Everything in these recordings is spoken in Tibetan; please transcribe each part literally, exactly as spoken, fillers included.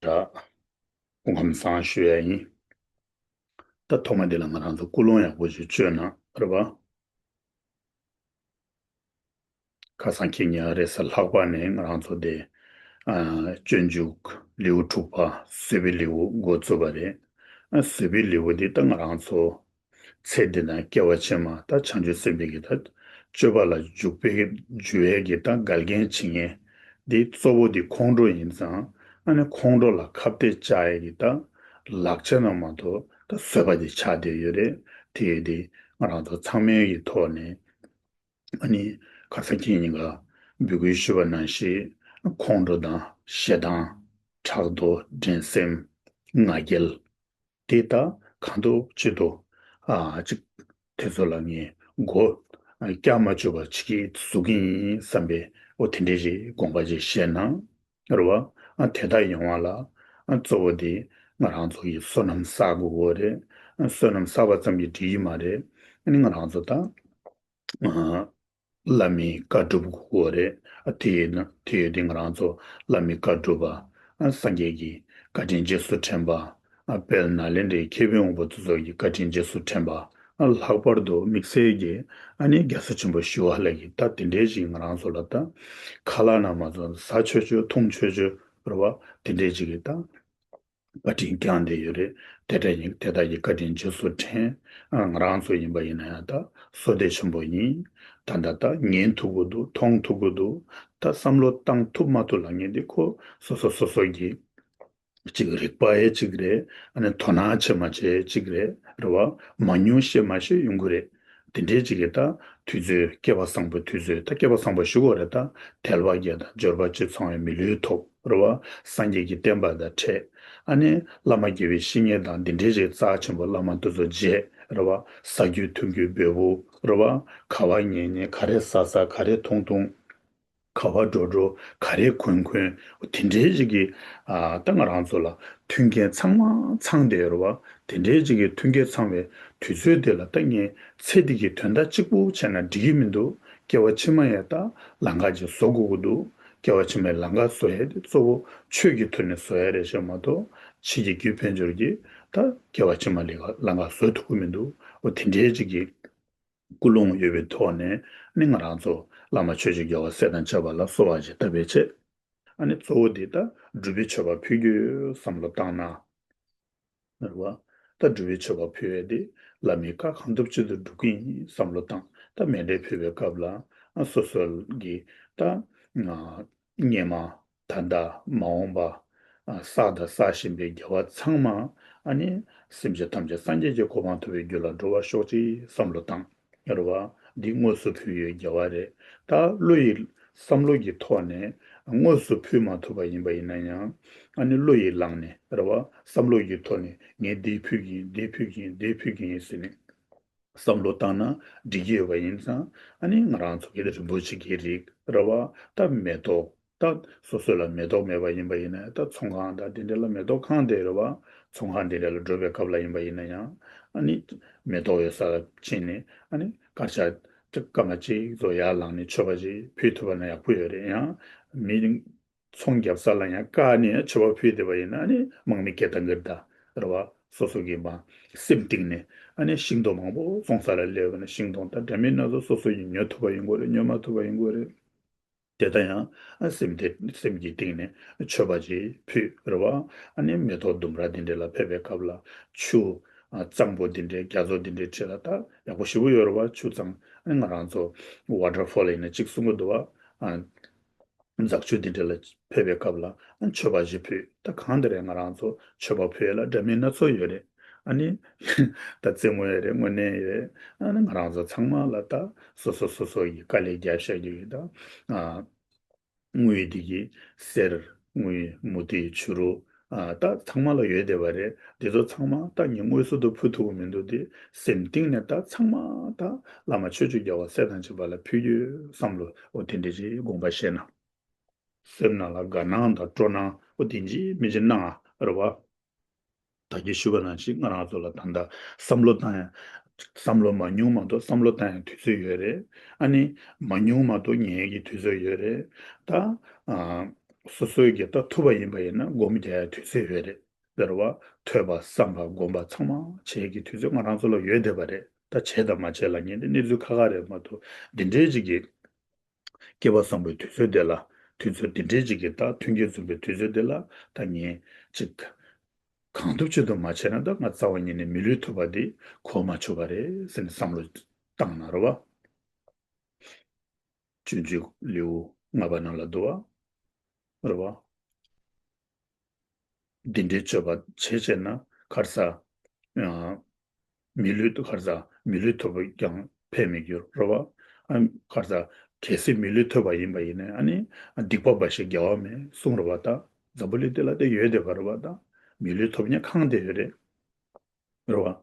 འདྲ། སྐུ་ཁམས་བཟང་ཞུ་ཡ་ཡིན། ད་ཐོག་མ་འདི་ལ་ང་རང་ཚོ་ཀུན་སློང་ཡག་པོ་ཞིག་བཅོས་ན་རེད་པ། ཁ་སང་ཁྱེད་ཉིན་རེས་གཟའ་ལྷག་པ་ནས་ང་རང་ཚོ་དེ་ཨ་སྤྱོད་འཇུག་ལེའུ་དྲུག་པ་བཟོད་པའི་ལེའུ་འགོ་བཙུགས་པ་རེད། ཨ་བཟོད་པའི་ལེའུ་འདི་ད་ང་རང་ཚོ་ཚེ་འདི་ན་སྐྱེ་བ་ཕྱི་མ་ད་བྱང་ཆུབ་སེམས་དཔའི་གི་ད་སྤྱོད་པ་ལ་འཇུག་པའི་འཇུག་ཡས་ཀྱི་ད་འགལ་རྐྱེན་བྱེད་མཁན་འདི་གཙོ་བོ་འདི་ཁོང་ཁྲོ་ཡིན་ཙང་། ཨ་ནི་ཁོང་ཁྲོ་ལ་ཁ་གཏད་བཅག་ཡས་ཀྱི་ད་ལག་ཆ་ན་མ་གཏོགས་ད་བཟོད་པ་འདི་ཆགས་བསྡད་ཡོད་རེད། དེ་ཡོད་དེ་ང་རང་ཚོ་ཚང་མའི་གི་ཐོག་ནས། ཨ་ནི་ཁ་སང་ཁྱེད་ཉིན་ཀ་འབོད་སྐུལ་ཞུས་པ་ནང་བཞིན་ཁོང་ཁྲོ་དང་ཞེ་སྡང་ཕྲག་དོག་འགྲན་སེམས་ང་རྒྱལ་དེ་དག་གང་ཐུབ་ཅི་ཐུབ་ཨ་ཅིག་དེ་ཚོ་ལ་ངས་མགོ་བཀྱག་མ་བཅུག་པ་ཅིག་གིས་བཟོ་གི་ཡིན་བསམ་པའི་འོ་དེ་འདྲའི་ཞིག་དགོངས་པ་ཅིག་བཞེས་ན་རེད་བ། ཨ་དེ་དག་ཡོང་བ་ལ་ཨ་གཙོ་བོ་དེ་ང་རང་ཚོ་ཡི་བསོད་ནམས་བསགས་དགོས་གོ་རེད། ཨ་བསོད་ནམས་བསགས་པ་ཙམ་གྱིས་འགྲིག་གི་མ་རེད། ཨ་ནི་ང་རང་ཚོ་ད་ཨ། བླ་མའི་བཀའ་སྒྲུབ་དགོས་རེད། ཨ་དེ་ཡིན་ན་དེ་ཡོད་དེ་ང་རང་ཚོ་བླ་མའི་བཀའ་སྒྲུབ་པ། ཨ་སངས་རྒྱས་ཀྱི་བཀའ་དྲིན་རྗེས་སུ་དྲན་པ། ཨ་དཔལ་ནཱ་ལེནྡྲའི་མཁས་པའི་དབང་པོ་དེ་ཚོ་ཡི་བཀའ་དྲིན་རྗེས་སུ་དྲན་པ། ཨ་ལྷག་པར་དུ་དམིགས་བསལ་གྱི་ཨ་ནི་རྒྱལ་སྲས་ཆེན་པོ་ཞི་བ་ལྷ་གི་ད་དེ་འདྲའི་ཞིག་ང་རང་ཚོ་ལ་ད་ཁ་ལག་ན་མ་ཚོ་ཟ་ཆོག་ཆོག་འཐུང་ཆོག་ཆོག་རེད་བ། དེ་འདྲའི་ཞིག་གི་ད། བཀའ་དྲིན་བསྐྱངས་བསྡད་ཡོད་རེད། དེ་འདྲ་ཡིན་དེ་དག་གི་བཀའ་དྲིན་རྗེས་སུ་དྲན། ཨ་ང་རང་ཚོ་ཡིན་པ་ཡིན་ན་ཡང་ད་བསོད་བདེ་ཆེན་པོ་ཡིན། ད་ལྟ་ད་ཉན་ཐུབ་ཀྱི་འདུག་མཐོང་ཐུབ་ཀྱི་འདུག་ད་བསམ་བློ་བཏང་ཐུབ་མ་ཐུབ་ལབ་མཁན་འདི་ཁོ་སོ་སོ་སོ་སོ་གི་ཅིག་རིག་པ་ཡས་ཅིག་རེད། ཨ་ནི་དོ་སྣང་བྱེད་མ་བྱས་ཅིག་རེད་རེད་བ། མ་མྱོང་ཤེས་མ་ཤེས་ཡོང་གི་རེད། དེ་འདྲའི་ཅིག་གི་ད་དུས་ཚོད་སྐལ་བ་བཟང་པོའི་དུས་ཚོད་ད་སྐལ་བ་བཟང་པོ་ཞུ་དགོས་རེད། ད་དལ་བ་བརྒྱད་དང་འབྱོར་པ་བཅུ་ཚང་བའི་མི་ལུས་ཐོབ། རེད་བ། སངས་རྒྱས་ཀྱི་བསྟན་པ་དང་འཕྲད། ཨ་ནི་བླ་མ་དགེ་བའི་བཤེས་གཉེན་དང་འདི་འདྲའི་རིགས་རྩ་ཆེན་པོ་བླ་མ་དེ་ཚོ་མཇལ། རེད་བ། ཟ་རྒྱུ་འཐུང་རྒྱུའི་འབོལ་པོ། རེད་བ། ག་བ་ཉལ་ཉལ་ག་རེ་ཟ་ཟ་ག་རེ་འཐུང་འཐུང་། ག་བ་འགྲོ་འགྲོ་ག་རེ་གོན་གོན། དེ་འདྲའི་རིགས་ཀྱི་ཨ་ད་ང་རང་ཚོ་ལ་མཐུན་རྐྱེན་ཚང་མ་ཚང་བསྡད་ཡོད་རེད་བ། དེ་འདྲའི་རིགས་ཀྱི་མཐུན་རྐྱེན་ཚང་བའི་དུས་ཚོད་དེ་ལ་ད་ངས་ཚེ་འདི་གི་དོན་དག་གཅིག་པུ་བྱས་ན་འགྲིག་གི་མི་འདུག་སྐྱེ་བ་ཕྱི་མ་ཡང་ད་ལམ་ཁ་ཅིག་བཟོ་དགོས་ཀྱི་འདུག་སྐྱེ་བ་ཕྱི་མའི་ལམ་ཁ་བཟོ་ཡས་དེ་གཙོ་བོ་ཆོས་ཀྱི་ཐོག་ནས་བཟོ་ཡས་རེད་ཤག་མ་གཏོགས་ཕྱི་རྒྱལ་རྒྱུ་དཔལ་འབྱོར་གྱིས་ད་སྐྱེ་བ་ཕྱི་མ་ལ་ལམ་ཁ་བཟོ་ཐུབ་ཀྱི་མི་འདུག་འོ་དེ་འདྲའི་ཅིག་གི་ཀུན་སློང་ཡོད་པའི་ཐོག་ནས་ནི་ང་རང་ཚོ་བླ་མ་ཆོས་ཀྱི་རྒྱལ་བ་སྲས་དང་བཅས་པ་ལ་གསོལ་བ་ཞིག་བཏབ་པའི་ཆེད། ཨ་ནི་གཙོ་བོ་འདི་ད་སྒྲུབ་པའི་མཆོད་པ་ཕུལ་རྒྱུའི་བསམ་བློ་བཏང་ན། རེད་བ། ད་སྒྲུབ་པའི་མཆོད་པ་ཕུལ་བས་དེ་བླ་མའི་བཀའ་གང་ཐུབ་ཅི་ཐུབ་སྒྲུབ་ཀྱི་ཡིན་བསམ་བློ་བཏང་། ད་མཎྜལ་ཕུལ་བའི་སྐབས་ལ་ཨ་སོ་སོ་གི་ད་ཨ་སྔོན་མ་ད་ལྟ་མ་འོངས་པ་ཨ་བསགས་དང་བསགས་བཞིན་པའི་དགེ་བ་ཚང་མ་ཨ་ནི་སེམས་ཅན་ཐམས་ཅད་སངས་རྒྱས་ཀྱི་གོ་འཕང་ཐོབ་པའི་རྒྱུ་ལ་འགྲོ་བར་ཤོག་ཅིག་བསམ་བློ་བཏང་། རེད་བ། འདི་དངོས་སུ་ཕུལ་ཡོད་དགེ་བ་རེད། ད་བློ་ཡི་བསམ་བློ་གི་ཐོག་ནས་དངོས་སུ་ཕུལ་མ་ཐུབ་པ་ཡིན་པ་ཡིན་ན་ཡང་ཨ་ནི་བློ་ཡིས་བླངས་ནས་རེད་བ། བསམ་བློ་གི་ཐོག་ནས་ངས་འདི་ཕུལ་གྱི་ཡིན། འདི་ཕུལ་གྱི་ཡིན། འདི་ཕུལ་གྱི་ཡིན་ཟེར་ནས་བསམ་བློ་བཏང་ན་འགྲིག་གི་ཡོད་པ་ཡིན་ཙང་། ཨ་ནི་ང་རང་ཚོ་གི་རིན་པོ་ཆེ་གི་རིགས་རེད་བ། ད་མེ་ཏོག་ད་སོ་སོ་ལ་མེ་ཏོག་མེད་པ་ཡིན་པ་ཡིན་ན་ད་ཚོང་ཁང་དང་དེ་འདྲ་ལ་མེ་ཏོག་གང་དེ་རེད་བ། ཚོང་ཁང་དེ་འདྲ་ལ་འགྲོ་བའི་སྐབས་ལ་ཡིན་པ་ཡིན་ན་ཡང་ཨ་ནི་མེ་ཏོག་ཡོད་ས་ལ་ཕྱིན་ནས་ཨ་ནི་དཀར་ཆག་སྐར་མ་གཅིག་ཙམ་ཡར་ལངས་ནས་མཆོད་པ་ཅིག་ཕུལ་ཐུབ་པ་ན་ཡག་པོ་ཡོད་རེད། ཡང་མི་ཚོང་རྒྱབ་ས་ལ་ཡང་བཀག་ནས་མཆོད་པ་ཕུལ་བསྡད་པ་ཡིན་ན་ཨ་ནི་དམག་མི་སྐད་བཏང་གི་རེད་ད། རེད་བ། སོ་སོ་གི་མ་སེམས་གཏིང་ནས་ཨ་ནི་ཤིང་སྡོང་མང་པོ་བཙོང་ས་ལ་སླེབས་པ་ན་ཤིང་སྡོང་ད་འདྲ་མིན་སྣ་ཚོགས་སོ་སོ་ཡིས་ཉོ་ཐུབ་པ་ཡིན་དགོས་རེད། ཉོ་མ་ཐུབ་པ་ཡིན་དགོས་རེད། དེ་ལྟ་ཡང་སེམས་དེ་སེམས་ཀྱི་གཏིང་ནས་མཆོད་པ་ཅིག་ཕུལ་རེད་བ། ཨ་ནི་མེ་ཏོག་ལྡུམ་ར་འདི་འདྲ་ལ་ཕེབས་པའི་སྐབས་ལ་ཆུ་གཙང་པོ་འདི་འདྲའི་རྒྱ་མཚོ་འདི་འདྲའི་འཁྲིས་ལ་ད་ཡག་པོ་ཞེ་པོ་ཡོད་རེད་བ། ཆུ་གཙང་ཨ་ནི་ང་རང་ཚོ་ཝ་ཊར་ཕོལ་ཡིན་ན་གཅིག་གསུང་གི་འདུག་བ། ཨ་འཛག་ཆུ་འདི་འདྲ་ལ་ཕེབས་པའི་སྐབས་ལ་ཨ་མཆོད་པ་ཅིག་ཕུལ། ད་གང་དེ་རེད་ང་རང་ཚོ་མཆོད་པ་ཕུལ་ཡ་ལ་འདྲ་མིན་སྣ་ཚོགས་ཡོད་རེད། ཨ་ནི་ད་རྩེད་མོ་ཡོད་རེད། དངོས་གནས་ཡོད་རེད། ཨ་ནི་ང་རང་ཚོ་ཚང་མ་ལ་ད་སོ་སོ་སོ་སོ་ཡི་དཀའ་ལས་རྒྱབ་བཞག་རྒྱུ་ཡིན་ད། ཨ་དངུལ་འདི་གི་གསེར་དངུལ་མུ་ཏིག་བྱུ་རུ་ཨ་ད་ཚང་མ་ལ་ཡོད་བསྡད་པ་རེད། འདི་ཚོ་ཚང་མ་ད་ངས་དངོས་སུ་དུ་ཕུལ་ཐུབ་ཀྱི་མི་འདུག་སྟེ་སེམས་གཏིང་ནས་ད་ཚང་མ་ད་བླ་མ་ཆོས་ཀྱི་རྒྱལ་བ་སྲས་དང་བཅས་པ་ལ་ཕུལ་རྒྱུའི་བསམ་བློ་འོ་དེ་འདྲ་ཅིག་དགོངས་པ་བཞེས་ན། སེམས་ནང་ལ་དགའ་སྣང་དང་སྤྲོ་སྣང་འོ་དེ་འདྲ་ཅིག་མི་ཅིག་གནང་ཨ་རེད་བ། ད་གིན་ཞུས་པ་ནང་བཞིན་ང་རང་ཚོ་ལ་ད་ལྟ་བསམ་བློ་བཏང་ཡ། བསམ་བློ་མ་ཉུང་མ་གཏོགས་བསམ་བློ་བཏང་ཡ་དུས་ཚོད་ཡོད་རེད། ཨ་ནི་མ་ཉུང་མ་གཏོགས་ཉལ་གྱི་དུས་ཚོད་ཡོད་རེད། ད་ཨ་ སོ་སོའི་གི་ད་ཐུབ་པ་ཡིན་པ་ཡིན་ན་སྒོམ་རྒྱག་ཡ་དུས་ཚོད་ཡོད་རེད། རེད་བ། ཐོས་པ་བསམ་པ་སྒོམ་པ་ཚང་མ་བྱེད་ཀྱི་དུས་ཚོད་ང་རང་ཚོ་ལ་ཡོད་བསྡད་པ་རེད། ད་བྱེད་དང་མ་བྱེད་ལབ་མཁན་དེ་གནས་ཚུལ་ཁག་ཁག་རེད་མ་གཏོགས་འདི་འདྲའི་ཅིག་གི་སྐལ་བ་བཟང་པོའི་དུས་ཚོད་དེ་ལ། དུས་ཚོད་འདི་འདྲའི་ཅིག་གི་ད་མཐུན་རྐྱེན་འཛོམས་པའི་དུས་ཚོད་དེ་ལ་ད་ངས་ཅིག་གང་ཐུབ་ཅི་ཐུབ་མ་བྱས་ན་ད་ང་རྩ་བ་ཉིད་ནས་མི་ལུས་ཐུབ་པ་འདི་གོ་མ་ཆོད་པ་རེད་ཟེར་ནས་བསམ་བློ་བཏང་ན་རེད་བ། སྤྱོད་འཇུག་ལེའུ་ལྔ་པ་ནང་ལ་འདུག་བ། རེད་བ། འདི་འདྲའི་སྤྱོད་པ་བྱེད་བྱས་ན་ག་རེ་ཟ། ཨ། མི་ལུས་ག་རེ་ཟ། མི་ལུས་ཐོབ་པ་ཀྱང་ཕན་མི་འགྱུར་རེད་བ། ཨ། ག་རེ་ཟ། གལ་སྲིད་མི་ལུས་ཐོབ་པ་ཡིན་པ་ཡིན་ན་ཨ་ནི་སྡིག་པ་འབའ་ཞིག་དགེ་བ་མེད་གསུངས་རེད་བ་ད། འཛམ་བུ་གླིང་འདི་ལ་དེ་ཡོད་བསྡད་པ་རེད་བ་ད། མི་ལུས་ཐོབ་མཁན་གང་དེ་ཡོད་རེད། རེད་བ།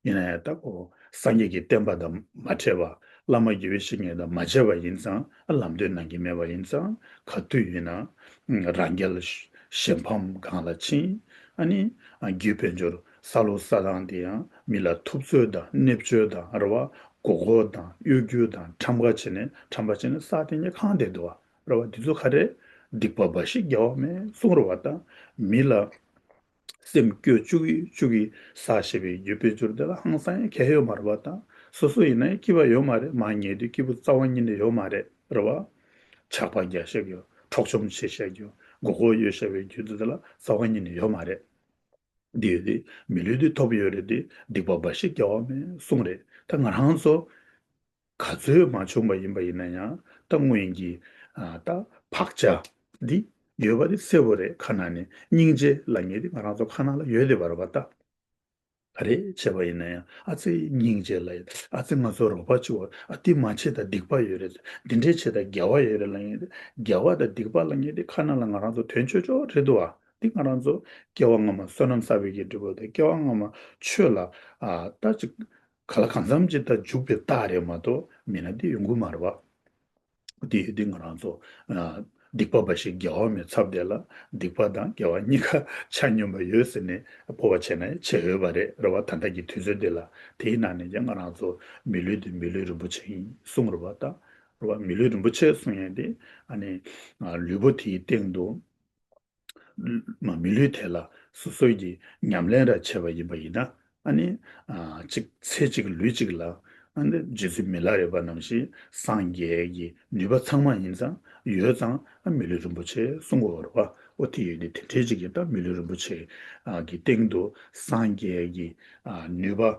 ཡིན་ན་ཡང་ད་ཁོ་སངས་རྒྱས་ཀྱི་བསྟན་པ་དང་མ་འཕྲད་པ། བླ་མ་དགེ་བའི་བཤེས་གཉེན་དང་མ་མཇལ་བ་ཡིན་ཙང་ཨ་ལམ་སྟོན་གནང་གི་མེད་པ་ཡིན་ཙང་ག་དུས་ཡིན་ན་རང་རྒྱལ་གཞན་ཕམ་སྒང་ལ་ཕྱིན། ཨ་ནི་རྒྱུ་དཔལ་འབྱོར་ས་ལུགས་ས་དང་དེ་ཡང་མི་ལ་ཐུབ་ཚོད་དང་གནོད་བྱེད་དང་རེད་བ། མགོ་སྐོར་དང་གཡོ་སྒྱུ་དང་ཁྲམ་ཁ་བྱས་ནས་ཁྲམ་པ་བྱས་ནས་ས་དེ་ཉིད་གང་བསྡད་འདུག་བ་རེད་བ། འདི་ཚོ་ག་རེ། སྡིག་པ་འབའ་ཞིག་དགེ་བ་མེད་གསུངས་རེད་བ་ད། མི་ལ། སེམས་སྐྱོ་བཅུག་གི་བཅུག་གི་ཟ་ཞེས་པའི་རྒྱུ་དཔལ་འབྱོར་དེ་ལ་ཧང་སང་ཡང་གལ་ཡོད་མ་རེད་པ་དང་། སོ་སོ་ཡིན་ན་ཡང་སྐྱིད་པ་ཡོད་མ་རེད། མ་ཉལ་དུས་སྐྱིད་པོ་རྩ་བ་ཉིད་ནས་ཡོད་མ་རེད། རེད་བ། ཇག་པ་རྒྱག་ཤག་ཡོད། འཕྲོག་བཅོམ་བྱེད་ཤག་ཡོད། མགོ་སྐོར་ཡོད་ཤག་པའི་རྒྱུ་དེ་ལ་རྩ་བ་ཉིད་ནས་ཡོད་མ་རེད། འདི་ཡོད་དེ་མི་ལུས་དེ་ཐོབ་ཡོད་རེད་དེ་སྡིག་པ་འབའ་ཞིག་དགེ་བ་མེད་གསུངས་རེད། ད་ང་རང་ཚོ། ག་ཚོད་མ་བྱུང་བ་ཡིན་པ་ཡིན་ན་ཡང་ད་སྔོན་གྱི་ཨ་ད་བག་ཆགས་འདི་ཡོད་པ་དེ་གསལ་པོ་རེད། ཁ་ནང་ནས་སྙིང་རྗེ་ལབ་མཁན་དེ་ང་རང་ཚོ་ཁ་ནང་ལ་ཡོད་བསྡད་པ་རེད་པ་ད། ག་རེ་བྱས་པ་ཡིན་ན་ཡང་ཨ་ཙི་སྙིང་རྗེ་ལབ་ཡོད། ཨ་ཙི་ང་ཚོ་རོགས་པ་བྱེད་དགོས། ཨ་འདི་མ་བྱེད་ད་སྡིག་པ་ཡོད་རེད། འདི་འདྲས་བྱེད་ད་དགེ་བ་ཡོད་རེད་ལབ་མཁན་དེ་དགེ་བ་དང་སྡིག་པ་ལབ་མཁན་དེ་ཁ་ནང་ལ་ང་རང་ཚོ་དོན་ཆོད་ཆོད་རེད་འདུག་ཨ། འདི་ང་རང་ཚོ་སྐྱེ་བ་སྔ་མ་བསོད་ནམས་བསགས་པའི་གི་འབྲས་བུ་དང་སྐྱེ་བ་སྔ་མ་ཆོས་ལ་ཨ་ད་ཅིག་ག་ལ་གང་འཚམ་ཅིག་ད་འཇུག་པའི་རྟགས་རེད་མ་གཏོགས་མིན་ན་འདི་ཡོང་གི་མ་རེད་བ། འདི་ཡོད་འདི་ང་རང་ཚོ་ཨ་སྡིག་པ་འབའ་ཞིག་དགེ་བ་མེད་ཚབ་དེ་ལ་སྡིག་པ་དང་དགེ་བ་གཉིས་ཀ་ཆ་སྙོམས་པ་ཡོད་ཟེར་ནས་སྤོབས་པ་བྱས་ན་བྱས་ཡོད་པ་རེད། རེད་བ། ད་ལྟ་གི་དུས་ཚོད་འདི་ལ་དེའི་ནང་ནས་ཀྱང་ང་རང་ཚོ་མི་ལུས་འདི་མི་ལུས་རིན་པོ་ཆེ་ཡིན་གསུངས་རེད་བ་ད། རེད་བ། མི་ལུས་རིན་པོ་ཆེ་གསུང་ཡས་འདི་ཨ་ནི་ཨ་ལུས་པོ་དེའི་སྟེང་དུ། མ་མི་ལུས་དེ་ལ་སོ་སོའི་གི་ཉམས་ལེན་ར་བྱས་པ་ཡིན་པ་ཡིན་ན་ཨ་ནི་ཨ་གཅིག་ཚེ་གཅིག་ལུས་གཅིག་ལ་ཨ་ནི་རྗེ་བཙུན་མི་ལ་རས་པ་ནང་བཞིན་སངས་རྒྱས་ཀྱི་ནུས་པ་ཚང་མ་ཡིན་ཙང་ཡོད་ཙང་ཨ་མི་ལུས་རིན་པོ་ཆེ་གསུང་གི་ཡོད་རེད་བ། ཨོ་དེ་ཡོད་དེ་དེ་འདྲའི་གཅིག་གི་ད་མི་ལུས་རིན་པོ་ཆེ་ཨ་གི་སྟེང་དུ་སངས་རྒྱས་ཀྱི་ཨ་ནུས་པ།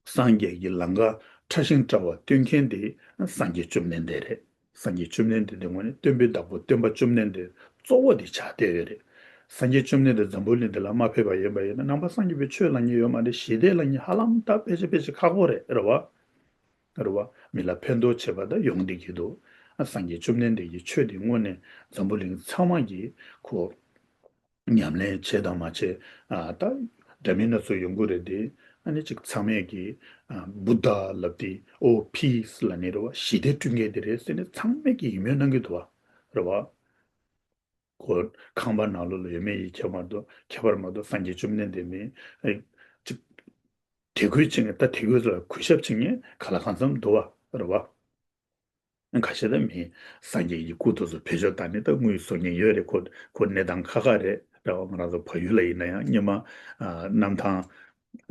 སངས་རྒྱས་ཀྱི་ལམ་ཁ་ཕྲ་ཞིང་ཕྲ་བ་སྟོན་མཁན་དེ་སངས་རྒྱས་བཅོམ་ལྡན་འདས་རེད། སངས་རྒྱས་བཅོམ་ལྡན་འདས་དེ་དངོས་གནས་སྟོན་པའི་བདག་པོ་སྟོན་པ་བཅོམ་ལྡན་འདས་གཙོ་བོ་དེ་ཆགས་བསྡད་ཡོད་རེད། སངས་རྒྱས་བཅོམ་ལྡན་འདས་འཛམ་བུ་གླིང་འདི་ལ་མ་ཕེབས་པ་ཡིན་པ་ཡིན་ན་ནང་པ་སངས་རྒྱས་པའི་ཆོས་ལབ་མཁན་ཡོད་མ་རེད། ཞི་བདེ་ལབ་མཁན་ཧ་ལམ་ད་ཕལ་ཆེར་ཕལ་ཆེར་ཁག་པོ་རེད། རེད་བ། རེད་བ། མི་ལ་ཕན་ཐོགས་བྱེད་པ་ད་ཡོང་བསྡད་ཀྱི་འདུག་ཨ་སངས་རྒྱས་བཅོམ་ལྡན་འདས་ཀྱི་ཆོས་འདི་དངོས་གནས་འཛམ་བུ་གླིང་ཚང་མ་གིས་ཁོ། ཉམས་ལེན་བྱས་དང་མ་བྱས། ཨ་ད་འདྲ་མིན་སྣ་ཚོགས་ཡོང་གི་རེད་དེ། ཨ་ནི་ཅིག་ཚང་མས་ཀྱིས་ཨ་བུདྡྷ་ལབ་དེ་ཨོ་ཕིས་ལབ་ནི་རེད་བ། ཞི་བདེ་བསྐྲུན་མཁན་དེ་རེད་ཟེར་ནས་ཚང་མས་ཀྱིས་ཡིད་སྨོན་གནང་གི་འདུག་བ། རེད་བ། ཁོ་ཁང་པ་ནང་ལོགས་ལ་ཡོད་མེད་ཡི་ཁྱད་མ་གཏོགས་ཁྱད་པར་མ་གཏོགས་སངས་རྒྱས་བཅོམ་ལྡན་འདས་མིན་ཨ་ཅིག་དད་གུས་བྱེད་མཁན་ད་དད་གུས་ལ་གུས་ཞབས་བྱེད་མཁན་ག་ལ་གང་འཚམ་འདུག་བ། རེད་བ། ཁ་ཤས་ད་མི་སངས་རྒྱས་ཀྱི་སྐུ་དེ་ཚོ་བེད་སྤྱོད་བཏང་ནས་ད་དངུལ་བཟོ་མཁན་ཡོད་རེད། ཁོ་ཁོ་གནས་སྟངས་ཁག་ཁག་རེད། རེད་བ། ང་རང་ཚོ་བལ་ཡུལ་ལ་ཡིན་ན་ཡང་སྔོན་མ་ཨ་གནམ་ཐང་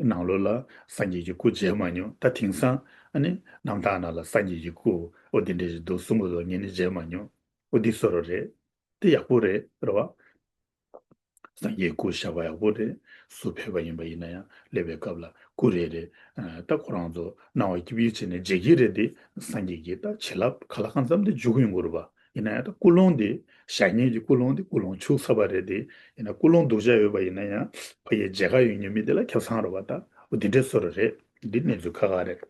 ནང་ལོགས་ལ་སངས་རྒྱས་ཀྱི་སྐུ་མཇལ་མ་མྱོང་། ད་དེང་སང་ཨ་ནི་གནམ་ཐང་ནང་ལ་སངས་རྒྱས་ཀྱི་སྐུ་ཨོ་དེ་འདྲ་ཞིག་འདུག་གསུང་གི་འདུག་ངས་ནི་མཇལ་མ་མྱོང་། ཨོ་འདི་བཟོ་འདྲ་རེད། དེ་ཡག་པོ་རེད། རེད་བ། སངས་རྒྱས་སྐུ་བཞག་པ་ཡག་པོ་རེད། སུ་ཕེབས་པ་ཡིན་པ་ཡིན་ན་ཡང་སླེབས་པའི་སྐབས་ལ་སྐུ་རེ་རེ་ཨ་ད་ཁོ་རང་ཚོ་སྣང་བ་སྐྱིད་པོ་བྱས་ནས་མཇལ་གྱི་རེད་དེ། སངས་རྒྱས་ཀྱི་ད་བྱིན་རླབས་ག་ལ་གང་འཚམ་དེ་འཇུག་ཡོང་གི་རེད་པ། ཡིན་ན་ཡང་ད་ཀུན་སློང་དེ་བཞག་མཁན་གྱི་ཀུན་སློང་དེ་ཀུན་སློང་འཆུག་ཚར་བ་རེད་དེ། ཡིན་ན་ཀུན་སློང་སྡུག་ཅག་ཡོད་པ་ཡིན་ན་ཡང་ཕ་གིའི་མཇལ་ཁ་ཡོང་མྱོང་མི་དེ་ལ་ཁེ་བཟང་རེད་པ། ད་འོ་དེ་འདྲའི་བཟོ་འདྲ་རེད། འདི་གནས་ཚུལ་ཁག་ཁག་རེད།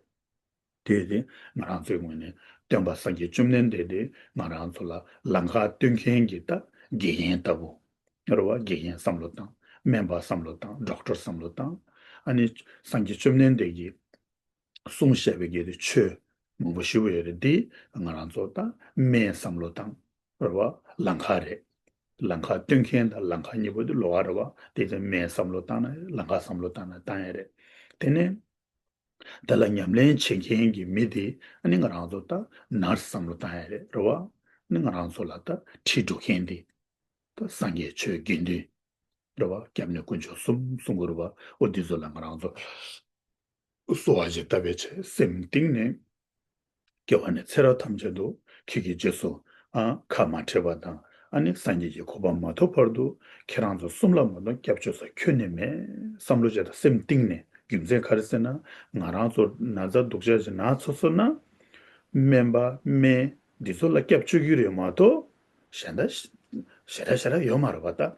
དེ་དེ་ང་རང་ཚོའི་ངོས་ནས་སྟོན་པ་སངས་རྒྱས་བཅོམ་ལྡན་འདས་དེ་ང་རང་ཚོ་ལ་ལམ་ཁ་སྟོན་མཁན་གྱི་ད་དགེ་རྒན་ལྟ་བུ། རེད་བ། དགེ་རྒན་བསམ་བློ་བཏང་། སྨན་པ་བསམ་བློ་བཏང་། ཌོག་ཊར་བསམ་བློ་བཏང་། ཨ་ནི་སངས་རྒྱས་བཅོམ་ལྡན་འདས་ཀྱིས་གསུངས་བཞག་པའི་གི་དེ་ཆོས་མང་པོ་ཞེ་པོ་ཡོད་རེད། དེ་ང་རང་ཚོ་ད་སྨན་བསམ་བློ་བཏང་། རེད་བ། ལམ་ཁ་རེད། ལམ་ཁ་སྟོན་མཁན་དང་ལམ་ཁ་གཉིས་པོ་དེ་ལོགས་ཀ་རེད་བ། དེ་ཚོ་སྨན་བསམ་བློ་བཏང་ན་ལམ་ཁ་བསམ་བློ་བཏང་ན་བཏང་ཡ་རེད། དེ་ནས། དེ་ལ་ཉམས་ལེན་བྱེད་མཁན་གྱི་མི་དེ་ཨ་ནི་ང་རང་ཚོ་ད་ནར་སི་བསམ་བློ་བཏང་ཡ་རེད། རེད་བ། ནི་ང་རང་ཚོ་ལ་ད་ཁྲིད་འགྲོ་མཁན་དེ། ད་སངས་རྒྱས་ཆོས་དགེ་འདུན་རེད་བ། སྐྱབས་གནས་དཀོན་མཆོག་གསུམ་གསུང་གི་རེད་བ། འོ་འདི་ཚོ་ལ་ང་རང་ཚོ་གསོལ་བ་ཞིག་བཏབ་པའི་ཆེད་སེམས་གཏིང་ནས། སྐྱེ་བ་ནས་ཚེ་རབས་ཐམས་ཅད་དུ་ཁྱེད་ཀྱི་རྗེས་སུ་ཨ་ཁ་མ་བྲལ་བ་དང་། ཨ་ནི་སངས་རྒྱས་ཀྱི་གོ་འཕང་མ་ཐོབ་བར་དུ་ཁྱེད་རང་ཚོ་གསུམ་ལ་མ་གཏོགས་སྐྱབས་བཅོལ་ས་ཁྱོན་ནས་མེད་བསམ་བློ་བྱས་དང་སེམས་གཏིང་ནས། རྒྱུ་མཚན་ག་རེ་ཟེར་ན། ང་རང་ཚོ་ན་ཚ་སྡུག་ཅག་ཅིག་ན་ཚར་སོང་ན། སྨན་པ་སྨན་འདི་ཚོ་ལ་སྐྱབས་བཅོལ་གྱི་རེད་མ་གཏོགས། གཞན་དག་ཞེ་དྲག་ཞེ་དྲག་ཡོད་མ་རེད་པ་ད།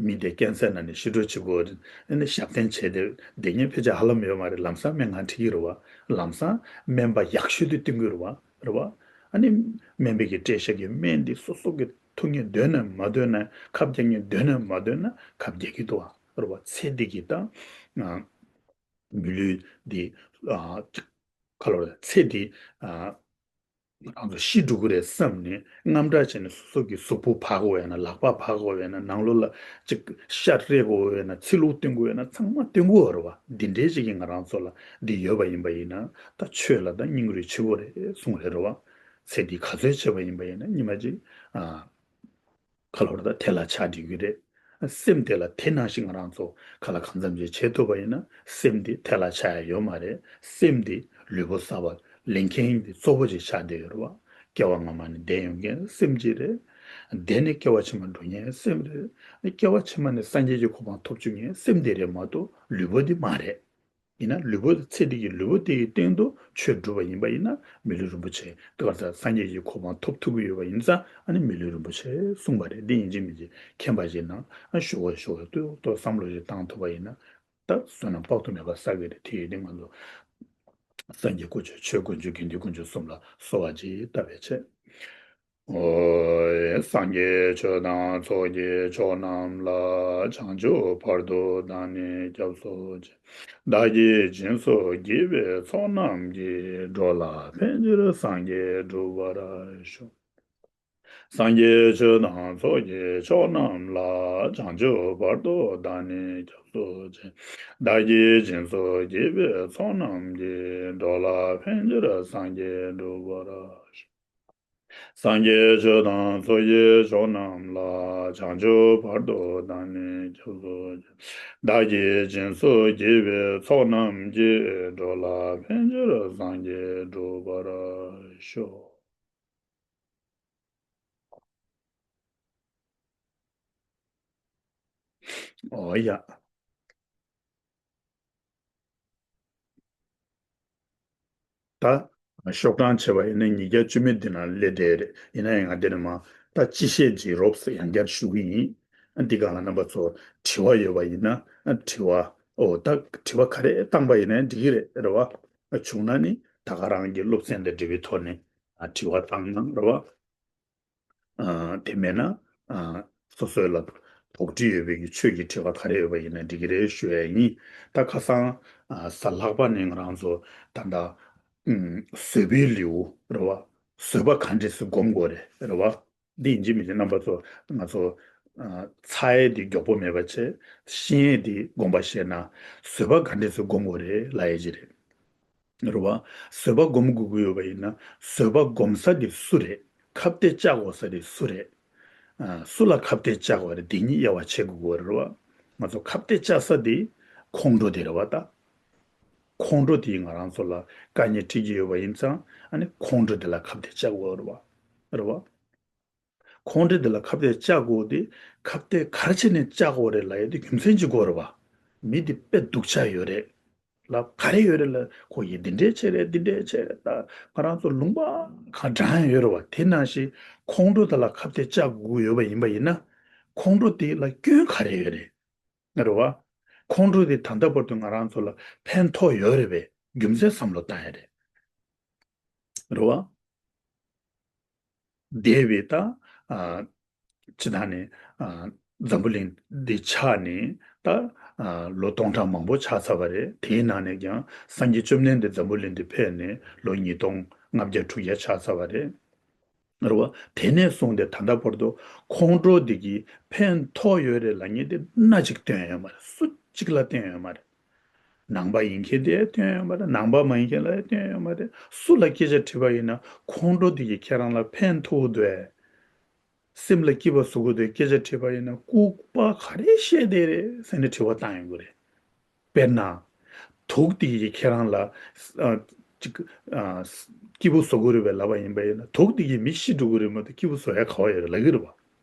མི་དེ་ཀན་སར་ན་ནས་ཤི་འགྲོ་བྱེད་དགོས་རེད། ཨ་ནི་ཞབས་བརྟན་བྱས་ཏེ་བསྡད་མཁན་ཕལ་ཆེར་ཧ་ལམ་ཡོད་མ་རེད། ལམ་སང་སྨན་ཁང་ཁྲིད་ཀྱི་རེད་བ། ལམ་སང་སྨན་པ་ཡག་ཤོས་དེ་བསྟེན་གྱི་རེད་བ། རེད་བ། ཨ་ནི་སྨན་པས་ཀྱི་སྤྲད་བཞག་གི་སྨན་འདི་སོ་སོ་གི་འཐུང་མཁན་འདོད་ན་མ་འདོད་ན། ཁབ་རྒྱག་མཁན་འདོད་ན་མ་འདོད་ན་ཁབ་རྒྱག་གི་འདུག་བ། རེད་བ། ཚེ་འདི་གི་ད་ཨ་མི་ལུས་འདི་ཨ་ག་ལོར་ཚེ་འདི་ཨ་ང་རང་ཚོ་ཤི་འགྲོ་གི་རེད་བསམ་ནས་དངངས་སྐྲག་བྱས་ནས། སོ་སོ་གི་གཟུགས་པོ་འཕར་དགོས་ཡོད་ན། ལག་པ་འཕར་དགོས་ཡོད་ན། ནང་ལོགས་ལ་ཅིག་ཤ་རེག་དགོས་ཡོད་ན། ཚིལ་ལུ་བཏོན་དགོས་ཡོད་ན། ཚང་མ་བཏོན་དགོས་རེད་བ། འདི་འདྲའི་ཅིག་གིས་ང་རང་ཚོ་ལ་འདི་ཡོད་པ་ཡིན་པ་ཡིན་ན། ད་ཆོས་ལ་ད་སྙིང་རུས་ཆེ་བོ་རེད་གསུངས་རེད། རེད་བ། ཚེ་འདི་ག་ཚོད་བྱས་པ་ཡིན་པ་ཡིན་ན་ཉི་མ་ཅིག་ཨ། ག་ལོར་ད་དེ་ལ་ཆགས་འགྲིག་གི་རེད། སེམས་དེ་ལ་དེ་ནང་བཞིན་ང་རང་ཚོ་ག་ལ་གང་འཚམ་ཅིག་བྱེད་ཐུབ་པ་ཡིན་ན། སེམས་དེ་དེ་ལ་ཆགས་ཡ་ཡོད་མ་རེད། སེམས་དེ་ལུས་པོ་གསར་པ་ལེན་མཁན་དེ་གཙོ་བོ་ཅིག་ཆགས་བསྡད་ཡོད་རེད་བ། སྐྱེ་བ་སྔ་མ་ནས་བསྡད་ཡོང་མཁན་སེམས་ཅིག་རེད། བསྡད་ནས་སྐྱེ་བ་ཕྱི་མ་འགྲོ་མཁན་སེམས་རེད། སྐྱེ་བ་ཕྱི་མ་ནས་སངས་རྒྱས་ཀྱི་གོ་འཕང་ཐོབ་བཅུག་མཁན་སེམས་དེ་རེད་མ་གཏོགས་ལུས་པོ་དེ་མ་རེད། ཡིན་ན་ལུས་པོ་དེ། ཚེ་འདི་གི་ལུས་པོ་དེ་ཡི་སྟེང་དུ་ཆོས་སྒྲུབ་པ་ཡིན་པ་ཡིན་ན། མི་ལུས་རིན་པོ་ཆེ་དེ་ག་ས་སངས་རྒྱས་ཀྱི་གོ་འཕང་ཐོབ་ཐུབ་ཀྱི་ཡོད་པ་ཡིན་ཙང་། ཨ་ནི་མི་ལུས་རིན་པོ་ཆེ་གསུངས་པ་རེད། འདི་ཡིན་གཅིག་མིན་གཅིག་མཁྱེན་པ་ཞིག་ནང་ཨ་ཞུ་བ་ཞུ་བ་ཏོག་ཏོག་བསམ་བློ་ཞིག་བཏང་ཐུབ་པ་ཡིན་ན། ད་བསོད་ནམས་དཔག་ཏུ་མེད་པ་བསགས་ཀྱི་རེད། དེ་ཡིན་དུས་ང་ཚོ་སངས་རྒྱས་དཀོན་མཆོག་ཆོས་དཀོན་མཆོག་དགེ་འདུན་དཀོན་མཆོག་གསུམ་ལ་གསོལ་བ་ཅིག་བཏབ་པའི་ཆེད། ཨོ། སངས་རྒྱས་ཆོས་དང་ཚོགས་ཀྱི་མཆོག་རྣམས་ལ། བྱང་ཆུབ་བར་དུ་བདག་ནི་སྐྱབས་སུ་མཆི། བདག་གིས་སྦྱིན་སོགས་བགྱིས་པའི་ཚོགས་རྣམས་ཀྱིས། འགྲོ་ལ་ཕན་ཕྱིར་སངས་རྒྱས་འགྲུབ་པར་ཤོག། སངས་རྒྱས་ཆོས་དང་ཚོགས་ཀྱི་མཆོག་རྣམས་ལ། བྱང་ཆུབ་བར་དུ་བདག་ནི་སྐྱབས་སུ་མཆི། བདག་གིས་སྦྱིན་སོགས་བགྱིས་པའི་ཚོགས་རྣམས་ཀྱིས། འགྲོ་ལ་ཕན་ཕྱིར་སངས་རྒྱས་འགྲུབ་པར་ཤོག། སངས་རྒྱས་ཆོས་དང་ཚོགས་ཀྱི་མཆོག་རྣམས་ལ། བྱང་ཆུབ་བར་དུ་བདག་ནི་སྐྱབས་སུ་མཆི། བདག་གིས་སྦྱིན་སོགས་བགྱིས་པའི་ཚོགས་རྣམས་ཀྱིས། འགྲོ་ལ་ཕན་ཕྱིར་སངས་རྒྱས་འགྲུབ་པར་ཤོག། ཨོ་ཡ། ད་ཤོག་གྲངས་བྱས་པ་ཡིན་ན་ཉིས་བརྒྱ་བཅུ་མེད་འདི་ན་སླེབས་བསྡད་རེད། ཡིན་ན་ཡང་ང་འདི་ནས་མ་ད་སྤྱི་བཤད་ཅིག་རོབ་ཙམ་ཡང་བསྐྱར་ཞུ་གི་ཡིན། འདི་སྒང་ལ་རྣམ་པ་ཚོ་དྲི་བ་ཡོད་པ་ཡིན་ན་དྲི་བ། ཨོ་ད་དྲི་བ་ག་རེ་བཏང་པ་ཡིན་ན་འགྲིག་གི་རེད། རེད་བ། བྱུང་ན་ནི་ད་ག་རང་གི་སློབ་ཚན་དང་འབྲེལ་བའི་ཐོག་ནས་དྲི་བ་བཏང་གནང་། རེད་བ། ཨ། དེ་མེད་ན། ཨ། སོ་སོའི་ལ་དོགས་འདྲི་ཡོད་པའི་གི་ཆོས་ཀྱི་དྲི་བ་ག་རེ་ཡོད་པ་ཡིན་ན་འགྲིག་གི་རེད་ཞུ་ཡ་ཡིན། ད་ཁ་སང་། ཨ། གཟའ་ལྷག་པ་ནས་ང་རང་ཚོ་ད་ལྟ། ཨུམ། བཟོད་པའི་ལེའུ་རེད་བ། བཟོད་པ་ག་འདྲས་སེ་སྒོམ་དགོས་རེད། རེད་བ། འདི་ཡིན་གཅིག་མིན་གཅིག་རྣམ་པ་ཚོ་ང་ཚོ། ཨ། ཚ་ཡས་འདི་མགྱོགས་པོ་མེད་པ་བྱས། ཤི་ཡས་འདི་དགོངས་པ་བཞེས་ན་བཟོད་པ་ག་འདྲས་སེ་སྒོམ་དགོས་རེད་ལབ་ཡས་ཅིག་རེད། རེད་བ། བཟོད་པ་སྒོམ་དགོས་ཀྱི་ཡོད་པ་ཡིན་ན། བཟོད་པ་སྒོམ་ས་དེ་སུ་རེད། ཁ་གཏད་བཅག་དགོས་ས་དེ་སུ་རེད། ཨ། སུ་ལ་ཁ་གཏད་བཅག་དགོས་རེད། དེ་གཉིས་དབྱེ་བ་ཕྱེ་དགོས་ཀྱི་ཡོད་རེད་བ། ང་ཚོ་ཁ་གཏད་བཅག་ས་དེ་ཁོང་ཁྲོ་དེ་རེད་བ་ད། ཁོང་ཁྲོ་དེས་ང་རང་ཚོ་ལ་དཀའ་ངལ་འཕྲད་ཀྱི་ཡོད་པ་ཡིན་ཙང་། ཨ་ནི་ཁོང་ཁྲོ་དེ་ལ་ཁ་གཏད་བཅག་དགོས་རེད་བ། རེད་བ། ཁོང་ཁྲོ་དེ་ལ་ཁ་གཏད་བཅག་དགོས་ཏེ། ཁ་གཏད་ག་རེ་བྱས་ནས་བཅག་དགོས་རེད་ལབ་ཡས་དེ་རྒྱུ་མཚན་ཅིག་དགོས་རེད་བ། མི་འདི་དཔེ་སྡུག་ཅག་ཡོད་རེད། ལབ་ག་རེ་ཡོད་རེད་ལ། ཁོ་ཡིས་འདི་འདྲས་བྱས་རེད། འདི་འདྲས་བྱས་རེད། ད་ང་རང་ཚོ་ལུང་པ་གང་དྲངས་ཡོད་རེད་བ། དེ་ནང་བཞིན་ཁོང་ཁྲོ་དེ་ལ་ཁ་གཏད་བཅག་དགོས་ཡོད་པ་ཡིན་པ་ཡིན་ན། ཁོང་ཁྲོ་དེ་ལ་སྐྱོན་ག་རེ་ཡོད་རེད། རེད་བ། ཁོང་ཁྲོ་དེ་ད་ལྟ་བར་དུ་ང་རང་ཚོ་ལ་ཕན་ཐོགས་ཡོད་རེད་པས། རྒྱུ་མཚན་བསམ་བློ་བཏང་ཡ་རེད། རེད་བ། འདས་པའི་ད། ཨ། སྤྱི་བཏང་ནས། ཨ། འཛམ་བུ་གླིང་འདི་ཆགས་ནས་ད། ཨ། ལོ་སྟོང་ཕྲག་མང་པོ་ཆགས་ཚར་བ་རེད། དེའི་ནང་ནས་ཀྱང་སངས་རྒྱས་བཅོམ་ལྡན་འདས་འཛམ་བུ་གླིང་འདི་ཕེབས་ནས་ལོ་ཉིས་སྟོང་ལྔ་བརྒྱ་དྲུག་བརྒྱ་ཆགས་ཚར་བ་རེད། རེད་བ། དེ་ནས་བཟུང་སྟེ་ད་ལྟ་བར་དུ་ཁོང་ཁྲོ་འདི་གིས་ཕན་ཐོགས་ཡོད་རེད་ལབ་མཁན་དེ་སྣ་གཅིག་བཏོན་ཡོད་མ་རེད། སུ་གཅིག་ལ་བཏོན་ཡོད་མ་རེད། ནང་པ་ཡིན་མཁན་དེ་སྟོན་ཡོད་མ་རེད། ནང་པ་མ་ཡིན་མཁན་ལ་སྟོན་ཡོད་མ་རེད། སུ་ལ་སྐད་ཆ་དྲིས་པ་ཡིན་ན་ཁོང་ཁྲོ་དེ་གིས་ཁྱེད་རང་ལ་ཕན་ཐོགས་འདུག་གས། སེམས་ལ་སྐྱིད་པ་བཟོ་གི་འདུག་གས། སྐད་ཆ་དྲིས་པ་ཡིན་ན་ལྐུགས་པ་ག་རེ་བཤད་བསྡད་རེད་ཟེར་ནས་དྲི་བ་བཏང་ཡོང་གི་རེད། དཔེར་ན། དུག་དེ་གིས་ཁྱེད་རང་ལ་ཨ་ཅིག་ཨ་སྐྱིད་པོ་བཟོ་གི་རེད་པས་ལབ་པ་ཡིན་པ་ཡིན་ན། དུག་དེ་གིས་མི་ཤི་འགྲོ་གི་རེད་མ་གཏོགས་སྐྱིད་པོ་བཟོ་ཡ་ག་བ་ཡོད་རེད་ལབ་ཀྱི་རེད་པ།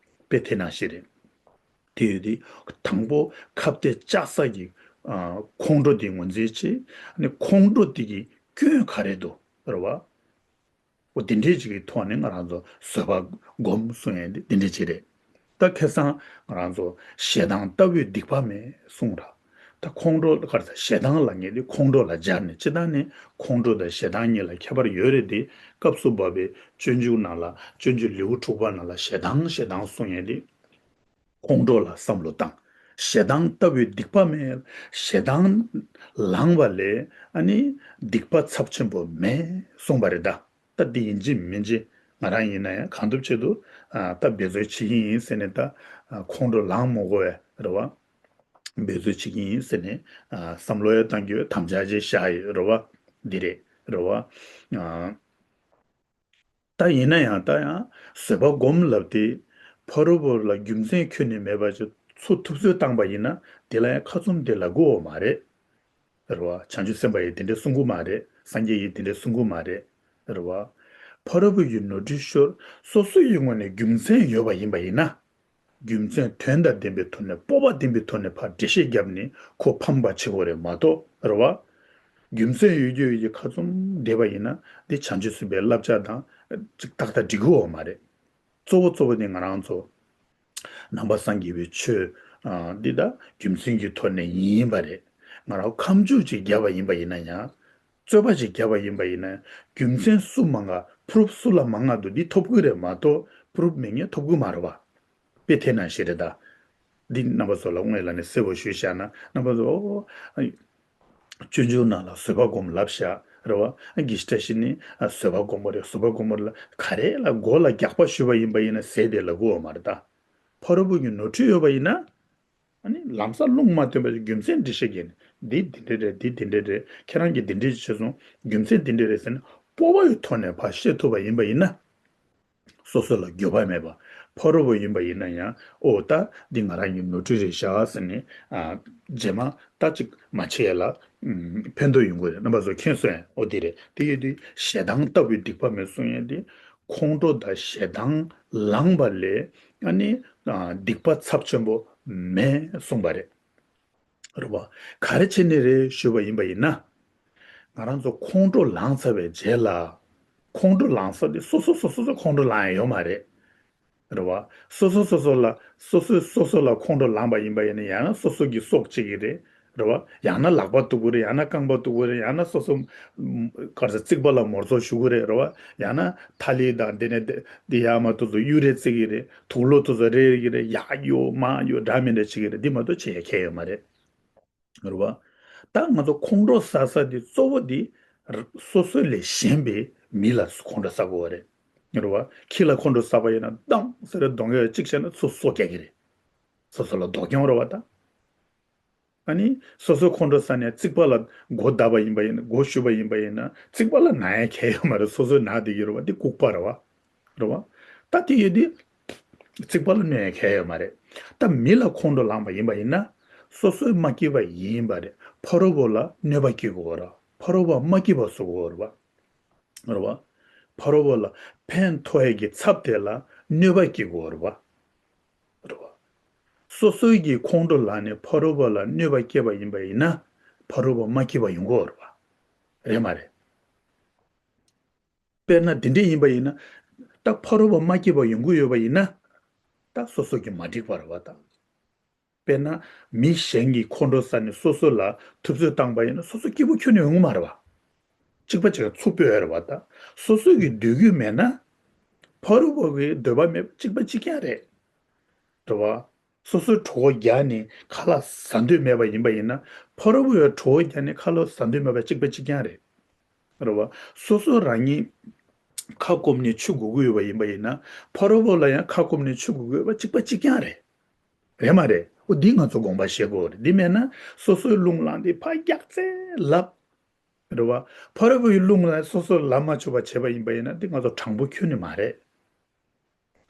དཔེ་དེ་ནང་བཞིན་རེད། དེ་ཡོད་དུས་དང་པོ་ཁ་གཏད་བཅག་ས་ཀྱི་ཨ་ཁོང་ཁྲོ་དེ་ངོས་འཛིན་བྱེད། ཨ་ནི་ཁོང་ཁྲོ་དེ་གི་སྐྱོན་ག་རེ་འདུག་རེད་པ། འོ་དེ་འདྲའི་ཅིག་གི་ཐོག་ནས་ང་རང་ཚོ་བཟོད་པ་སྒོམ་གསུང་ཡས་འདི་དེ་འདྲ་ཅིག་རེད། ད་ཁ་སང་ང་རང་ཚོ་ཞེ་སྡང་ལྟ་བུའི་སྡིག་པ་མེད་གསུངས་ར། ད་ཁོང་ཁྲོ་ག་རེ་ཟེར། ཞེ་སྡང་ལབ་མཁན་དེ་ཁོང་ཁྲོ་ལ་སྦྱར་ནས། སྤྱིར་བཏང་ནས་ཁོང་ཁྲོ་དང་ཞེ་སྡང་གཉིས་ལ་ཁྱད་པར་ཡོད་རེད་དེ། སྐབས་སུ་བབ་པའི་སྤྱོད་འཇུག་ནང་ལ། སྤྱོད་འཇུག་ལེའུ་དྲུག་པ་ནང་ལ་ཞེ་སྡང་ཞེ་སྡང་གསུང་ཡས་དེ། ཁོང་ཁྲོ་ལ་བསམ་བློ་བཏང་། ཞེ་སྡང་ལྟ་བུའི་སྡིག་པ་མེད། ཞེ་སྡང་ལངས་པ་ལས་ཨ་ནི་སྡིག་པ་ཚབས་ཆེན་པོ་མེད་གསུངས་པ་རེད་ད། ད་འདི་ཡིན་གཅིག་མིན་གཅིག་ང་རང་ཡིན་ན་ཡང་གང་ཐུབ་ཆེད་དུ་ཨ་ད་འབད་རྩོལ་བྱེད་ཀྱི་ཡིན་ཟེར་ནས། ད་ཨ་ཁོང་ཁྲོ་ལངས་མི་དགོས་པའི་རེད་པ། འབད་རྩོལ་བྱེད་ཀྱི་ཡིན་ཟེར་ནས་ཨ་བསམ་བློ་ཡང་བཏང་གི་ཡོད། དམ་བཅའ་ཅིག་བཞག་ཡོད་རེད་པ། འདི་རེད་རེད་པ། ཨ། ད་ཡིན་ན་ཡང་། ད་ཡང་བཟོད་པ་སྒོམ་ལབ་དེ་ཕ་རོལ་པོ་ལ་རྒྱུ་མཚན་ཁྱོན་ནས་མེད་པ་ཅིག་ཚུར་ཐུབ་ཚོད་བཏང་པ་ཡིན་ན། དེ་ལ་ཡང་ཁ་བཙུམ་དེ་ལབ་དགོས་པ་མ་རེད། རེད་པ། བྱང་ཆུབ་སེམས་དཔའ་ཡིས་དེ་འདྲ་གསུང་གི་མ་རེད། སངས་རྒྱས་ཡིས་དེ་འདྲ་གསུང་གི་མ་རེད། རེད་པ། ཕ་རོལ་པོ་ཡི་ནོར་འཁྲུལ་ཤོར། སོ་སོ་ཡི་ངོས་ནས་རྒྱུ་མཚན་ཡོད་པ་ཡིན་པ་ཡིན་ན། རྒྱུ་མཚན་དོན་དང་ལྡན་པའི་ཐོག་ནས། སྤོབས་པ་ལྡན་པའི་ཐོག་ནས་ཕར་འགྲེལ་བཤད་བརྒྱབ་ནས་ཁོ་ཕམ་པ་བྱེད་དགོས་རེད་མ་གཏོགས། རེད་པ། རྒྱུ་མཚན་ཡོད་རྒྱུ་ཡོད་ཀྱི་ཁ་བཙུམ་བསྡད་པ་ཡིན་ན། འདི་བྱང་ཆུབ་སེམས་དཔའི་བསླབ་བྱ་དང་ཅིག་ཏག་ཏག་འགྲིག་གི་ཡོད་མ་རེད། གཙོ་བོ་གཙོ་བོ་དེ་ང་རང་ཚོ་ནང་པ་སངས་རྒྱས་པའི་ཆོས་ཨ་འདི་ད་རྒྱུ་མཚན་གྱི་ཐོག་ནས་ཡིན་པ་རེད། ང་རང་ཁ་མཆུ་ཅིག་བརྒྱབ་པ་ཡིན་པ་ཡིན་ན་ཡང་། རྩོད་པ་ཅིག་བརྒྱབ་པ་ཡིན་པ་ཡིན་ན། རྒྱུ་མཚན་སུ་མང་ག་པུ་རུབ་སུ་ལ་མང་ག་འདུག་འདི་ཐོབ་ཀྱི་རེད་མ་གཏོགས་པུ་རུབ་མེད་མཁན་ཐོབ་ཀྱི་མ་རེད་པ། དཔེ་དེ་ནང་བཞིན་རེད་ད། འདི་རྣམ་པ་ཚོ་ལ་སྔོན་ལ་ནས་གསལ་པོ་ཞུས་བཞག་ན། རྣམ་པ་ཚོ་ཨོ། སྤྱོད་འཇུག་ནང་ལ་བཟོད་པ་སྒོམ་ལབ་བཞག་རེད་པ། གི་ཤི་ཏ་ཤི་ནི་ཨ་བཟོད་པ་སྒོམ་པ་རེད། བཟོད་པ་སྒོམ་པ་རེད་ལ། ག་རེ་ལ་མགོ་ལ་རྒྱག་པ་གཞུས་པ་ཡིན་པ་ཡིན་ན་ཟས་དེ་ལབ་དགོས་པ་མ་རེད་ད། ཕ་རོལ་པོ་གི་ནོར་འཁྲུལ་ཡོད་པ་ཡིན་ན། ཨ་ནི་ལམ་སང་ལུང་མ་སྟོན་པ་ཞིག་རྒྱུ་མཚན་འགྲེལ་བཤད་བརྒྱབ་ནས། འདི་འདི་འདྲ་རེད། འདི་འདི་འདྲ་རེད། ཁྱེད་རང་གིས་འདི་འདྲ་བྱས་སོང་། རྒྱུ་མཚན་འདི་འདྲ་རེད་ཟེར་ནས་སྤོབས་པ་ཡི་ཐོག་ནས་ཕར་བཤད་ཐུབ་པ་ཡིན་པ་ཡིན་ན། སོ་སོ་ལ་འགྱོད་པ་མེད་པ། ཕ་རོལ་པོ་ཡིན་པ་ཡིན་ན་ཡང་། ཨོ་ད་འདི་ང་རང་གི་ནོར་འཁྲུལ་རེད་བཞག་ཟེར་ནས་ཨ་རྗེས་མ་ད་ཅིག་མ་བྱེད་ཡ་ལ་ཕན་ཐོགས་ཡོང་གི་རེད། རྣམ་པ་ཚོ་མཁྱེན་སོང་ངས། ཨོ་འདི་རེད། དེ་ཡོད་དུས་ཞེ་སྡང་ལྟ་བུའི་སྡིག་པ་མེད་གསུང་ཡས་དེ། ཁོང་ཁྲོ་དང་ཞེ་སྡང་ལངས་པ་ལས་ཨ་ནི་ཨ་སྡིག་པ་ཚབས་ཆེན་པོ་མེད་གསུངས་པ་རེད། རེད་པ། ག་རེ་བྱས་ནས་རེད་ཞུས་པ་ཡིན་པ་ཡིན་ན། ང་རང་ཚོ་ཁོང་ཁྲོ་ལངས་ཚར་བའི་རྗེས་ལ། ཁོང་ཁྲོ་ལངས་ས་དེ་སོ་སོ་སོ་སོ་ཚོ་ཁོང་ཁྲོ་ལངས་ཡ་ཡོད་མ་རེད། རེད་པ། སོ་སོ་སོ་སོ་ལ། སོ་སོས་སོ་སོ་ལ་ཁོང་ཁྲོ་ལངས་པ་ཡིན་པ་ཡིན་ན། ཡང་ན་སོ་སོ་གི་སྲོག་བཅད་ཀྱི་རེད། རེད་པ། ཡང་ན་ལག་པ་གཏུབ་ཀྱི་རེད། ཡང་ན་རྐང་པ་གཏུབ་ཀྱི་རེད། ཡང་ན་སོ་སོ་ག་རེ་ཟེར། རྩིག་པ་ལ་མོ་ལོག་གཞུ་གི་རེད། རེད་པ། ཡང་ན་ཐ་ལི་དང་དེ་ནས་དེ་དེ་ཡར་མར་དེ་ཚོ་གཡུག་རེས་རྩེ་གི་རེད། དུག་ལོག་དེ་ཚོ་རེག་གི་རེད། ཡར་གཡུག་མར་གཡུག་འདྲ་མི་འདྲ་བྱེད་ཀྱི་རེད། འདི་མ་གཏོགས་བྱེད་ཡ་གང་ཡང་ཡོད་མ་རེད། རེད་པ། ད་ང་ཚོ་ཁོང་ཁྲོ་ཟ་ས་དེ་གཙོ་བོ་དེ་སོ་སོ་ལས་གཞན་པའི་མི་ལ་ཁོང་ཁྲོ་ཟ་དགོས་པ་རེད། རེད་པ། ཁྱི་ལ་ཁོང་ཁྲོ་ཟ་བ་ཡིན་ན་ལྡང་ཟེར་རེ་གདོང་ག་གཅིག་བྱས་ན་ཚུར་སོ་རྒྱག་གི་རེད། སོ་སོ་ལ་སྡུག་གྱོང་རེད་པ་ད། ཨ་ནི་སོ་སོའི་ཁོང་ཁྲོ་ཟ་ནས་རྩིག་པ་ལ་མགོ་བརྡབས་པ་ཡིན་པ་ཡིན་ན། མགོ་གཞུས་པ་ཡིན་པ་ཡིན་ན། རྩིག་པ་ལ་ན་ཡ་གང་ཡང་ཡོད་མ་རེད། སོ་སོའི་ན་བསྡད་ཀྱི་རེད་པ། འདི་ལྐུགས་པ་རེད་པ། རེད་པ། ད་དེ་ཡོད་དུས་རྩིག་པ་ལ་གནོད་ཡ་གང་ཡང་ཡོད་མ་རེད། ད་མི་ལ་ཁོང་ཁྲོ་ལངས་པ་ཡིན་པ་ཡིན་ན། སོ་སོའི་མ་སྐྱིད་པ་ཡིན་པ་རེད། ཕ་རོལ་པོ་ལ་གནོད་པ་སྐྱེལ་དགོས་རེད། ཕ་རོལ་པོ་མ་སྐྱིད་པ་བཟོ་དགོས་རེད་པ། རེད་པ། ཕ་རོལ་པོ་ལ་ཕན་ཐོགས་ཡས་ཀྱི་ཚབ་དེ་ལ་གནོད་པ་སྐྱེལ་དགོས་རེད་པ། རེད་པ། སོ་སོའི་གི་ཁོང་ཁྲོ་ལངས་ནས་ཕ་རོལ་པོ་ལ་གནོད་པ་སྐྱེལ་བ་ཡིན་པ་ཡིན་ན། ཕ་རོལ་པོ་མ་སྐྱིད་པ་ཡོང་གི་ཡོད་རེད་པ། རེད་མ་རེད། དཔེར་ན་དེ་འདྲ་ཡིན་པ་ཡིན་ན། ད་ཕ་རོལ་པོ་མ་སྐྱིད་པ་ཡོང་གི་ཡོད་པ་ཡིན་ན། ད་སོ་སོ་གི་མ་འགྲིག་པ་རེད་པ་ད། དཔེར་ན་མི་གཞན་གྱིས་ཁོང་ཁྲོ་ཟ་ནས་སོ་སོ་ལ་ཐུབ་ཚོད་བཏང་པ་ཡིན་ན། སོ་སོ་སྐྱིད་པོ་ཁྱོན་ནས་ཡོང་གི་མ་རེད་པ། གཅིག་པ་གཅིག་ཚུར་སྤོས་ཡ་རེད་པ་ད། སོ་སོ་གི་འདོད་རྒྱུ་མེད་ན། ཕ་རོལ་པོ་གི་འདོད་པ་མེད་པ་གཅིག་པ་གཅིག་རྐྱང་རེད། རེད་པ། སོ་སོས་གྲོད་ཁོག་རྒྱགས་ནས་ཁ་ལག་ཟ་འདོད་མེད་པ་ཡིན་པ་ཡིན་ན། ཕ་རོལ་པོས་གྲོད་ཁོག་རྒྱགས་ནས་ཁ་ལག་ཟ་འདོད་མེད་པ་གཅིག་པ་གཅིག་རྐྱང་རེད། རེད་པ། སོ་སོ་རང་ཉིད་ཁ་སྐོམ་ནས་ཆུ་དགོས་ཀྱི་ཡོད་པ་ཡིན་པ་ཡིན་ན། ཕ་རོལ་པོ་ལ་ཡང་ཁ་སྐོམ་ནས་ཆུ་དགོས་ཀྱི་ཡོད་པ་གཅིག་པ་གཅིག་རྐྱང་རེད། རེད་མ་རེད། འོ་འདི་ང་ཚོ་དགོངས་པ་བཞེས་དགོས་རེད། འདི་མེད་ན་སོ་སོའི་རླུང་ལངས་ཏེ་ཕར་རྒྱག་ཚད་ལབ། རེད་བ། ཕ་རོལ་པོའི་རླུང་ལ་སོ་སོ་ལབ་མ་ཆོག་པ་བྱས་པ་ཡིན་པ་ཡིན་ན་འདི་ང་ཚོ་དྲང་པོ་ཁྱོན་ནས་མ་རེད།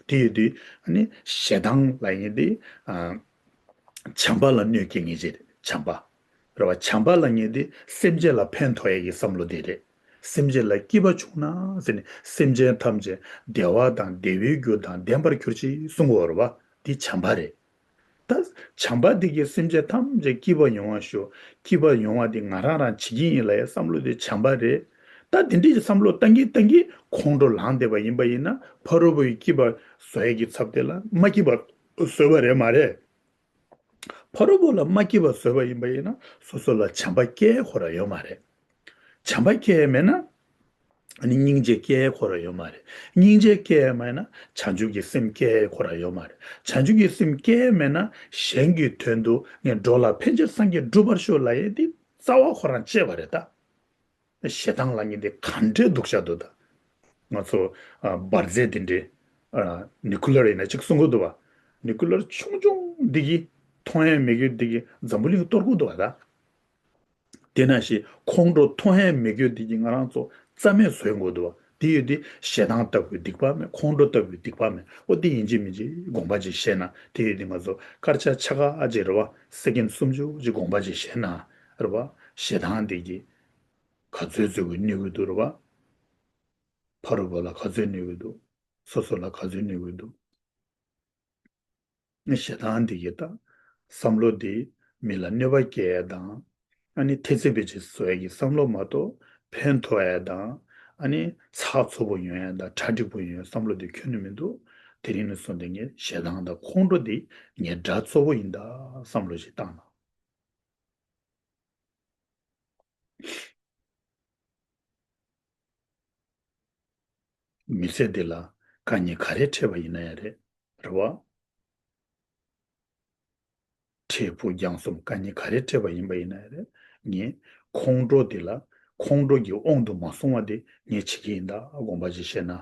དེ་ཡོད་དུས་ཨ་ནི་ཞེ་སྡང་ལབ་མཁན་དེ་ཨ། བྱམས་པ་ལ་གནོད་སྐྱེལ་མཁན་ཅིག་རེད། བྱམས་པ། རེད་བ། བྱམས་པ་ལབ་མཁན་དེ་སེམས་ཅན་ལ་ཕན་ཐོགས་ཡས་ཀྱི་བསམ་བློ་དེ་རེད། སེམས་ཅན་ལ་སྐྱིད་པ་བྱུང་ན་ཟེར་ནས་སེམས་ཅན་ཐམས་ཅད་བདེ་བ་དང་བདེ་བའི་རྒྱུ་དང་ལྡན་པར་གྱུར་ཅིག་གསུང་གི་ཡོད་རེད་བ། འདི་བྱམས་པ་རེད། ད་བྱམས་པ་འདི་གིས་སེམས་ཅན་ཐམས་ཅད་སྐྱིད་པ་ཡོང་བ་ཤོག་སྐྱིད་པ་ཡོང་བ་འདི་ང་རང་རང་བྱེད་ཀྱི་ཡིན་ལབ་ཡས་བསམ་བློ་དེ་བྱམས་པ་རེད། ད་དེ་འདྲའི་བསམ་བློ་བཏང་གིན་བཏང་གིན་ཁོང་ཁྲོ་ལངས་བསྡད་པ་ཡིན་པ་ཡིན་ན་ཕ་རོལ་པོ་ཡི་སྐྱིད་པ་བཟོ་ཡས་ཀྱི་ཚབ་དེ་ལ་མ་སྐྱིད་པ་བཟོས་པ་རེད་མ་རེད། ཕ་རོལ་པོ་ལ་མ་སྐྱིད་པ་བཟོས་པ་ཡིན་པ་ཡིན་ན་སོ་སོ་ལ་བྱམས་པ་སྐྱེ་ཁོ་རང་ཡོད་མ་རེད། བྱམས་པ་སྐྱེ་ཡས་མེད་ན། ཨ་ནི་སྙིང་རྗེ་སྐྱེ་ཁོ་རང་ཡོད་མ་རེད། སྙིང་རྗེ་སྐྱེ་ཡས་མེད་ན་བྱང་ཆུབ་ཀྱི་སེམས་སྐྱེ་ཁོ་རང་ཡོད་མ་རེད། བྱང་ཆུབ་ཀྱི་སེམས་སྐྱེ་ཡས་མེད་ན་གཞན་གྱི་དོན་དུ་ངས་འགྲོ་ལ་ཕན་ཕྱིར་སངས་རྒྱས་འགྲུབ་པར་ཤོག་ལབ་ཡས་འདི་རྩ་བ་ཁོ་རང་བཅད་པ་རེད་ད། ཞེ་སྡང་ལབ་མཁན་དེ་ག་འདྲའི་སྡུག་ཅག་འདུག་ད། ང་ཚོ་ཨ། འབར་རྫས་དེ་འདྲའི་ཨ། ནིའུ་ཀི་ལེར་ཡིན་ན་གཅིག་གསུང་གི་འདུག་བ། ནིའུ་ཀི་ལེར་ཆུང་ཆུང་འདི་གིས་མཐོང་ཡས་མེད་རྒྱུ་འདི་གིས་འཛམ་བུ་གླིང་གཏོར་གི་འདུག་བ་ད། དེ་ནང་བཞིན་ཁོང་ཁྲོ་མཐོང་ཡས་མེད་རྒྱུ་འདི་གིས་ང་རང་ཚོ་རྩ་མེད་བཟོས་དགོས་འདུག་བ། དེ་ཡོད་དུས་ཞེ་སྡང་ལྟ་བུའི་སྡིག་པ་མེད། ཁོང་ཁྲོ་ལྟ་བུའི་སྡིག་པ་མེད། ཨོ་དེ་ཡིན་གཅིག་མིན་གཅིག་དགོངས་པ་ཅིག་བཞེས་ན་དེ་ཡོད་དུས་ང་ཚོ་དཀར་ཆག་ཆ་ག་ཅིག་རེད་བ། སེ་ཀེན་སུམ་ཅུ་ཅིག་དགོངས་པ་ཅིག་བཞེས་ན་རེད་བ། ཞེ་སྡང་འདི་གིས་ག་ཚོད་ཚོད་ཀྱི་གནོད་ཀྱི་འདུག་རེད་བ། ཕ་རོལ་པོ་ལ་ག་ཚོད་གནོད་ཀྱི་འདུག་སོ་སོ་ལ་ག་ཚོད་གནོད་ཀྱི་འདུག་ཞེ་སྡང་འདི་གིས་ད་བསམ་བློ་འདི་མི་ལ་གནོད་པ་སྐྱེལ་ཡས་དང་། ཨ་ནི་ཐེ་ཚེ་བེད་སྤྱད་བཟོ་ཡས་ཀྱི་བསམ་བློ་མ་གཏོགས་ཕན་ཐོགས་ཡས་དང་། ཨ་ནི་ཚགས་ཚུད་པོ་ཡོང་ཡས་དང་གྲ་འགྲིག་པོ་ཡོང་ཡས་བསམ་བློ་འདི་ཁྱོན་ནས་མི་འདུག་དེ་རིང་ནས་བཟུང་སྟེ་ངས་ཞེ་སྡང་དང་ཁོང་ཁྲོ་འདི་ངའི་དགྲ་གཙོ་བོ་ཡིན་ད་བསམ་བློ་ཞིག་བཏང་ན། མི་ཚེ་འདི་ལ་དཀའ་ངལ་ག་རེ་འཕྲད་པ་ཡིན་ན་ཡང་རེད། རེད་བ། འཕྲལ་ཕུགས་རྒྱང་གསུམ་དཀའ་ངལ་ག་རེ་འཕྲད་པ་ཡིན་པ་ཡིན་ན་ཡང་རེད། ངས་ཁོང་ཁྲོ་འདི་ལ་ཁོང་ཁྲོ་གི་དབང་དུ་མ་སོང་བ་དེ་ངས་བྱེད་ཀྱི་ཡིན་ད་དགོངས་པ་ཅིག་བཞེས་ན།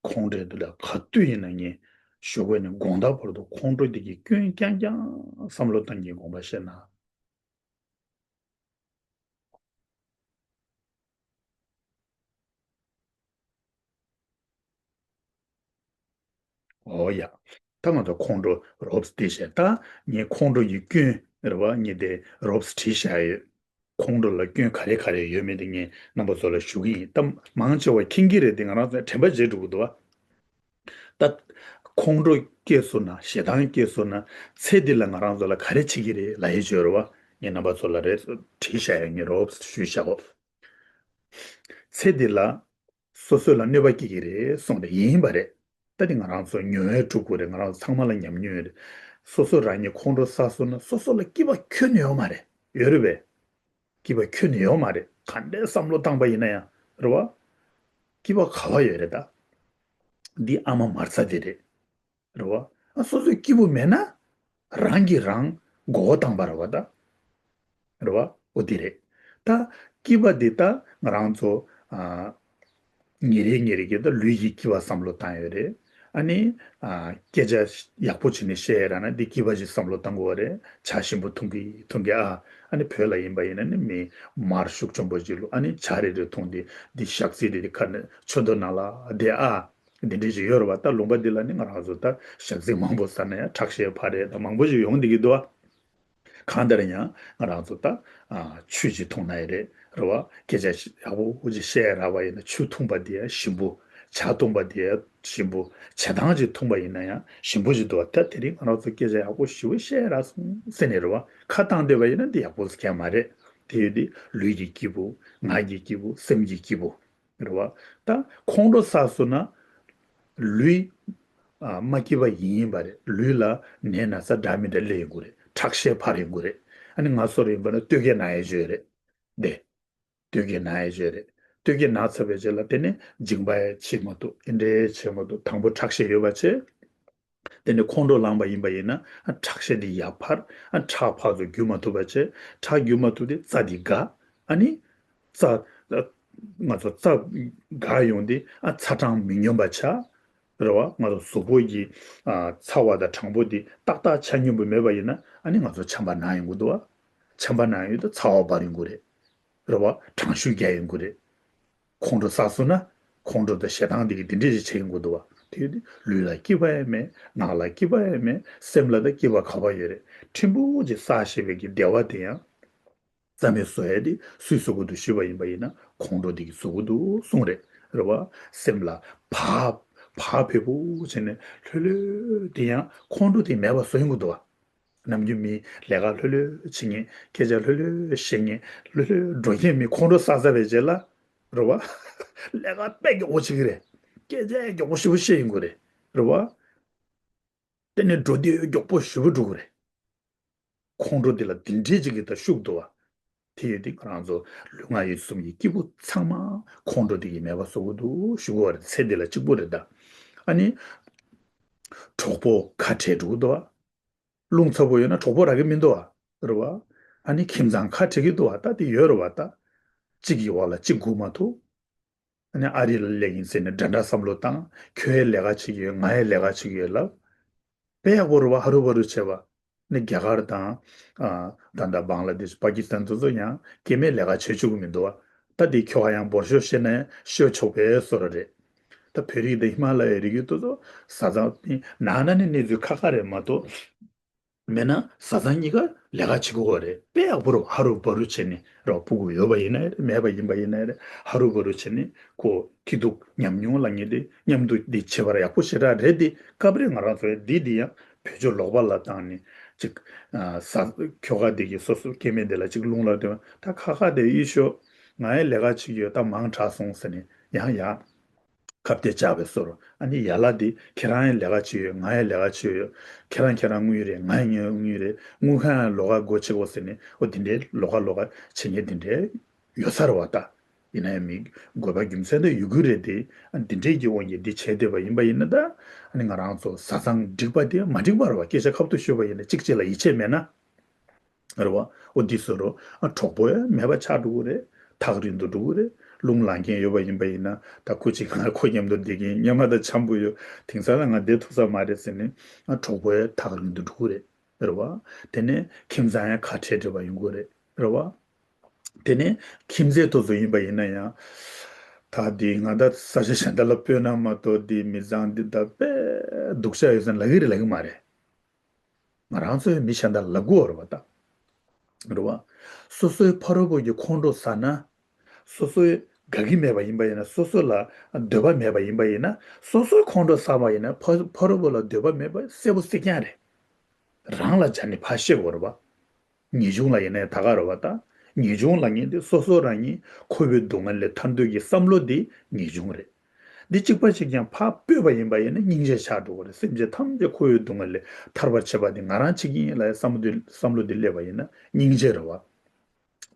ཁོང་ཁྲོ་འདི་ལ་ག་དུས་ཡིན་ན་ངས་གཞུག་གུ་ནས་དགོང་དག་བར་དུ་ཁོང་ཁྲོ་འདི་གི་སྐྱོན་རྐྱང་རྐྱང་བསམ་བློ་བཏང་གི་དགོངས་པ་བཞེས་ན། འོ་ཡ། ད་ང་ཚོ་ཁོང་ཁྲོ་རོབ་ཙམ་བྲིས་བཞག་ད་ངས་ཁོང་ཁྲོ་ཡི་སྐྱོན་རེད་བ། ངས་དེ་རོབ་ཙམ་བྲིས་བཞག་ཡོད། ཁོང་ཁྲོ་ལ་སྐྱོན་ག་རེ་ག་རེ་ཡོད་མེད་དེ་ངས་རྣམ་པ་ཚོ་ལ་ཞུ་གི་ཡིན། ད་མང་ཆེ་བ་མཁྱེན་གྱི་རེད་དེ། ང་རང་ཚོ་དྲན་པ་བརྗེད་འགྲོ་གི་འདུག་བ། ད་ཁོང་ཁྲོ་སྐྱེས་སོང་ན། ཞེ་སྡང་སྐྱེས་སོང་ན། ཚེ་འདི་ལ་ང་རང་ཚོ་ལ་ག་རེ་བྱེད་ཀྱི་རེད་ལབ་ཡས་ཅིག་ཡོད་རེད་བ། ངས་རྣམ་པ་ཚོ་ལ་རེ་བྲིས་བཞག་ཡོད། ངས་རོབ་ཞུས་བཞག་གོ། ཚེ་འདི་ལ་སོ་སོ་ལ་གནོད་པ་སྐྱེལ་གྱི་རེད་གསུངས་ཏེ་ཡིན་པ་རེད། ད་དེ་ང་རང་ཚོ་ཉོན་ཡས་སྒྲུབ་དགོས་རེད། ང་རང་ཚོ་ཚང་མ་ལ་ཉམས་མྱོང་ཡོད་རེད། སོ་སོ་རང་ཉིད་ཁོང་ཁྲོ་ཟ་སོང་ན་སོ་སོ་ལ་སྐྱིད་པ་ཁྱོན་ནས་ཡོད་མ་རེད། ཡོད་རེད་པས། སྐྱིད་པ་ཁྱོན་ནས་ཡོད་མ་རེད། ག་འདྲའི་བསམ་བློ་བཏང་པ་ཡིན་ན་ཡང་རེད་བ། སྐྱིད་པ་ག་བ་ཡོད་རེད་ད། འདི་ཨ་མ་མ་རྩ་དེ་རེད། རེད་བ། ཨ་སོ་སོའི་སྐྱིད་པོ་མེད་ན་རང་གིས་རང་མགོ་བོ་བཏང་པ་རེད་བ་ད། རེད་བ། འོ་དེ་རེད། ད་སྐྱིད་པ་འདི་ད་ང་རང་ཚོ་ཨ། ཉིན་རེ་ཉིན་རེ་གི་ད་ལུས་ཀྱི་སྐྱིད་པ་བསམ་བློ་བཏང་ཡོད་རེད། ཨ་ནི་ཨ། སྐད་ཆ་ཡག་པོ་བྱས་ནས་བཤད་ཡ་རག་ན་འདི་སྐྱིད་པ་ཞིག་བསམ་བློ་བཏང་དགོས་པ་རེད། ཇ་ཞིམ་པོ་འཐུང་གི་འཐུང་གི་ཨ། ཨ་ནི་བོད་ལ་ཡིན་པ་ཡིན་ན་ནི་མི་མར་ཤུགས་ཆེན་པོ་ཞིག་བླུགས། ཨ་ནི་ཇ་རེ་རེ་འཐུང་སྟེ་འདི་ཞག་ཚི་རེ་རེ་ཁ་ནས་མཆུ་ཏོ་ནང་ལ་བསྡད་ཨ། འདི་འདྲ་ཞིག་ཡོད་རེད་བ། ད་ལུང་པ་འདི་ལ་ནི་ང་རང་ཚོ་ད་ཞག་ཚི་མང་པོ་ཟ་ན་ཡང་ཁྲག་ཤེད་འཕར་རེད་ད་མང་པོ་ཞིག་ཡོང་བསྡད་ཀྱི་འདུག་བ། གང་ལྟར་ཡང་ང་རང་ཚོ་ད་ཨ། ཆུ་ཅིག་འཐུང་ན་ཡང་རེད་རེད་བ། སྐད་ཆ་ཞིག་ཡག་པོ་ཅིག་བཤད་ཡ་རག་པ་ཡིན་ན་ཆུ་འཐུང་པ་དེ་ཡང་ཞིམ་པོ། ཇ་འཐུང་པ་དེ་ཡང་ཞིམ་པོ། ཇ་དང་ཅིག་འཐུང་པ་ཡིན་ན་ཡང་ཞིམ་པོ་ཞིག་འདུག་བ། ད་དེ་རིང་ང་རང་ཚོ་སྐད་ཆ་ཡག་པོ་ཞེ་པོ་བཤད་ཡ་རག་སོང་ཟེར་ནས་རེད་བ། ཁ་བཏང་བསྡད་པ་ཡིན་ན་འདི་ཡག་པོ་ཟེར་མཁན་མ་རེད། དེ་ཡོད་དེ་ལུས་ཀྱི་སྐྱིད་པོ། ངག་གི་སྐྱིད་པོ། སེམས་ཀྱི་སྐྱིད་པོ། རེད་བ། ད་ཁོང་ཁྲོ་ཟ་སོང་ན་ལུས་ཨ། མ་སྐྱིད་པ་ཡིན་ཡིན་པ་རེད། ལུས་ལ་ནད་ན་ཚ་འདྲ་མི་འདྲ་སླེབས་ཡོང་གི་རེད། ཁྲག་ཤེད་འཕར་ཡོང་གི་རེད། ཨ་ནི་ང་ཚོ་རེད་པ་ན་སྟོད་སྐྱེས་ན་ཡས་ཅིག་ཡོད་རེད། འདི་སྟོད་སྐྱེས་ན་ཡས་ཅིག་ཡོད་རེད། སྟོད་སྐྱེས་ན་ཚར་བའི་རྗེས་ལ་དེ་ནི་མཇིང་པ་ཡང་ཕྱིས་མ་ཐུབ། འདི་འདྲ་བྱས་མ་ཐུབ། དང་པོ་ཁྲག་ཤེད་ཡོད་པ་བྱས། དེ་ནས་ཁོང་ཁྲོ་ལངས་པ་ཡིན་པ་ཡིན་ན་ཨ། ཁྲག་ཤེད་དེ་ཡར་འཕར། ཨ། ཁྲག་ཕར་ཚུར་རྒྱུ་མ་ཐུབ་པ་བྱས། ཁྲག་རྒྱུ་མ་ཐུབ་དེ་རྩ་དེ་འགག་ཨ་ནི་རྩ་ང་ཚོ་རྩ་འགག་ཡོང་དེ་ཨ། ཚ་གྲང་མི་སྙོམས་པ་ཆགས། རེད་བ། ང་ཚོ་གཟུགས་པོ་གི་ཨ་ཚ་བ་དང་གྲང་པོ་དེ་ཏག་ཏག་ཆ་སྙོམས་པོ་མེད་པ་ཡིན་ན། ཨ་ནི་ང་ཚོ་ཆམ་པ་ན་ཡོང་གི་འདུག་བ། ཆམ་པ་ན་ཡོང་དུས་ཚ་བ་འབར་ཡོང་གི་རེད། རེད་བ། གྲང་ཤུགས་རྒྱག་ཡོང་གི་རེད། ཁོང་ཁྲོ་ཟ་སོང་ན། ཁོང་ཁྲོ་དང་ཞེ་སྡང་དེ་གིས་འདི་འདྲས་ཞིག་བྱེད་ཡོང་གི་འདུག་བ། དེ་ཡོད་དུས་ལུས་ལ་སྐྱིད་པ་ཡང་མེད། ངག་ལ་སྐྱིད་པ་ཡང་མེད། སེམས་ལ་ད་སྐྱིད་པ་ག་པར་ཡོད་རེད། ཕྲན་བུ་ཅིག་བསགས་ཤེས་པའི་གི་བདེ་བ་དེ་ཡང་རྩ་མེད་བཟོ་ཡ་དེ་སུས་བཟོ་གི་འདུག་ཞུས་པ་ཡིན་པ་ཡིན་ན། ཁོང་ཁྲོ་དེ་གིས་བཟོ་གི་འདུག་གསུངས་རེད། རེད་བ། སེམས་ལ་བག་བག་ཕེབས་པོ་བྱས་ནས་ལྷོད་ལྷོད་དེ་ཡང་ཁོང་ཁྲོ་དེ་མེད་པ་བཟོ་ཡོང་གི་འདུག་བ། ནམ་རྒྱུན་མི་ལས་ཀ་ལྷོད་ལྷོད་བྱེད་མཁན། སྐད་ཆ་ལྷོད་ལྷོད་བཤད་མཁན། ལྷོད་ལྷོད་འགྲོ་མཁན་མི་ཁོང་ཁྲོ་ཟ་ཟ་བའི་རྗེས་ལ། རེད་བ། ལས་ཀ་དཔེ་མགྱོགས་པོ་བྱེད་ཀྱི་རེད། སྐད་ཆ་མགྱོགས་པོ་ཞེ་པོ་བཤད་ཡོང་གི་རེད། རེད་བ། དེ་ནས་འགྲོ་དུས་མགྱོགས་པོ་ཞེ་པོ་འགྲོ་གི་རེད། ཁོང་ཁྲོ་འདི་ལ་འདི་འདྲས་ཅིག་གི་ད་ཤུགས་འདུག་བ། དེ་ཡོད་དུས་ང་རང་ཚོ་ལུས་ངག་ཡིད་གསུམ་གྱི་སྐྱིད་པོ་ཚང་མ་ཁོང་ཁྲོ་འདི་གིས་མེད་པ་བཟོ་གི་འདུག་ཞུ་གི་བ་རེད། ཚེ་འདི་ལ་གཅིག་པོ་རེད་ད། ཨ་ནི། གྲོགས་པོ་ཁ་བྲལ་འགྲོ་གི་འདུག་བ། རླུང་ཚ་པོ་ཡོད་ན་གྲོགས་པོ་རག་གི་མི་འདུག་བ། རེད་བ། ཨ་ནི་ཁྱིམ་ཚང་ཁ་བྲལ་གི་འདུག་བ། ད་དེ་ཡོད་རེད་བ་ད། གཅིག་གི་འོག་ལ་གཅིག་སྒུག་མ་ཐུབ། ཨ་ནི་ཨ་རི་ལ་སླེབས་ཡིན་ཟེར་ནས་འདྲ་འདྲ་བསམ་བློ་བཏང་། ཁྱོད་ཡའི་ལས་ཀ་བྱེད་ཀྱི་ཡོད། ང་ཡའི་ལས་ཀ་བྱེད་ཀྱི་ཡོད་ལབ། དཔེ་ཡག་པོ་རེད་བ། ཧ་རུ་བ་རུ་བྱས་པ། ནི་རྒྱ་གར་དང་། ཨ། ད་ལྟ་བང་ལ་དེཤ། པ་ཀི་སི་ཐན་དེ་ཚོ་ཡང་སྐྱེ་དམན་ལས་ཀ་བྱེད་བཅུག་གི་མི་འདུག་བ། ད་དེ་ཁྱོ་ག་ཡང་འབོར་ཤོག་བཤད་ན་ཤོད་ཆོག་པའི་བཟོ་འདྲ་རེད། ད་བོད་རིགས་དང་ཧི་མ་ལ་ཡའི་རི་རྒྱུད་དེ་ཚོ་བཟའ་ཚང་ནི་ནང་ན་ནི་གནས་ཚུལ་ཁག་ཁག་རེད་མ་གཏོགས། མེད་ན་བཟའ་ཚང་གཉིས་ཀ་ལས་ཀ་བྱེད་དགོས་པ་རེད། དཔེ་ཡག་པོ་རུ་ཧ་རུ་བ་རུ་བྱས་ནས་རོགས་ཕྲུ་གུ་ཡོད་པ་ཡིན་ན་རེད། མེད་པ་ཡིན་པ་ཡིན་ན་རེད། ཧ་རུ་བ་རུ་བྱས་ནས་ཁོ་སྐྱིད་སྡུག་ཉམས་མྱོང་ལ་ངེས་ཏེ་མཉམ་དུ་འདི་བྱེད་པར་ཡག་པོ་ཞེ་དྲག་རེད། འདི་སྐབས་རེ་ང་རང་ཚོའི་འདི་འདི་ཡང་བེད་སྤྱོད་ལོག་པ་ལ་བཏང་ནས་ཅིག་ཨ། ས་ཁྱོ་ག་འདི་གིས་སོ་སོ་སྐྱེ་དམན་འདི་ལ་ཅིག་རླུང་ལ་སྟོན། ད་ཁ་ཁ་དེ་ཡིད་ཤོ་ང་ཡི་ལས་ཀ་བྱེད་ཀྱི་ཡོད། ད་མང་དྲགས་སོང་ཟེར་ནས་ཡང་ཡང་། ཁ་གཏད་བཅག་པའི་བཟོ་འདྲ། ཨ་ནི་ཡ་ལ་འདི་ཁྱེད་རང་ཡང་ལས་ཀ་བྱེད་ཡོད། ང་ཡང་ལས་ཀ་བྱེད་ཡོད། ཁྱེད་རང་ཁྱེད་རང་དངུལ་རེད། ང་ཡང་ངའི་དངུལ་རེད། དངུལ་ཁང་ཡང་ལོགས་ཀ་སྒོ་ཕྱེ་དགོས་ཟེར་ནས། འོ་འདི་འདྲའི་ལོགས་ཀ་ལོགས་ཀ་བྱེད་མཁན་འདི་འདྲའི་ཡོད་ས་རེད་བ་ད། ཡིན་ན་ཡང་མི་དགོས་པ་རྒྱུ་མཚན་དེ་ཡོད་ཀྱི་རེད་དེ། ཨ་ནི་འདི་འདྲའི་གི་དབང་གིས་འདི་བྱས་བསྡད་པ་ཡིན་པ་ཡིན་ན་ད། ཨ་ནི་ང་རང་ཚོ་བཟའ་ཚང་འགྲིག་པ་དེ་མ་འགྲིག་པ་རེད་བ། སྐད་ཆ་ཁ་ཐུག་ཤོད་པ་ཡིན་ན་གཅིག་གཅིག་ལ་ཡིད་ཆེས་མེད་ན། རེད་བ། འོ་འདི་བཟོ་འདྲ། ཨ། གྲོགས་པོ་ཡང་མེད་པ་ཆགས་འགྲོ་གི་རེད། ཐག་རིང་དུ་འགྲོ་གི་རེད། རླུང་ལངས་མཁན་ཡོད་པ་ཡིན་པ་ཡིན་ན། ད་ཁོ་གཅིག་ང་ཁོ་མཉམ་དུ་བསྡད་མཁན་སྔོན་མ་དང་འཆམ་པོ་ཡོད། དེང་སང་ལ་ང་བསྡད་ཐུབ་ས་མ་རེད་ཟེར་ནས། ཨ། གྲོགས་པོ་ཡང་ཐག་རིང་དུ་འགྲོ་གི་རེད། རེད་བ། དེ་ནས་ཁྱིམ་ཚང་ཡང་ཁ་བྲལ་བྲལ་བ་ཡོང་གི་རེད། རེད་བ། དེ་ནས་ཁྱིམ་མཚེས་དེ་ཚོ་ཡིན་པ་ཡིན་ན་ཡང་། ད་འདི་ང་ད་ས་ཆ་གཞན་དག་ལ་སྤོས་ན་མ་གཏོགས་འདི་མི་ཚང་འདི་ད་དཔེ་སྡུག་ཅག་ཡོད་ཟེར་ལབ་ཀྱི་རེད་ལབ་ཀྱི་མ་རེད། ང་རང་ཚོའི་མི་གཞན་དག་ལབ་དགོས་རེད་བ་ད། རེད་བ། སོ་སོའི་ཕ་རོལ་པོ་གི་ཁོང་ཁྲོ་ཟ་ན། སོ་སོའི་དགའ་གི་མེད་པ་ཡིན་པ་ཡིན་ན། སོ་སོ་ལ་འདོད་པ་མེད་པ་ཡིན་པ་ཡིན་ན། སོ་སོའི་ཁོང་ཁྲོ་ཟ་བ་ཡིན་ན་ཕ་ཕ་རོལ་པོ་ལ་འདོད་པ་མེད་པ་གསལ་པོ་གསལ་རྐྱང་རེད། རང་ལ་སྦྱར་ནས་ཕར་བཤད་དགོས་རེད་བ། ངེས་འབྱུང་ལ་ཡིན་ནའི་ད་ག་རེད་བ་ད། ངེས་འབྱུང་ལ་ངེས་ཏེ་སོ་སོ་རང་ཉིད་འཁོར་བའི་སྡུག་བསྔལ་ལས་ཐར་འདོད་ཀྱི་བསམ་བློ་འདི་ངེས་འབྱུང་རེད། འདི་གཅིག་པ་གཅིག་རྐྱང་ཕར་སྤོས་པ་ཡིན་པ་ཡིན་ན་སྙིང་རྗེ་ཆགས་འགྲོ་གི་རེད། སེམས་ཅན་ཐམས་ཅད་འཁོར་བའི་སྡུག་བསྔལ་ལས་ཐར་པར་བྱེད་པ་འདི་ང་རང་བྱེད་ཀྱི་ཡིན་ལབ་བསམ་བློ་འདི་བསམ་བློ་འདི་སླེབས་པ་ཡིན་ན་སྙིང་རྗེ་རེད་བ།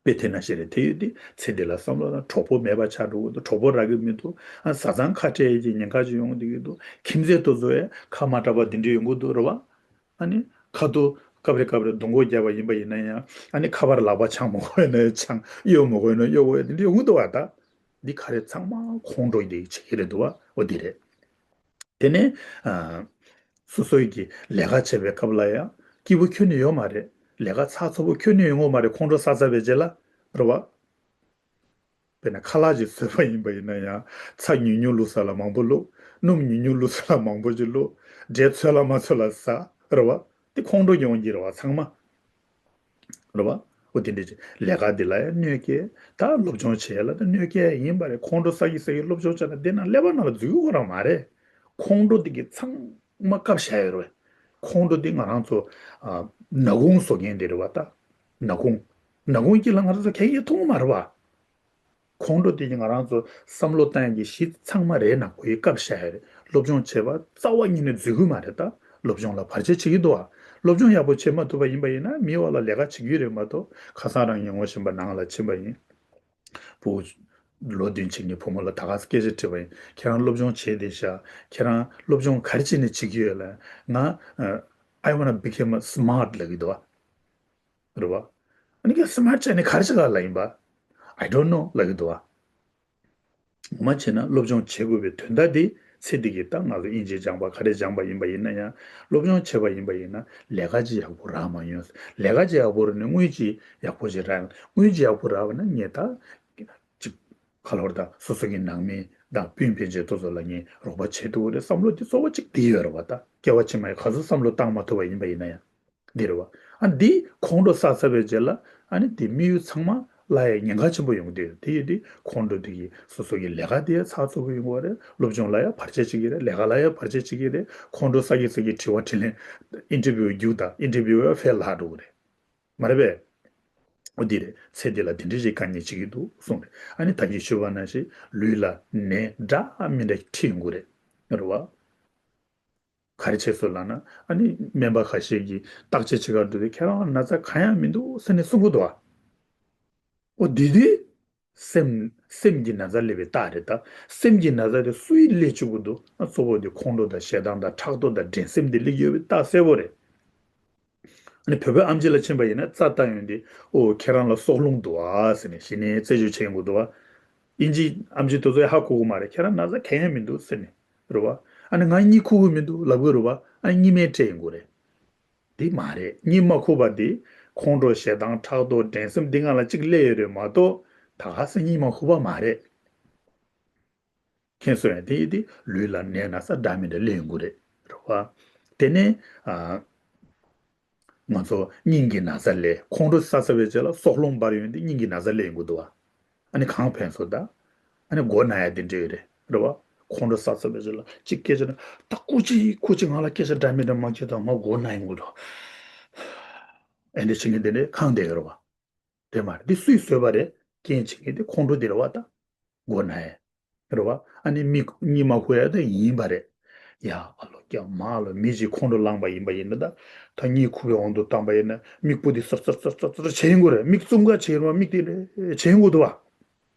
དཔེ་དེ་ན་ཞིག་རེད། དེ་ཡོད་དུས་ཚེ་འདི་ལ་བསམ་བློ་དང་གྲོགས་པོ་མེད་པ་ཆགས་འགྲོ་གི་འདུག་གྲོགས་པོ་རག་གི་མི་འདུག་ཨ། བཟའ་ཚང་ཁ་བྲལ་གྱི་ཉེན་ཁ་ཅིག་ཡོང་བསྡད་ཀྱི་འདུག་ཁྱིམ་མཚེས་དེ་ཚོ་ཡང་ཁ་མ་གྲགས་པ་འདི་འདྲ་ཡོང་གི་འདུག་རེད་བ། ཨ་ནི་ཁ་ཐུག་སྐབས་རེ་སྐབས་རེ་རྡུང་གོ་བརྒྱབ་པ་ཡིན་པ་ཡིན་ན་ཡང་། ཨ་ནི་ཁ་པར་ལག་པ་འཆང་མ་དགོས་ན་འཆང་། གཡོག་མ་དགོས་ན་གཡོག་དགོས། འདི་འདྲ་ཡོང་གི་འདུག་བ་ད། འདི་ག་རེ་ཚང་མ་ཁོང་ཁྲོ་འདི་བྱེད་ཀྱི་རེད་འདུག་བ། འོ་འདི་རེད། དེ་ནས། ཨ། སོ་སོའི་གི་ལས་ཀ་བྱེད་པའི་སྐབས་ལ་ཡང་སྐྱིད་པོ་ཁྱོན་ནས་ཡོད་མ་རེད། ལས་ཀ་ཚགས་ཚུད་པོ་ཁྱོན་ནས་ཡོང་གི་མ་རེད། ཁོང་ཁྲོ་ཟ་ཚར་བའི་རྗེས་ལ། རེད་བ། དཔེར་ན་ཁ་ལག་ཅིག་བཟོས་པ་ཡིན་པ་ཡིན་ན་ཡང་། ཚྭ་ཉུང་ཉུང་བླུགས་ས་ལ་མང་པོ་བླུགས། སྣུམ་ཉུང་ཉུང་བླུགས་ས་ལ་མང་པོ་ཅིག་བླུགས། འབྲས་ཚོད་ལ་མ་ཚོད་ལ་ཟ། རེད་བ། དེ་ཁོང་ཁྲོ་ཡོང་གི་རེད་བ་ཚང་མ། རེད་བ། འོ་དེ་འདྲ་ཅིག་ལས་ཀ་འདི་ལ་ཡང་གནོད་སྐྱེལ། ད་སློབ་སྦྱོང་བྱེད་ཡ་ལ་ད་གནོད་སྐྱེལ་ཡིན་པ་རེད། ཁོང་ཁྲོ་ཟ་གི་ཟ་གི་སློབ་སྦྱོང་བྱས་ན་དེ་ན་ཀླད་པ་ནང་ལ་འཛུལ་གྱི་ཡོད་རང་མ་རེད། ཁོང་ཁྲོ་དེ་གི་ཚང་མ་བཀབ་བཞག་ཡོད་རེད། ཁོང་ཁྲོ་དེ་ང་རང་ཚོ་ཨ་ནག་ཁུང་བཟོ་མཁན་དེ་རེད་བ་ད། ནག་ཁུང་། ནག་ཁུང་དཀྱིལ་ལ་ང་རང་ཚོ་ག་གིས་མཐོང་གི་མ་རེད་བ། ཁོང་ཁྲོ་དེ་གི་ང་རང་ཚོ་བསམ་བློ་བཏང་ཡག་གི་གཞི་ཚང་མ་རེད་ན་ཁོ་གིས་བཀབ་བཞག་ཡོད་རེད། སློབ་སྦྱོང་བྱེད་པ་རྩ་བ་ཉིད་ནས་འཛུལ་གྱི་མ་རེད་ད། སློབ་སྦྱོང་ལ་བར་ཆད་བྱེད་ཀྱི་འདུག་ཨ། སློབ་སྦྱོང་ཡག་པོ་བྱེད་མ་ཐུབ་པ་ཡིན་པ་ཡིན་ན་མིའི་འོག་ལ་ལས་ཀ་བྱེད་ཀྱི་ཡོད་རེད་མ་གཏོགས། ཁ་སང་རང་ཉིན་ངོ་ཤེས་པ་ནང་ལ་ཕྱིན་པ་ཡིན། བུ། ལོ་བདུན་ཅིག་ནས་བུ་མོ་ལ་ད་ག་སེ་སྐད་ཆ་དྲིས་པ་ཡིན། ཁྱེད་རང་སློབ་སྦྱོང་བྱས་བསྡད་ཤག་ཁྱེད་རང་སློབ་སྦྱོང་ག་རེ་བྱས་ནས་བྱེད་ཀྱི་ཡོད་ལབ། ང་། ཨ། I wanna become a smart ལབ་ཀྱི་འདུག་ཨ། རེད་བ། ཨ་ནི་ཁྱེད་སི་མཱར་ཊི་བྱས་ནས་ག་རེ་བྱེད་ག་ལབ་ཡིན་པ། I don't know ལབ་ཀྱི་འདུག་བ། ངོ་མ་བྱས་ན་སློབ་སྦྱོང་བྱེད་དགོས་པའི་དོན་དག་དེ་ ཚེ་འདི་གི་ད་ང་ཚོ་དབྱིན་ཇི་སྦྱངས་པ་ག་རེ་སྦྱངས་པ་ཡིན་པ་ཡིན་ན་ཡང་སློབ་སྦྱོང་བྱས་པ་ཡིན་པ་ཡིན་ན་ལས་ཀ་ཅིག་ཡག་པོ་རག་མ་ཡོང་། ལས་ཀ་ཅིག་ཡག་པོ་རག་ན་དངུལ་ཅིག་ཡག་པོ་ཅིག་རག་ཡོང་། དངུལ་ཅིག་ཡག་པོ་རག་པ་ན་ངས་ད་ཅིག་ག་ལོར་ད་སོ་སོ་གི་ནང་མི་དང་སྤུན་ཕན་ཆད་དེ་ཚོ་ལ་ངས་རོགས་པ་བྱེད་ཐུབ་ཀྱི་རེད་བསམ་བློ་དེ་གཙོ་བོ་གཅིག་དེ་ཡོད་རེད་བ། ད་སྐྱེ་བ་ཕྱི་མ་ཡི་ག་ཚོད་བསམ་བློ་བཏང་མ་ཐུབ་པ་ཡིན་པ་ཡིན་ན་ཡང་འདི་རེད་བ། ཨ་འདི་ཁོང་ཁྲོ་ཟ་ཚར་བའི་རྗེས་ལ་ཨ་ནི་དེ་དམིགས་ཡུལ་ཚང་མ་ལ་ཡང་ཉེན་ཁ་ཆེན་པོ་ཡོང་གི་འདུག་དེ་ཡིན་དུས་ཁོང་ཁྲོ་དེ་གིས་སོ་སོ་གི་ལས་ཀ་དེ་ཡང་ཚགས་ཚུད་པོ་ཡོང་གི་རེད། སློབ་སྦྱོང་ལ་ཡང་བར་ཆད་བྱེད་ཀྱི་རེད། ལས་ཀ་ལ་ཡང་བར་ཆད་བྱེད་ཀྱི་རེད། ཁོང་ཁྲོ་ཟ་གི་ཟ་གི་དྲི་བ་དྲིས་ལན་ཨིན་ཊར་བིའུ་རྒྱུགས་དང་ཨིན་ཊར་བིའུ་ཡང་ཕེལ་ལྷག་འགྲོ་གི་རེད། མ་རེད་པས། འོ་འདི་རེད། ཚེ་འདི་ལ་འདི་འདྲ་ཞིག་དཀའ་ངལ་འཕྲད་ཀྱི་འདུག་གསུངས་རེད། ཨ་ནི་ད་གིན་ཞུས་པ་ནང་བཞིན་ལུས་ལ་ནད་འདྲ་མི་འདྲ་འཁྲིད་ཡོང་གི་རེད། རེད་བ། ག་རེ་བྱས་སོང་ལབ་ན་ཨ་ནི་སྨན་པ་ཁ་ཤས་ཀྱིས་བརྟག་དཔྱད་བྱེད་གར་འགྲོ་དུས་ཁྱེད་རང་ན་ཚ་གང་ཡང་མི་འདུག་ཟེར་ནས་གསུང་གི་འདུག་བ། འོ་འདི་དུས་སེམས་སེམས་ཀྱི་ན་ཚ་སླེབས་པའི་རྟགས་རེད་ད། སེམས་ཀྱི་ན་ཚ་དེ་སུ་ཡིས་སླེབས་བཅུག་གི་འདུག་ཨ་གཙོ་བོ་དེ་ཁོང་ཁྲོ་དང་ཞེ་སྡང་དང་ཕྲག་དོག་དང་འགྲན་སེམས་དེ་སླེབས་ཡོད་པའི་རྟགས་གསལ་པོ་རེད། ཨ་ནི་བོད་པའི་ཨམ་ཆི་ལ་ཕྱིན་པ་ཡིན་ན་རྩ་བལྟ་ཡོང་དུས་ཨོ་ཁྱེད་རང་ལ་སྲོག་རླུང་འདུག་ཨ་ཟེར་ནས་གཞི་ནས་རྩད་གཅོད་བྱེད་ཡོང་གི་འདུག་བ། དབྱིན་ཇི་ཨམ་ཆི་དེ་ཚོས་ཧ་གོ་གི་མ་རེད། ཁྱེད་རང་ན་ཚ་གང་ཡང་མི་འདུག་ཟེར་ནས་རེད་བ། ཨ་ནི་ང་གཉིད་ཁུག་གི་མི་འདུག་ལབ་གི་རེད་བ། ཨ་ནི་གཉིད་སྨན་སྤྲད་ཡོང་གི་རེད། འདི་མ་རེད། གཉིད་མ་ཁུག་པ་འདི་ཁོང་ཁྲོ་ཞེ་སྡང་ཕྲག་དོག་འགྲན་སེམས་འདི་སྒང་ལ་གཅིག་སླེབས་ཡོད་རེད་མ་གཏོགས་ད་ག་སེ་གཉིད་མ་ཁུག་པ་མ་རེད། མཁྱེན་སོང་ཡ། དེ་ཡིན་དུས་ལུས་ལ་ནད་ན་ཚ་འདྲ་མི་འདྲ་སླེབས་ཡོང་གི་རེད། རེད་བ། དེ་ནས་ཨ། ང་ཚོ་སྙིང་གི་ན་ཚ་སླེབས། ཁོང་ཁྲོ་ཟ་ཚར་བའི་རྗེས་ལ་སྲོག་རླུང་འབར་ཡོང་དུས་སྙིང་གི་ན་ཚ་སླེབས་ཡོང་གི་འདུག་བ། ཨ་ནི་གང་ཕན་སོང་ད། ཨ་ནི་མགོ་ན་ཡ་དེ་འདྲ་ཡོད་རེད། རེད་བ། ཁོང་ཁྲོ་ཟ་ཚར་བའི་རྗེས་ལ་གཅིག་སྐད་ཆ་ན་ད་སྐུ་མཁྱེན་སྐུ་མཁྱེན་ང་ལ་སྐད་ཆ་འདྲ་མི་འདྲ་མ་བཤད་དང་ང་མགོ་ན་ཡོང་གི་འདུག་ཨེ་འདྲ་བྱེད་མཁན་དེ་འདྲ་གང་བསྡད་ཡོད་རེད་བ། དེ་མ་རེད། འདི་སུས་བཟོས་པ་རེད། རྐྱེན་བྱེད་མཁན་དེ་ཁོང་ཁྲོ་དེ་རེད་བ་ད། མགོ་ན་ཡ། རེད་བ། ཨ་ནི་མིག་གཉིད་མ་ཁུག་ཡ་དེ་ཡིན་པ་རེད། ཡ་ཨ་ལོ་ཀྱ་མ་ཨ་ལོ། མི་གཅིག་ཁོང་ཁྲོ་ལངས་པ་ཡིན་པ་ཡིན་ན་ད། ད་གཉིད་ཁུག་པའི་དབང་དུ་བཏང་པ་ཡིན་ན་མིག་སྤུ་དེ་ཙར་ཙར་ཙར་ཙར་ཙར་བྱེད་ཡོང་གི་རེད། མིག་བཙུམ་ག་བྱེད་ཡོང་བ་མིག་དེ་བྱེད་ཡོང་གི་འདུག་བ།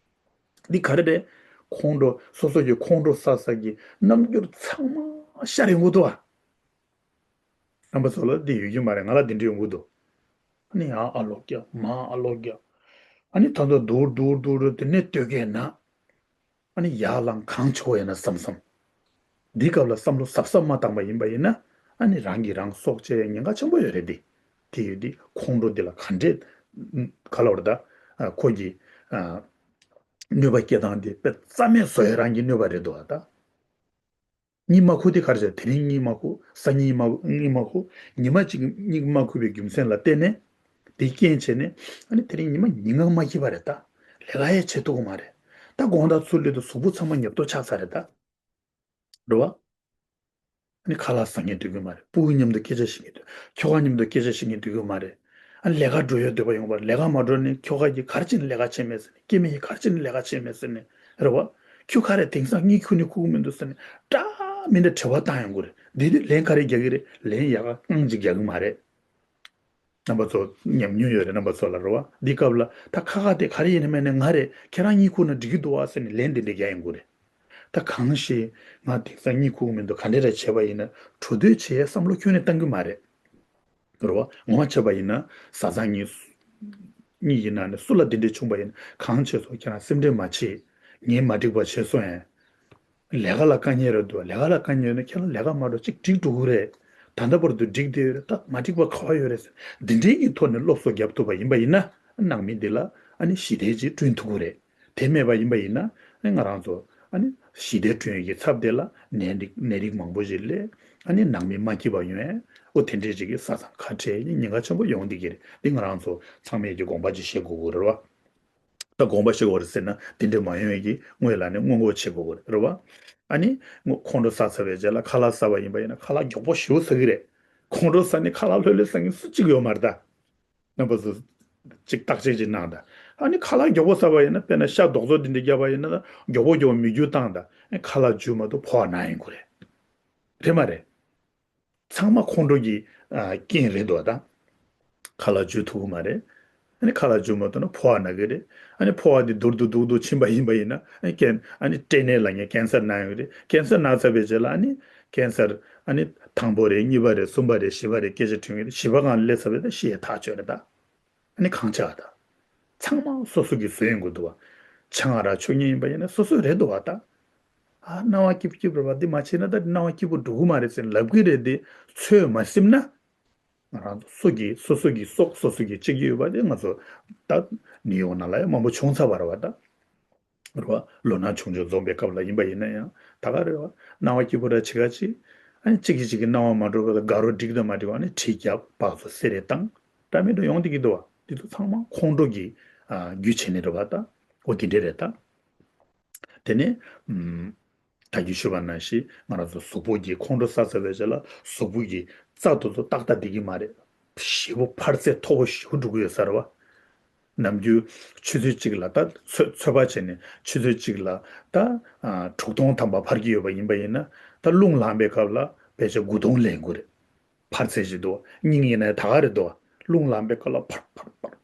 འདི་ག་རེ་རེད། ཁོང་ཁྲོ་སོ་སོ་གི་ཁོང་ཁྲོ་ཟ་ས་གི་རྣམ་འགྱུར་ཚང་མ་ཤར་ཡོང་གི་འདུག་བ། རྣམ་པ་ཚོ་ལ་འདི་ཡོད་རྒྱུ་མ་རེད། ང་ལ་འདི་འདྲ་ཡོང་གི་འདུག་ཨ་ནི་ཡང་ཨ་ལོག་རྒྱག་མ་ཨ་ལོག་རྒྱག་ཨ་ནི་ད་ལྟ་སྡུག་སྡུག་སྡུག་སྡུག་དེ་ནས་སྡོད་མཁན་ན། ཨ་ནི་ཡར་ལངས་གང་བྱེད་དགོས་ཡིན་ན་བསམ་བསམ། འདི་སྐབས་ལ་བསམ་བློ་གཟབ་གཟབ་མ་བཏང་པ་ཡིན་པ་ཡིན་ན། ཨ་ནི་རང་གིས་རང་སྲོག་བཅད་ཉེན་ཁ་ཆེན་པོ་ཡོད་རེད་དེ། དེ་ཡོད་དེ་ཁོང་ཁྲོ་འདི་ལ་ག་འདྲས། ག་ལ་བར་ད། ཁོ་གིས། གནོད་པ་སྐྱེལ་སྟངས་འདི་དཔེ་རྩ་མེད་བཟོ་ཡ་རང་གི་གནོད་པ་རེད་འདུག་ཨ་ད། གཉིད་མ་ཁུག་དེ་ག་རེ་བྱས། དེ་རིང་གཉིད་མ་ཁུག་གཟའ་གཉིད་མ་གཉིད་མ་ཁུག་ཉི་མ་གཅིག་གཉིད་མ་ཁུག་པའི་རྒྱུ་མཚན་ལ་བརྟེན་ནས། དེ་རྐྱེན་བྱས་ནས། ཨ་ནི་དེ་རིང་ཉི་མ་ཉིན་གང་མ་སྐྱིད་པ་རེད་ད། ལས་ཀ་ཡང་བྱེད་ཐུབ་ཀྱི་མ་རེད། ད་དགོང་དག་ཚུར་སླེབས་དུས་གཟུགས་པོ་ཚང་མ་ཉབ་ཏོ་ཆགས་ཚར་རེད་ད། རེད་བ། ཨ་ནི་ཁ་ལག་ཟ་མཁན་འདུག་གི་མ་རེད། སྤུ་གུ་མཉམ་དུ་སྐད་ཆ་བཤད་མཁན་འདུག་ཁྱོ་ག་མཉམ་དུ་སྐད་ཆ་བཤད་མཁན་འདུག་གི་མ་རེད། ཨ་ནི་ལས་ཀ་འགྲོ་ཡ་འདོད་པ་ཡོང་བར་ལས་ཀ་མ་འགྲོ་ནས་ཁྱོ་ག་གིས་ག་རེ་བྱས་ནས་ལས་ཀ་བྱས་མེད་ཟེར་ནས། སྐྱེ་དམན་གྱིས་ག་རེ་བྱས་ནས་ལས་ཀ་བྱས་མེད་ཟེར་ནས། རེད་བ། ཁྱོད་ག་རེ་དེང་སང་གཉིད་ཁུག་ནས་ཁུག་གི་མི་འདུག་ཟེར་ནས་འདྲ་མི་འདྲ་དྲི་བ་བཏང་ཡོང་གི་རེད། འདི་དུས་ལན་ག་རེ་རྒྱག་གི་རེད། ལན་ཡག་ག་རྐང་གཅིག་རྒྱག་གི་མ་རེད། རྣམ་པ་ཚོ་ཉམས་མྱོང་ཡོད་རེད། རྣམ་པ་ཚོ་ལ་རེད་བ། འདི་སྐབས་ལ་ད་ཁ་ཁ་དེ་ག་རེ་ཡིན་ན་མིན་ན་ང་རེད། ཁྱེད་རང་གཉིད་ཁུག་ན་འགྲིག་གི་འདུག་བ་ཟེར་ནས་ལན་དེ་འདྲ་རྒྱག་ཡོང་གི་རེད། ད་གང་ཞིག་ང་དེང་སང་གཉིད་ཁུག་གི་མི་འདུག་ག་འདྲ་རེ་བྱས་པ་ཡིན་ན་གྲོས་བསྡུར་བྱེད་ཡའི་བསམ་བློ་ཁྱོན་ནས་བཏང་གི་མ་རེད། རེད་བ། ངོ་མ་བྱས་པ་ཡིན་ན་བཟའ་ཚང་གཉིས་གཉིས་ཡིན་ན་ནི་སུ་ལ་དེ་འདྲ་བྱུང་པ་ཡིན་ན་གང་བྱས་སོང་། ཁྱེད་རང་སེམས་ཁྲལ་མ་བྱེད། ངས་མ་འགྲིག་པ་བྱས་སོང་ཡང་། ལས་ཀ་ལ་དཀའ་ངལ་རེད་འདུག་ལས་ཀ་ལ་དཀའ་ངལ་ཡོད་ན་ཁྱེད་རང་ལས་ཀ་མ་འགྲོ། གཅིག་འགྲིག་འགྲོ་གི་རེད། ད་ལྟ་བར་དུ་འགྲིག་བསྡད་ཡོད་རེད། ད་མ་འགྲིག་པ་ག་བ་ཡོད་རེད་ཟེར། འདི་འདྲའི་གི་ཐོག་ནས་སློབ་གསོ་བརྒྱབ་ཐུབ་པ་ཡིན་པ་ཡིན་ན་ནང་མི་འདི་ལ་ཨ་ནི་ཞི་བདེ་ཅིག་བསྐྲུན་ཐུབ་ཀྱི་རེད། དེ་མེད་པ་ཡིན་པ་ཡིན་ན་ཨ་ནི་ང་རང་ཚོ་ཨ་ནི་ཞི་བདེ་བསྐྲུན་ཡས་ཀྱི་ཚབ་དེ་ལ་ནད་རིགས་ནད་རིགས་མང་པོ་ཞིག་སླེབས། ཨ་ནི་ནང་མི་མ་སྐྱིད་པ་ཡོང་ཡས། འོ་དེ་འདྲའི་ཅིག་གི་བཟའ་ཚང་ཁ་བྲལ་ཉེན་ཁ་ཆེན་པོ་ཡོང་བསྡད་ཀྱི་རེད། འདི་ང་རང་ཚོ་ཚང་མས་ཀྱི་དགོངས་པ་ཅིག་བཞེས་དགོས་ཀྱི་རེད་བ། ད་དགོངས་པ་བཞེས་དགོས་རེད་ཟེར་ན་དེ་འདྲ་མ་ཡོང་ཡས་ཀྱི་སྔོན་ལ་ནས་སྔོན་འགོག་བྱེད་དགོས་ཀྱི་རེད་བ། ཨ་ནི་ཁོང་ཁྲོ་ཟ་ཚར་བའི་རྗེས་ལ་ཁ་ལག་ཟ་བ་ཡིན་པ་ཡིན་ན་ཁ་ལག་མགྱོགས་པོ་ཞེ་པོ་ཟ་གི་རེད། ཁོང་ཁྲོ་ཟ་ནས་ཁ་ལག་ལྷོད་ལྷོད་ཟ་མཁན་སུ་གཅིག་ཡོད་མ་རེད་ད། རྣམ་པ་ཚོ་གཅིག་བརྟག་དཔྱད་ཅིག་གནང་དང་། ཨ་ནི་ཁ་ལག་མགྱོགས་པོ་ཟ་བ་ཡིན་ན་དཔེར་ན་ཤ་རྡོག་རྡོག་འདི་འདྲ་བརྒྱབ་པ་ཡིན་ན་མགྱོགས་པོ་མགྱོགས་པོ་མིད་འགྱུར་བཏང་དང་། ཨ་ནི་ཁ་ལག་འཇུ་མ་ཐུབ་ཕོ་བ་ན་ཡོང་གི་རེད། རེད་མ་རེད། ཚང་མ་ཁོང་ཁྲོ་གི་ཨ་རྐྱེན་རེད་འདུག་ད། ཁ་ལག་འཇུ་ཐུབ་ཀྱི་མ་རེད། ཨ་ནི་ཁ་ལག་འཇུ་མ་ཐུབ་ན་ཕོ་བ་ན་གི་རེད། ཨ་ནི་ཕོ་བ་འདི་སྡུག་སྡུག་སྡུག་སྡུག་ཕྱིན་པ་ཡིན་པ་ཡིན་ན་ཨ་ནི་ཀན་ཨ་ནི་སྐྲན་ནད་ལབ་མཁན་ཀན་སར་ན་ཡོང་གི་རེད། ཀན་སར་ན་ཚར་བའི་རྗེས་ལ་ཨ་ནི་ཀན་སར་ཨ་ནི་དང་པོ་རེད། གཉིས་པ་རེད། གསུམ་པ་རེད། བཞི་པ་རེད། སྐད་ཆ་ཐོན་གི་རེད། བཞི་པ་སྒང་སླེབས་ཚར་བས་ད་ཤི་ཡས་ཐག་ཆོད་རེད་ད། ཨ་ནི་གང་ཆགས་ད། ཚང་མ་སོ་སོ་གིས་བཟོས་ཡོང་གི་འདུག་བ། ཆང་རག་མཆོད་མཁན་ཡིན་པ་ཡིན་ན་སོ་སོ་རེད་འདུག་བ་ད། ཨ་སྣང་བ་སྐྱིད་པོ་སྐྱིད་པོ་རེད་པ། འདི་མ་བྱས་ན་ད་སྣང་བ་སྐྱིད་པོ་འགྲོ་གི་མ་རེད་ཟེར་ལབ་ཀྱི་རེད། འདི་ཚོད་མ་སིམ་ན། ང་རང་ཚོ་སོ་གི་སོ་སོ་གི་སྲོག་སོ་སོ་གིས་གཅོད་ཀྱི་ཡོད་པ་དེ་ང་ཚོ་ད་ནིའུ་ཡོག་ནང་ལ་ཡང་མང་པོ་བྱུང་ཚར་བ་རེད་པ་ད། རེད་པ། ལོ་ན་ཆུང་ཆུང་འཛོམས་པའི་སྐབས་ལ་ཡིན་པ་ཡིན་ན་ཡང་ད་ག་རེད་པ། སྣང་བ་སྐྱིད་པོ་ར་བྱེད་ག་ཅིག་ཨ་ནི་གཅིག་གིས་གཅིག་གི་སྣང་བ་མ་འགྲོ་བ་དང་དགའ་རོགས་འགྲིག་དང་མ་འགྲིག་པ་ནི་གྲི་རྒྱབ་སྦགས་བཙོག་སེ་རེ་བཏང་། འདྲ་མི་འདྲ་ཡོང་བསྡད་ཀྱི་འདུག་པ། འདི་ཚོ་ཚང་མ་ཁོང་ཁྲོ་གི་ཨ་རྒྱུ་བྱས་ནས་རེད་པ་ད། འོ་དེ་འདྲས་རེད་ད། དེ་ནས་ཨུམ། ད་གིན་ཞུས་པ་ནང་བཞིན་ང་རང་ཚོ་གཟུགས་པོ་གི་ཁོང་ཁྲོ་ཟ་ཚར་བའི་རྗེས་ལ་གཟུགས་པོ་གི་རྩ་དེ་ཚོ་ཏག་ཏག་བསྡད་ཀྱི་མ་རེད། ཞེ་པོ་འཕར་ཚད་མཐོ་པོ་ཞེ་པོ་འགྲོ་གི་ཡོད་ས་རེད་པ། ནམ་རྒྱུན་ཆུ་ཚོད་གཅིག་ལ་ད་ཚོད་ཚོད་དཔག་བྱས་ནས་ཆུ་ཚོད་གཅིག་ལ་ད་ཨ་དྲུག་སྟོང་ཐམ་པ་འཕར་གྱི་ཡོད་པ་ཡིན་པ་ཡིན་ན། ད་རླུང་ལངས་པའི་སྐབས་ལ་ཕལ་ཆེར་དགུ་སྟོང་ལེན་དགོས་རེད། འཕར་ཚད་ཅིག་འདུག་པ། སྙིང་ཡིན་ན་ད་ག་རེད་འདུག་པ། རླུང་ལངས་པའི་སྐབས་ལ་འཕར་འཕར་འཕར་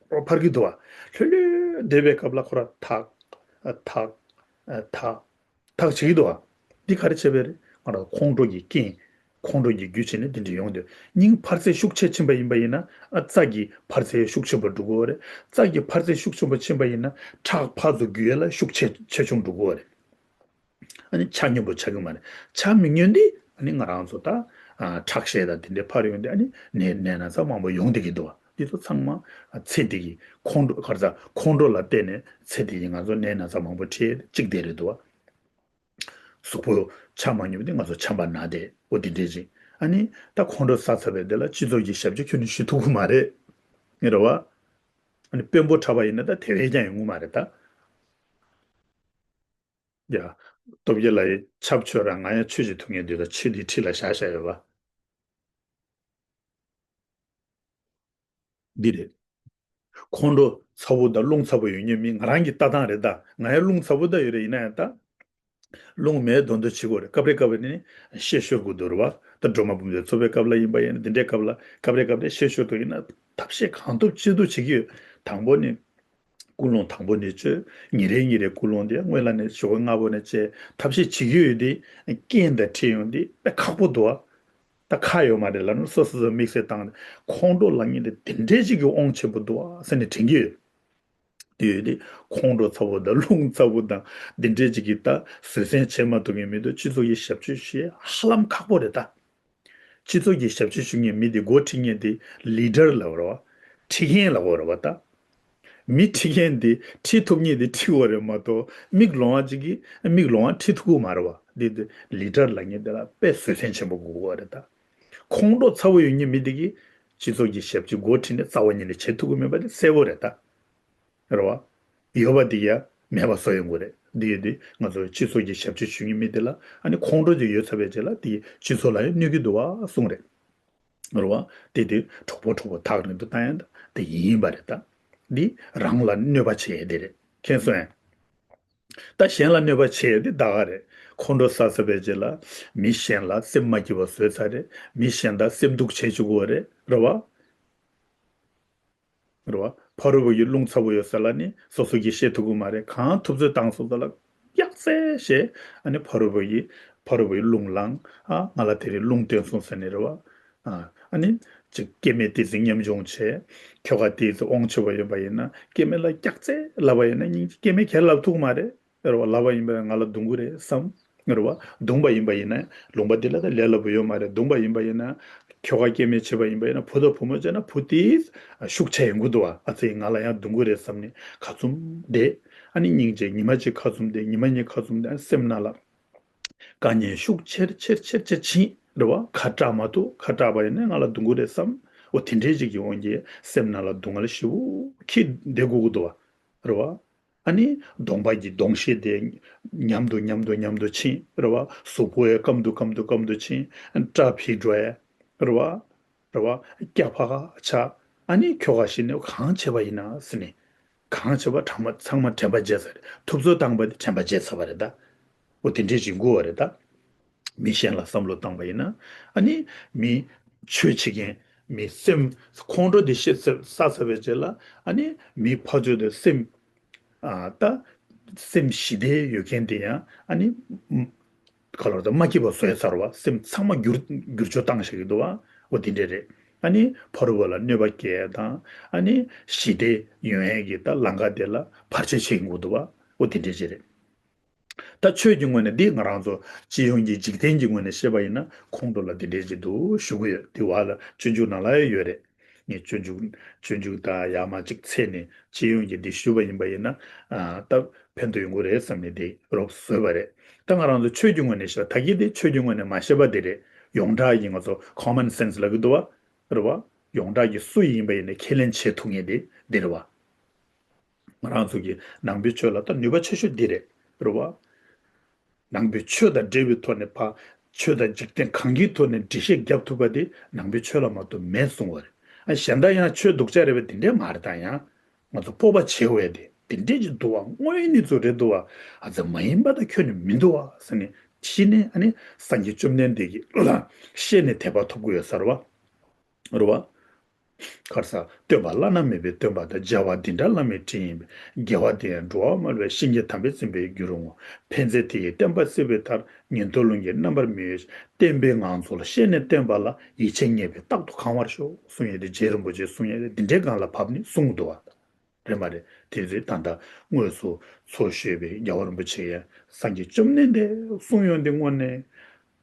འཕར་འཕར་གྱི་འདུག་པ། ལྷོད་ལྷོད་བསྡད་པའི་སྐབས་ལ་ཁོ་རང་ཐག་ཨ་ཐག་ཨ་ཐག་ཐག་བྱེད་ཀྱི་འདུག་པ། འདི་ག་རེ་བྱས་པས་རེད། ང་རང་ཁོང་ཁྲོ་གི་རྐྱེན། ཁོང་ཁྲོ་གི་རྒྱུ་བྱས་ནས་འདི་འདྲ་ཡོང་དུས། སྙིང་འཕར་ཚད་ཤུགས་ཆེ་ཕྱིན་པ་ཡིན་པ་ཡིན་ན། ཨ་རྩ་གི་འཕར་ཚད་ཤུགས་ཆེན་པོ་འགྲོ་གི་ཡོད་རེད། རྩ་གི་འཕར་ཚད་ཤུགས་ཆེན་པོ་ཕྱིན་པ་ཡིན་ན་ཁྲག་ཕར་ཚུར་རྒྱུག་ཡས་ལ་ཤུགས་ཆེ་ཆེ་ཆུང་འགྲོ་གི་ཡོད་རེད། ཨ་ནི་ཆ་སྙོམས་པོ་ཆགས་ཀྱི་མ་རེད། ཆ་མི་སྙོམས་དུས་ཨ་ནི་ང་རང་ཚོ་ད་ཨ་ཁྲག་ཤེད་དང་དེ་འདྲའི་འཕར་ཡོང་དུས་ཨ་ནི་ནད་ནད་ན་ཚ་མང་པོ་ཡོང་བསྡད་ཀྱི་འདུག་པ། འདི་ཚོ་ཚང་མ་ཨ་ཚེ་འདི་གི་ཁོང་ཁྲོ་ག་རེ་ཟ་ཁོང་ཁྲོ་ལ་བརྟེན་ནས་ཚེ་འདི་གི་ང་ཚོ་ནད་ན་ཚ་མང་པོ་འཕྲད་གཅིག་དེ་རེད་འདུག་པ། གཟུགས་པོ་ཆ་མ་སྙོམས་དུས་ང་ཚོ་ཆམ་པ་ན་བསྡད། འོ་དེ་འདྲས་ཅིག་ཨ་ནི་ད་ཁོང་ཁྲོ་ཟ་ཚར་བའི་དེ་ལ་སྤྱི་ཚོགས་ཀྱི་ཞབས་ཕྱི་ཁྱོན་ནས་ཞུ་ཐུབ་ཀྱི་མ་རེད། ངས་རེད་པ། ཨ་ནི་དཔོན་པོ་འཁྲབ་པ་ཡིན་ན་ད་དེ་བས་ཀྱང་ཡོང་གི་མ་རེད་ད། ཡ། སྟོབས་རྒྱལ་ལགས་ཡི་ཆབ་ཆོས་ར་ང་ཡང་ཆོས་ཀྱི་ཐུགས་ངན་འདི་ལ་ཆོས་འདི་ཁྲི་ལ་བཞག་བཞག་ཡོད་པ། འདི་རེད། ཁོང་ཁྲོ་ཚ་པོ་དང་རླུང་ཚ་པོ་ཡོད་མཁན་མི་ང་རང་གི་ལྟ་སྟངས་རེད་ད། ང་ཡང་རླུང་ཚ་པོ་ད་ཡོད་རེད། ཡིན་ན་ཡང་ད། རླུང་མེད་མདོག་མདོག་བྱེད་དགོས་རེད། སྐབས་རེ་སྐབས་རེ་ནི་ཤེད་ཤོར་དགོས་འདུག་རེད་པ། ད་སྒྲོལ་མ་འབུམ་ཚོགས་པའི་སྐབས་ལ་ཡིན་པ་ཡིན་ན་འདི་འདྲའི་སྐབས་ལ་སྐབས་རེ་སྐབས་རེ་ཤེད་ཤོར་དུ་ཡིན་ན་ཐབས་ཤེས་གང་ཐུབ་ཅི་ཐུབ་བྱེད་ཀྱི་ཡོད། དང་པོ་ནི། ཀུན་སློང་དང་པོ་ནས་བཅོས། ཉིན་རེ་ཉིན་རེ་ཀུན་སློང་དེ་སྔོན་ལ་ནས་ཞོགས་པ་སྔ་པོ་ནས་བཅོས་ཐབས་ཤེས་བྱེད་ཀྱི་ཡོད་དེ། རྐྱེན་དང་འཕྲད་ཡོང་དེ་དཔེ་ཁག་པོ་འདུག་ཨ། ད་ཁག་ཡོད་མ་རེད་ལབ་ན་སོ་སོ་སོ་དམིགས་བསལ་བཏང་ནས་ཁོང་ཁྲོ་ལབ་མཁན་དེ་དེ་འདྲའི་ཅིག་གི་དབང་ཆེན་པོ་འདུག་ཨ་ཟེར་ནས་དྲན་གྱི་ཡོད། དེ་ཡོད་དེ་ཁོང་ཁྲོ་ཚ་པོ་དང་རླུང་ཚ་པོ་དང་དེ་འདྲའི་ཅིག་གི་ད་བཟོད་བསྲན་བྱེད་མ་ཐུབ་མཁན་མི་འདུག་སྤྱི་ཚོགས་ཀྱི་ཞབས་ཕྱི་ཞུ་ཡས་ཧ་ལམ་ཁག་པོ་རེད་ད། སྤྱི་ཚོགས་ཀྱི་ཞབས་ཕྱི་ཞུ་མཁན་མི་དེ་འགོ་ཁྲིད་མཁན་དེ་ལི་ཌར་ལབ་དགོས་རེད་པ། ཁྲིད་མཁན་ལབ་དགོས་རེད་པ་ད། མི་ཁྲིད་མཁན་དེ་ཁྲིད་ཐུབ་མཁན་དེ་ཁྲིད་དགོས་རེད་མ་གཏོགས་མིག་ལོང་བ་གཅིག་གིས་མིག་ལོང་བ་ཁྲིད་ཐུབ་ཀྱི་མ་རེད་པ། འདི་དེ་ལི་ཌར་ལབ་མཁན་དེ་ལ་དཔེ་བཟོད་བསྲན་ཆེན་པོ་དགོས་ཀྱི་རེད་ད། ཁོང་ཁྲོ་ཚ་པོ་ཡོད་མཁན་མི་དེ་གིས་སྤྱི་ཚོགས་ཀྱི་ཞབས་ཕྱི་འགོ་ཁྲིད་ནས་རྩ་བ་ཉིད་ནས་བྱེད་ཐུབ་ཀྱི་མེད་པ་དེ་གསལ་པོ་རེད་ད། རེད་པ། ཡོད་པ་འདི་ཡང་མེད་པ་བཟོ་ཡོང་གི་རེད། འདི་ཡོད་དུས་ང་ཚོ་སྤྱི་ཚོགས་ཀྱི་ཞབས་ཕྱི་ཞུ་མཁན་མི་དེ་ལ་ཨ་ནི་ཁོང་ཁྲོ་དེ་ཡོད་ཚར་བའི་རྗེས་ལ་དེ་སྤྱི་ཚོགས་ལ་ཡང་གནོད་ཀྱི་འདུག་པ་གསུངས་རེད། རེད་པ། དེ་དུས་གྲོགས་པོ་གྲོགས་པོ་ཐག་རིང་དུ་བཏང་ཡ་ད་དེ་ཡིན་པ་རེད་ད། འདི་རང་ལ་གནོད་པ་བྱེད་ཡ་དེ་རེད། མཁྱེན་སོང་ངས། ད་གཞན་ལ་གནོད་པ་བྱེད་ཡ་དེ་ད་ག་རེད། ཁོང་ཁྲོ་ཟ་ཚར་བའི་རྗེས་ལ་མི་གཞན་ལ་སེམས་མ་སྐྱིད་པ་བཟོས་ཚར་རེད། མི་གཞན་དང་སེམས་སྡུག་བྱེད་བཅུག་གི་ཡོད་རེད། རེད་པ། རེད་པ། ཕ་རོལ་པོ་ཡི་རླུང་ཚ་པོ་ཡོད་ས་ལ་ནི་སོ་སོ་གིས་བཤད་ཐུབ་ཀྱི་མ་རེད། གང་ཐུབ་ཚོད་བཏང་སོང་ས་ལ་སྐྱག་རྫས་བཤད། ཨ་ནི་ཕ་རོལ་པོ་ཡི་ཕ་རོལ་པོ་ཡི་རླུང་ལངས། ཨ་ང་ལ་དེ་རིང་རླུང་བསྟན་སོང་ཟེར་ནས་རེད་པ། ཨ་ཨ་ནི་ཅིག་སྐྱེ་དམན་ཏོག་ཙམ་ཉམ་ཆུང་བྱས། ཁྱོ་ག་ཏོག་ཙམ་དབང་ཆེ་བ་ཡོད་པ་ཡིན་ན་སྐྱེ་དམན་ལ་སྐྱག་རྫས་ལབ་པ་ཡིན་ན་སྙིང་རྗེ་སྐྱེ་དམན་ག་རེ་ལབ་ཐུབ་ཀྱི་མ་རེད། རེད་པ། ལབ་པ་ཡིན་པས་ང་ལ་རྡུང་གི་རེད་བསམ། རེད་པ། རྡུང་པ་ཡིན་པ་ཡིན་ན་ལུང་པ་འདི་ལ་ད་ལས་སླ་པོ་ཡོད་མ་རེད། རྡུང་པ་ཡིན་པ་ཡིན་ན་ཁྱོ་ག་སྐྱེ་དམན་བྱས་པ་ཡིན་པ་ཡིན་ན་བུ་དང་བུ་མོ་བྱས་ན་བུ་དེ་ཤུགས་ཆེ་ཡོང་གི་འདུག་པ། ཨ་ཙི་ང་ལ་ཡང་རྡུང་གི་རེད་བསམ་ནས་ཁ་བཙུམ་བསྡད། ཨ་ནི་སྙིང་རྗེ་ཉི་མ་གཅིག་ཁ་བཙུམ་བསྡད། ཉི་མ་གཉིས་ཁ་བཙུམ་བསྡད། ཨ་ནི་སེམས་ནང་ལ་དཀའ་ངལ་ཤུགས་ཆེར་ཆེར་ཆེར་ཆེར་ཕྱིན། རེད་པ། ཁ་གྲག་མ་ཐུབ། ཁ་གྲག་པ་ཡིན་ན་ང་ལ་རྡུང་གི་རེད་བསམ། འོ་དེ་འདྲའི་ཅིག་གི་དབང་གིས་སེམས་ནང་ལ་སྡུག་བསྔལ་ཞེ་པོ་འཁྱེར་བསྡད་དགོས་ཀྱི་འདུག་པ། རེད་པ། ཨ་ནི་གདོང་པ་གི་གདོང་ཤེད་དེ་ཉམས་དུ་ཉམས་དུ་ཉམས་དུ་ཕྱིན། རེད་པ། གཟུགས་པོ་ཡང་སྐམ་དུ་སྐམ་དུ་སྐམ་དུ་ཕྱིན། སྐྲ་འཕེལ་འགྲོ་ཡ། རེད་པ། རེད་པ། སྐྱ་ཕག་ཆགས། ཨ་ནི་ཁྱོ་ག་ཤི་ནས་གང་བྱས་པ་ཡིན་ན་ཟེར་ནས། གང་བྱས་པ་དྲང་མ་ཚང་མ་དྲན་པ་བརྗེད་ཚར་རེད། ཐུབ་ཚོད་བཏང་པ་དེ་དྲན་པ་བརྗེད་ཚར་བ་རེད་ད། འོ་དེ་འདྲས་ཅིག་འགོར་བ་རེད་ད། མི་གཞན་ལ་བསམ་བློ་བཏང་པ་ཡིན་ན། ཨ་ནི་མི་ཆོས་བྱེད་མཁན་མི་སེམས་ཁོང་ཁྲོ་དེ་ཤེས་ཚར་ཚར་བའི་རྗེས་ལ་ཨ་ནི་མི་ཕར་ཕྱོགས་དེ་སེམས་ཨ་ད་སེམས་ཞི་བདེ་ཡོད་མཁན་དེ་ཡང་ཨ་ནི་ཁ་ལོར་དུ་མ་སྐྱིད་པ་བཟོས་ཚར་བ། སེམས་ཚང་མ་འགྱུར་འགྱུར་བཅོས་བཏང་བཞག་གི་འདུག་པ། འོ་དེ་འདྲས་རེད། ཨ་ནི་ཕ་རོལ་པོ་ལ་གནོད་པ་སྐྱེལ་ཡ་དང་ཨ་ནི་ཞི་བདེ་ཡོང་ཡས་ཀྱི་ད་ལམ་ཁ་དེ་ལ་བར་ཆད་བྱེད་ཀྱི་འདུག་པ། འོ་དེ་འདྲས་ཅིག་རེད། ད་ཆོས་ཀྱི་ངོས་ནས་འདི་ང་རང་ཚོ་སྤྱི་ཡོངས་ཀྱི་འཇིག་རྟེན་གྱི་ངོས་ནས་བཤད་པ་ཡིན་ན་ཁོང་ཁྲོ་ལ་འདི་འདྲའི་ཅིག་འདུག་ཞུ་གི་ཡོད། འདི་བ་ལ་སྤྱོད་འཇུག་ནང་ལ་ཡང་ཡོད་རེད། ངས་སྤྱོད་འཇུག་སྤྱོད་འཇུག་དང་ཡར་མར་ཅིག་འཚོལ་ནས་སྤྱི་ཡོངས་ཀྱི་འདི་ཞུས་པ་ཡིན་པ་ཡིན་ན། ཨ། ད་ཕན་ཐོགས་ཡོང་གི་རེད་བསམ་ནས་འདི་རོབ་བཟོས་པ་རེད། ད་ང་རང་ཚོ་ཆོས་ཀྱི་ངོས་ནས་བཤད་པ་ད་གིན་འདི་ཆོས་ཀྱི་ངོས་ནས་མ་བཤད་པ་འདི་རེད། ཡོངས་གྲགས་ཀྱི་ང་ཚོ་common sense་ལབ་ཀྱི་འདུག་བ། རེད་བ། ཡོངས་གྲགས་ཀྱི་སུ་ཡིན་པ་ཡིན་ནའི་ཁས་ལེན་བྱེད་ཐུབ་མཁན་དེ་འདི་རེད་བ། ང་རང་ཚོ་གི་ནང་པའི་ཆོས་ལ་ད་ནུས་པ་ཆེ་ཤོས་འདི་རེད། རེད་བ། ནང་པའི་ཆོས་དང་འབྲེལ་བའི་ཐོག་ནས་ཕ། ཆོས་དང་འཇིག་རྟེན་གང་གི་ཐོག་ནས་འགྲེལ་བཤད་རྒྱབ་ཐུབ་པ་དེ་ནང་པའི་ཆོས་ལ་མ་གཏོགས་མེད་གསུང་བ་རེད། ཨ། གཞན་དག་ཡང་ཆོས་སྡུག་ཅག་རེད་པས་དེ་འདྲས་མ་རེད། ད་ཡང་ང་ཚོ་སྤོབས་པ་བྱེད་འོས་དེ་དེ་འདྲས་ཀྱི་འདུག་བ། དངོས་ཡོད་གནས་ཚུལ་རེད་འདུག་བ། ཨ་ཙི་མ་ཡིན་པ་ད་ཁྱོན་ནས་མི་འདུག་བ་ཟེར་ནས་ཕྱི་ནས་ཨ་ནི་སངས་རྒྱས་བཅོམ་ལྡན་འདས་ཀྱིས་བཤད་ནས་དད་པ་ཐོབ་ཀྱི་ཡོད་ས་རེད་བ། རེད་བ། ག་རེ་ཟ། སྟོན་པ་བླ་ན་མེད་པའི་སྟོན་པ་དང་། མཇལ་བ་འདི་འདྲ་བླ་མའི་དྲིན་ཡིན་པས། དགེ་བ་འདི་ཡང་འགྲོ་བ་མ་ལུས་པའི། གཤིན་རྗེ་དམ་པས་ཟིན་པའི་རྒྱུར་འོང་བ། ཕན་མཛད་དེ་ཡི་བསྟན་པ་སྲིད་པའི་མཐར། ཉན་ཐོས་ཀླུ་གཉན་རྣམ་པར་མི་འོས་ཤིང་། བསྟན་པའི་ངང་ཚུལ་ཤེས་ནས་བསྟེན་པ་ལ། ཡིད་ཆེས་ངེས་པས་རྟག་ཏུ་གང་བར་ཤོག་གསུང་ཡས་དེ་རྗེ་རིན་པོ་ཆེས་གསུང་ཡས་དེ་འདི་འདྲའི་སྒང་ལ་བབས་ནས་གསུངས་འདུག་བ། རེད་མ་རེད། དེ་ཚོའི་ད་ལྟ་དངོས་སུ་ཚོགས་ཞུས་པའི་རྒྱལ་བ་རིན་པོ་ཆེ་ཡང་སངས་རྒྱས་བཅོམ་ལྡན་འདས་གསུང་ཡོང་དེ་དངོས་གནས་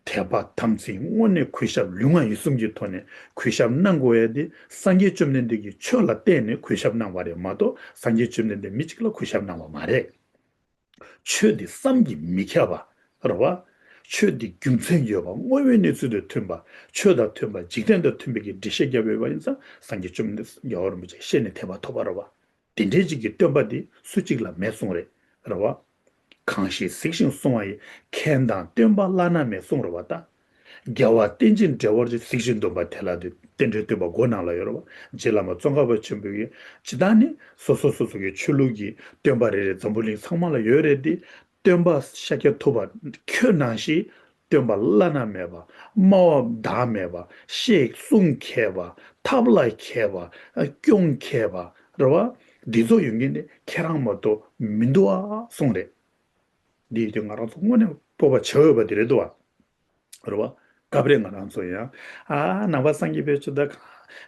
དད་པ་དམ་ཚིག་དངོས་གནས་གུས་ཞབས་ལུས་ངག་ཡིད་གསུམ་གྱི་ཐོག་ནས་གུས་ཞབས་གནང་དགོས་ཡ་དེ་སངས་རྒྱས་བཅོམ་ལྡན་འདས་ཀྱིས་ཆོས་ལ་བརྟེན་ནས་གུས་ཞབས་གནང་བ་རེད་མ་གཏོགས་སངས་རྒྱས་བཅོམ་ལྡན་འདས་མི་གཅིག་ལ་གུས་ཞབས་གནང་བ་མ་རེད། ཆོས་འདི་བསམ་གྱིས་མི་ཁྱབ་པ་རེད་བ། ཆོས་འདི་རྒྱུ་མཚན་ཡོད་པ་དངོས་པོའི་གནས་ཚུལ་དང་མཐུན་པ་ཆོས་དང་མཐུན་པ་འཇིག་རྟེན་དང་མཐུན་པའི་གི་འགྲེལ་བཤད་བརྒྱབ་ཡོད་པ་ཡིན་ཙང་སངས་རྒྱས་བཅོམ་ལྡན་རྒྱལ་བ་རིན་པོ་ཆེ་ཤེས་ནས་དད་པ་ཐོབ་པ་རེད་བ། དེ་འདྲའི་ཅིག་གི་སྟོན་པ་འདི་སུ་གཅིག་ལ་མེད་གསུངས་རེད། རེད་བ། གང་ཞིག་གཟིགས་ཤིང་གསུང་བ་ཡིས། མཁན་དང་སྟོན་པ་བླ་ན་མེད་གསུངས་རེད་བ་ད། རྒྱལ་བ་རྟེན་ཅིང་འབྲེལ་བར་བྱེད། གཟིགས་ཤིང་འདུན་པ་དེ་ལ་འདུད། རྟེན་འབྲེལ་སྟོན་པ་མགོ་ནང་ལ་ཡོད་རེད་བ། རྗེ་བླ་མ་ཙོང་ཁ་པ་ཆེན་པོའི་གི་ཇི་ལྟར་ནི་སོ་སོ་སོ་སོ་གི་ཆོས་ལུགས་ཀྱི་སྟོན་པ་རེ་རེ་འཛམ་བུ་གླིང་ཚང་མ་ལ་ཡོད་རེད་དེ། སྟོན་པ་ཤཱཀྱ་ཐུབ་པ་ཁྱོད་ནང་བཞིན་སྟོན་པ་བླ་ན་མེད་པ། སྨྲ་བ་བདག་མེད་པ། བཤད་གསུང་མཁས་པ། ཐབས་ལ་མཁས་པ། སྐྱོང་མཁས་པ། རེད་བ། འདི་ཚོ་ཡོང་གིན་ནི་ཁྱེད་རང་མ་གཏོགས་མི་འདུག་ཨ་གསུངས་རེད། འདི་ཡིན་དུས་ང་རང་ཚོ་དངོས་གནས་སྤོབས་པ་བྱེད་འོས་པ་དེ་རེད་འདུག་ཨ། རེད་བ། སྐབས་རེ་ང་རང་ཚོ་ཡང་ཨ་ནང་པ་སངས་རྒྱས་པའི་ཆོས་ད་གང་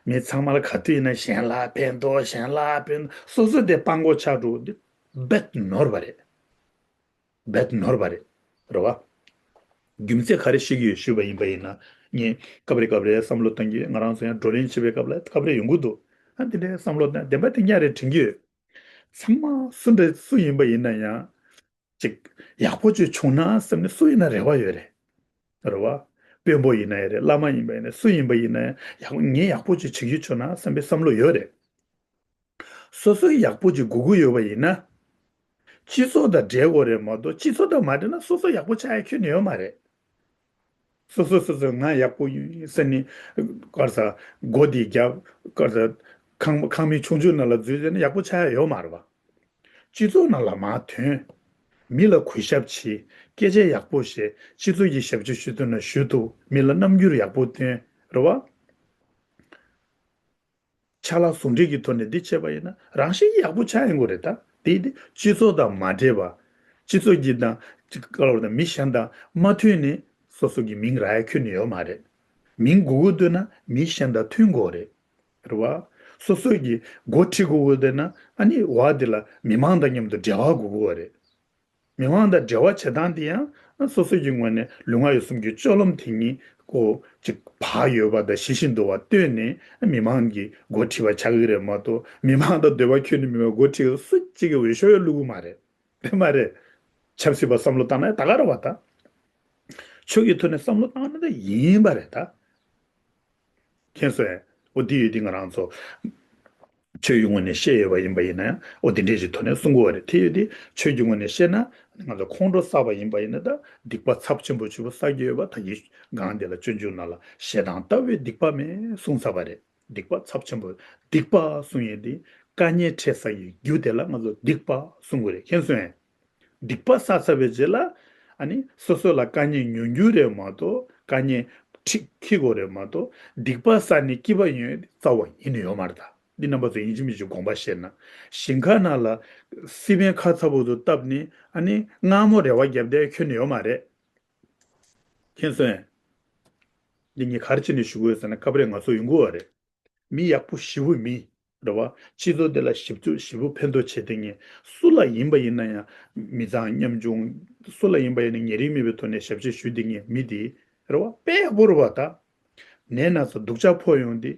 མི་ཚང་མ་ལ་ག་དུས་ཡིན་ན་གཞན་ལ་ཕན་ཐོགས་གཞན་ལ་ཕན་ཐོགས་སོ་སོ་དེ་སྤྲང་པོ་ཆགས་འགྲོ་འདི་རྦད་ནོར་བ་རེད། རྦད་ནོར་བ་རེད། རེད་བ། རྒྱུ་མཚན་ག་རེ་ཤེས་ཀྱི་ཡོད་ཞུས་པ་ཡིན་པ་ཡིན་ན། ངས་སྐབས་རེ་སྐབས་རེ་བསམ་བློ་བཏང་གི་ང་རང་ཚོ་ཡང་བགྲོ་གླེང་བྱེད་པའི་སྐབས་ལ་སྐབས་རེ་ཡོང་གི་འདུག་ཨ་དེ་འདྲའི་བསམ་བློ་བཏང་བདེན་པ་བདེན་རྐྱང་རེད་དྲན་གྱི་ཡོད། ཚང་མ་སུ་འདྲ་སུ་ཡིན་པ་ཡིན་ན་ཡང་། ཅིག་ཡག་པོ་ཅིག་བྱུང་ན་བསམ་ནས་སུ་ཡིན་ན་རེ་བ་ཡོད་རེད། རེད་བ། དཔོན་པོ་ཡིན་ན་ཡང་རེད། བླ་མ་ཡིན་པ་ཡིན་ན་སུ་ཡིན་པ་ཡིན་ན་ཡང་ཡག་པོ་ངས་ཡག་པོ་ཅིག་བྱེད་རྒྱུ་བྱུང་ན་བསམ་པའི་བསམ་བློ་ཡོད་རེད། སོ་སོའི་ཡག་པོ་ཅིག་དགོས་ཀྱི་ཡོད་པ་ཡིན་ན། སྤྱི་ཚོགས་དང་འབྲེལ་དགོས་རེད་མ་གཏོགས་སྤྱི་ཚོགས་དང་མ་འབྲེལ་ན་སོ་སོ་ཡག་པོ་ཆགས་ཡ་ཁྱོན་ནས་ཡོད་མ་རེད། སོ་སོ་སོ་སོ་ང་ཡག་པོ་ཡིན་ཟེར་ནས་ག་རེ་ཟ་སྒོ་འདི་རྒྱབ་ག་རེ་ཟ་ཁང་ཁང་མིག་ཆུང་ཆུང་ནང་ལ་འཛུལ་ཟེར་ན་ཡག་པོ་ཆགས་ཡ་ཡོད་མ་རེད་བ། སྤྱི་ཚོགས་ནང་ལ་མར་ཐོན། མི་ལ་གུས་ཞབས་བྱེད། སྐད་ཆ་ཡག་པོ་བཤད། སྤྱི་ཚོགས་ཀྱི་ཞབས་ཕྱི་ཞུ་ཐུབ་ན་ཞུ་ཐུབ། མི་ལ་རྣམ་འགྱུར་ཡག་པོ་སྟོན། རེད་བ། ཕྱག་ལས་ཟུང་འབྲེལ་གྱི་ཐོག་ནས་འདི་བྱས་པ་ཡིན་ན་རང་བཞིན་ཡག་པོ་ཆགས་ཡོང་གི་རེད་ད། དེ་དེ་སྤྱི་ཚོགས་དང་མ་འབྲེལ་བ། སྤྱི་ཚོགས་ཀྱི་དང་ཅིག་བཀའ་སློབ་དང་མི་གཞན་དང་མ་མཐུན་ནས་སོ་སོ་གི་མིང་རག་ཡ་ཁྱོན་ནས་ཡོད་མ་རེད། མིང་དགོས་ཀྱི་འདུག་ན་མི་གཞན་དང་མཐུན་དགོས་རེད། རེད་བ། སོ་སོ་གི་འགོ་ཁྲིད་དགོས་ཀྱི་འདུག་ན་ཨ་ནི་བ་དེ་ལ་མི་མང་དང་མཉམ་དུ་འབྲེལ་བ་དགོས་ཀྱི་རེད། མི་མང་དང་འབྲེལ་བ་བྱེད་སྟངས་དེ་ཡང་སོ་སོ་གི་ངོས་ནས་ལུས་ངག་ཡིད་གསུམ་གྱི་སྤྱོད་ལམ་དེ་ཉིད་ཀོ་ཅིག་བག་ཡོད་པ་དང་ཞི་ཞིང་དུལ་བ་སྟོན་ནས་མི་མང་གི་འགོ་ཁྲིད་པ་ཆགས་ཀྱི་རེད་མ་གཏོགས་མི་མང་དང་འདོད་པ་ཁྱོན་ནས་མི་མང་འགོ་ཁྲིད་སུ་གཅིག་གི་འོས་ཤོག་ཡང་བླུག་གི་མ་རེད། དེ་མ་རེད། ཆབ་སྲིད་པ་བསམ་བློ་བཏང་ན་ད་ག་རེད་བ་ད། ཆོས་ཀྱི་ཐོག་ནས་བསམ་བློ་བཏང་ན་ད་ཡིན་པ་རེད་ད། མཁྱེན་སོང་ངས། འོ་འདི་ཡོད་འདི་ང་རང་ཚོ་ཆོས་ཡོད་ངོས་ནས་བཤད་ཡོད་པ་ཡིན་པ་ཡིན་ན་ཡང་འོ་འདི་འདྲས་ཀྱི་ཐོག་ནས་གསུང་གི་ཡོད་རེད། དེ་ཡོད་འདི་ཆོས་ཀྱི་ངོས་ནས་བཤད་ན་ང་ཚོ་ཁོང་ཁྲོ་བསགས་པ་ཡིན་པ་ཡིན་ན་ད་སྡིག་པ་ཚབས་ཆེན་པོ་ཆེན་པོ་བསགས་ཀྱི་ཡོད་པ་ད་གི་སྒང་འདི་ལ་སྤྱོད་འཇུག་ནང་ལ་ཞེ་སྡང་ལྟ་བུའི་སྡིག་པ་མེད་གསུངས་ཚར་བ་རེད། སྡིག་པ་ཚབས་ཆེན་པོ་སྡིག་པ་གསུང་ཡས་འདི་དཀའ་ངལ་འཕྲད་ས་ཡི་རྒྱུ་དེ་ལ་ང་ཚོ་སྡིག་པ་གསུང་གི་རེད། མཁྱེན་སོང་ངས། སྡིག་པ་བསགས་ཚར་བའི་རྗེས་ལ་ཨ་ནི་སོ་སོ་ལ་དཀའ་ངལ་ཉོ་རྒྱུ་རེད་མ་གཏོགས་དཀའ་ངལ་འཁྲི་འཁྱེར་དགོས་རེད་མ་གཏོགས་སྡིག་པ་བསགས་ནས་སྐྱིད་པ་ཡོང་ཡས་རྩ་བ་ཡིན་ནི་ཡོད་མ་རེད་ད། འདི་རྣམ་པ་ཚོ་ཡིན་གཅིག་མིན་གཅིག་དགོངས་པ་བཞེས་ན། ཞིང་ཁ་ནང་ལ་སི་པན་ཁ་ཚ་པོ་ཚོ་བཏབ་ནས་ཨ་ནི་མངར་མོ་རེ་བ་བརྒྱབ་བསྡད་ཁྱོན་ནས་ཡོད་མ་རེད། མཁྱེན་སོང་ངས། འདི་ངས་ག་རེ་བྱས་ནས་ཞུ་དགོས་ཟེར་ན་སྐབས་རེ་ང་ཚོ་ཡོང་གི་ཡོད་རེད། མི་ཡག་པོ་ཞེ་པོ་མིན། རེད་བ། སྤྱི་ཚོགས་དེ་ལ་ཞིབ་འཇུག་ཞིབ་པོ་ཕན་ཐོགས་བྱེད་དེ་ངས་སུ་ལ་ཡིན་པ་ཡིན་ན་ཡང་མི་ཚང་ཉམ་ཆུང་། སུ་ལ་ཡིན་པ་ཡིན་ན་ཉེ་རིང་མེད་པའི་ཐོག་ནས་ཞབས་ཕྱི་ཞུ་དེ་ངས་མི་དེ་རེད་བ། དཔེ་ཡག་པོ་རེད་བ། ད་ནད་ན་ཚ་སྡུག་ཅག་ཕོག་ཡོང་དེ་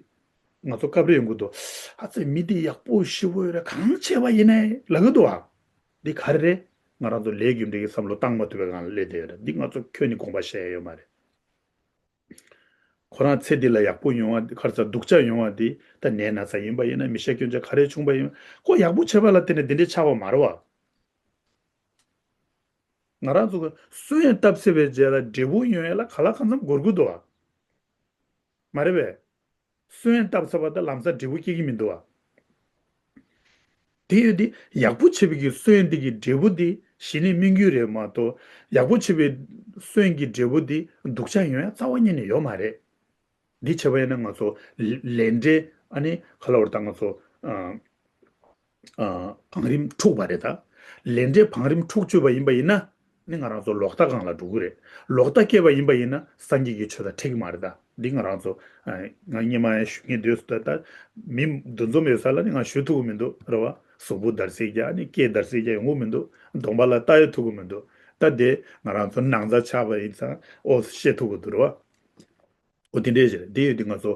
ང་ཚོ་སྐབས་རེ་ཡོང་གི་འདུག་ཨ་ཙི་མི་དེ་ཡག་པོ་ཞེ་པོ་ཡོད་རེད། གང་བྱས་པ་ཡིན་ནའི་ལབ་གི་འདུག་ཨ། འདི་ག་རེ་རེད། ང་རང་ཚོ་ལས་རྒྱུ་འབྲས་ཀྱི་བསམ་བློ་བཏང་མ་ཐུབ་པའི་སྒང་ལ་སླེབས་བསྡད་ཡོད་རེད། འདི་ང་ཚོ་ཁྱོན་ནས་དགོངས་པ་བཞེས་ཡ་ཡོད་མ་རེད། ཁོ་རང་ཚེ་འདི་ལ་ཡག་པོ་ཡོང་བ་འདི། ག་རེ་ཟེར། སྡུག་ཅག་ཡོང་བ་འདི་ད་ནད་ན་ཚ་ཡིན་པ་ཡིན་ན། མི་ཤ་སྐྱོན་ཅན་ག་རེ་བྱུང་བ་ཡིན། ཁོ་ཡག་པོ་བྱས་པ་ལ་བརྟེན་ནས་འདི་འདྲའི་ཆགས་པ་མ་རེད་བ། ང་རང་ཚོ་གི་གསོན་ཡས་བཏབ་ཚར་བའི་རྗེས་ལ་འབྲས་བུ་ཡོང་ཡས་ལ་གང་ལ་གང་འཚམ་འགོར་གི་འདུག་བ། མ་རེད་པས། གསོན་བཏབ་ཚར་བ་དང་ལམ་སང་འབྲས་བུ་སྐྱེ་གི་མི་འདུག་བ། དེ་ཡོད་དེ་ཡག་པོ་བྱས་པའི་གི་གསོན་འདི་གི་འབྲས་བུ་འདི་གཞི་ནས་སྨིན་རྒྱུ་རེད་མ་གཏོགས། ཡག་པོ་བྱས་པའི་གསོན་གྱི་འབྲས་བུ་འདི་སྡུག་ཅག་ཡོང་ཡ་རྩ་བ་ཉིད་ནས་ཡོད་མ་རེད། འདི་བྱས་པ་ཡིན་ན་ང་ཚོ་ལས་འབྲས། ཨ་ནི་ག་ལ་བར་ད་ང་ཚོ་ཨ། ཨ། བང་རིམ་འཁྲུགས་པ་རེད་ད། ལས་འབྲས་བང་རིམ་འཁྲུགས་བཅུག་པ་ཡིན་པ་ཡིན་ན། ནི་ང་རང་ཚོ་ལོག་ལྟ་སྒང་ལ་འགྲོ་གི་རེད། ལོག་ལྟ་སྐྱེས་པ་ཡིན་པ་ཡིན་ན་སངས་རྒྱས་ཀྱི་ཆོས་དང་འཁྲིལ་གི་མ་རེད་ད། འདི་ང་རང་ཚོ་ཨ། ང་སྔོན་མ་ཡང་ཞུ་མཁན་དུས་སུ་ད་ད་མི་འདུ་འཛོམས་ཡོད་ས་ལ་ནི་ང་ཞུ་ཐུབ་ཀྱི་མི་འདུག་རེད་བ། གཟུགས་པོ་འདར་སིག་རྒྱག་ནི་སྐད་འདར་སིག་རྒྱག་ཡོང་གི་མི་འདུག་གདོང་པ་ལ་ལྟ་ཡ་ཐུབ་ཀྱི་མི་འདུག་ད་དེ་ང་རང་ཚོ་ནང་རྩ་ཆགས་པ་ཡིན་ཙང་ཨོ་བཤད་ཐུབ་ཀྱི་འདུག་རེད་བ། ཨོ་དེ་འདྲས་ཞིག་རེད། དེ་ཡོད་དུས་ང་ཚོ་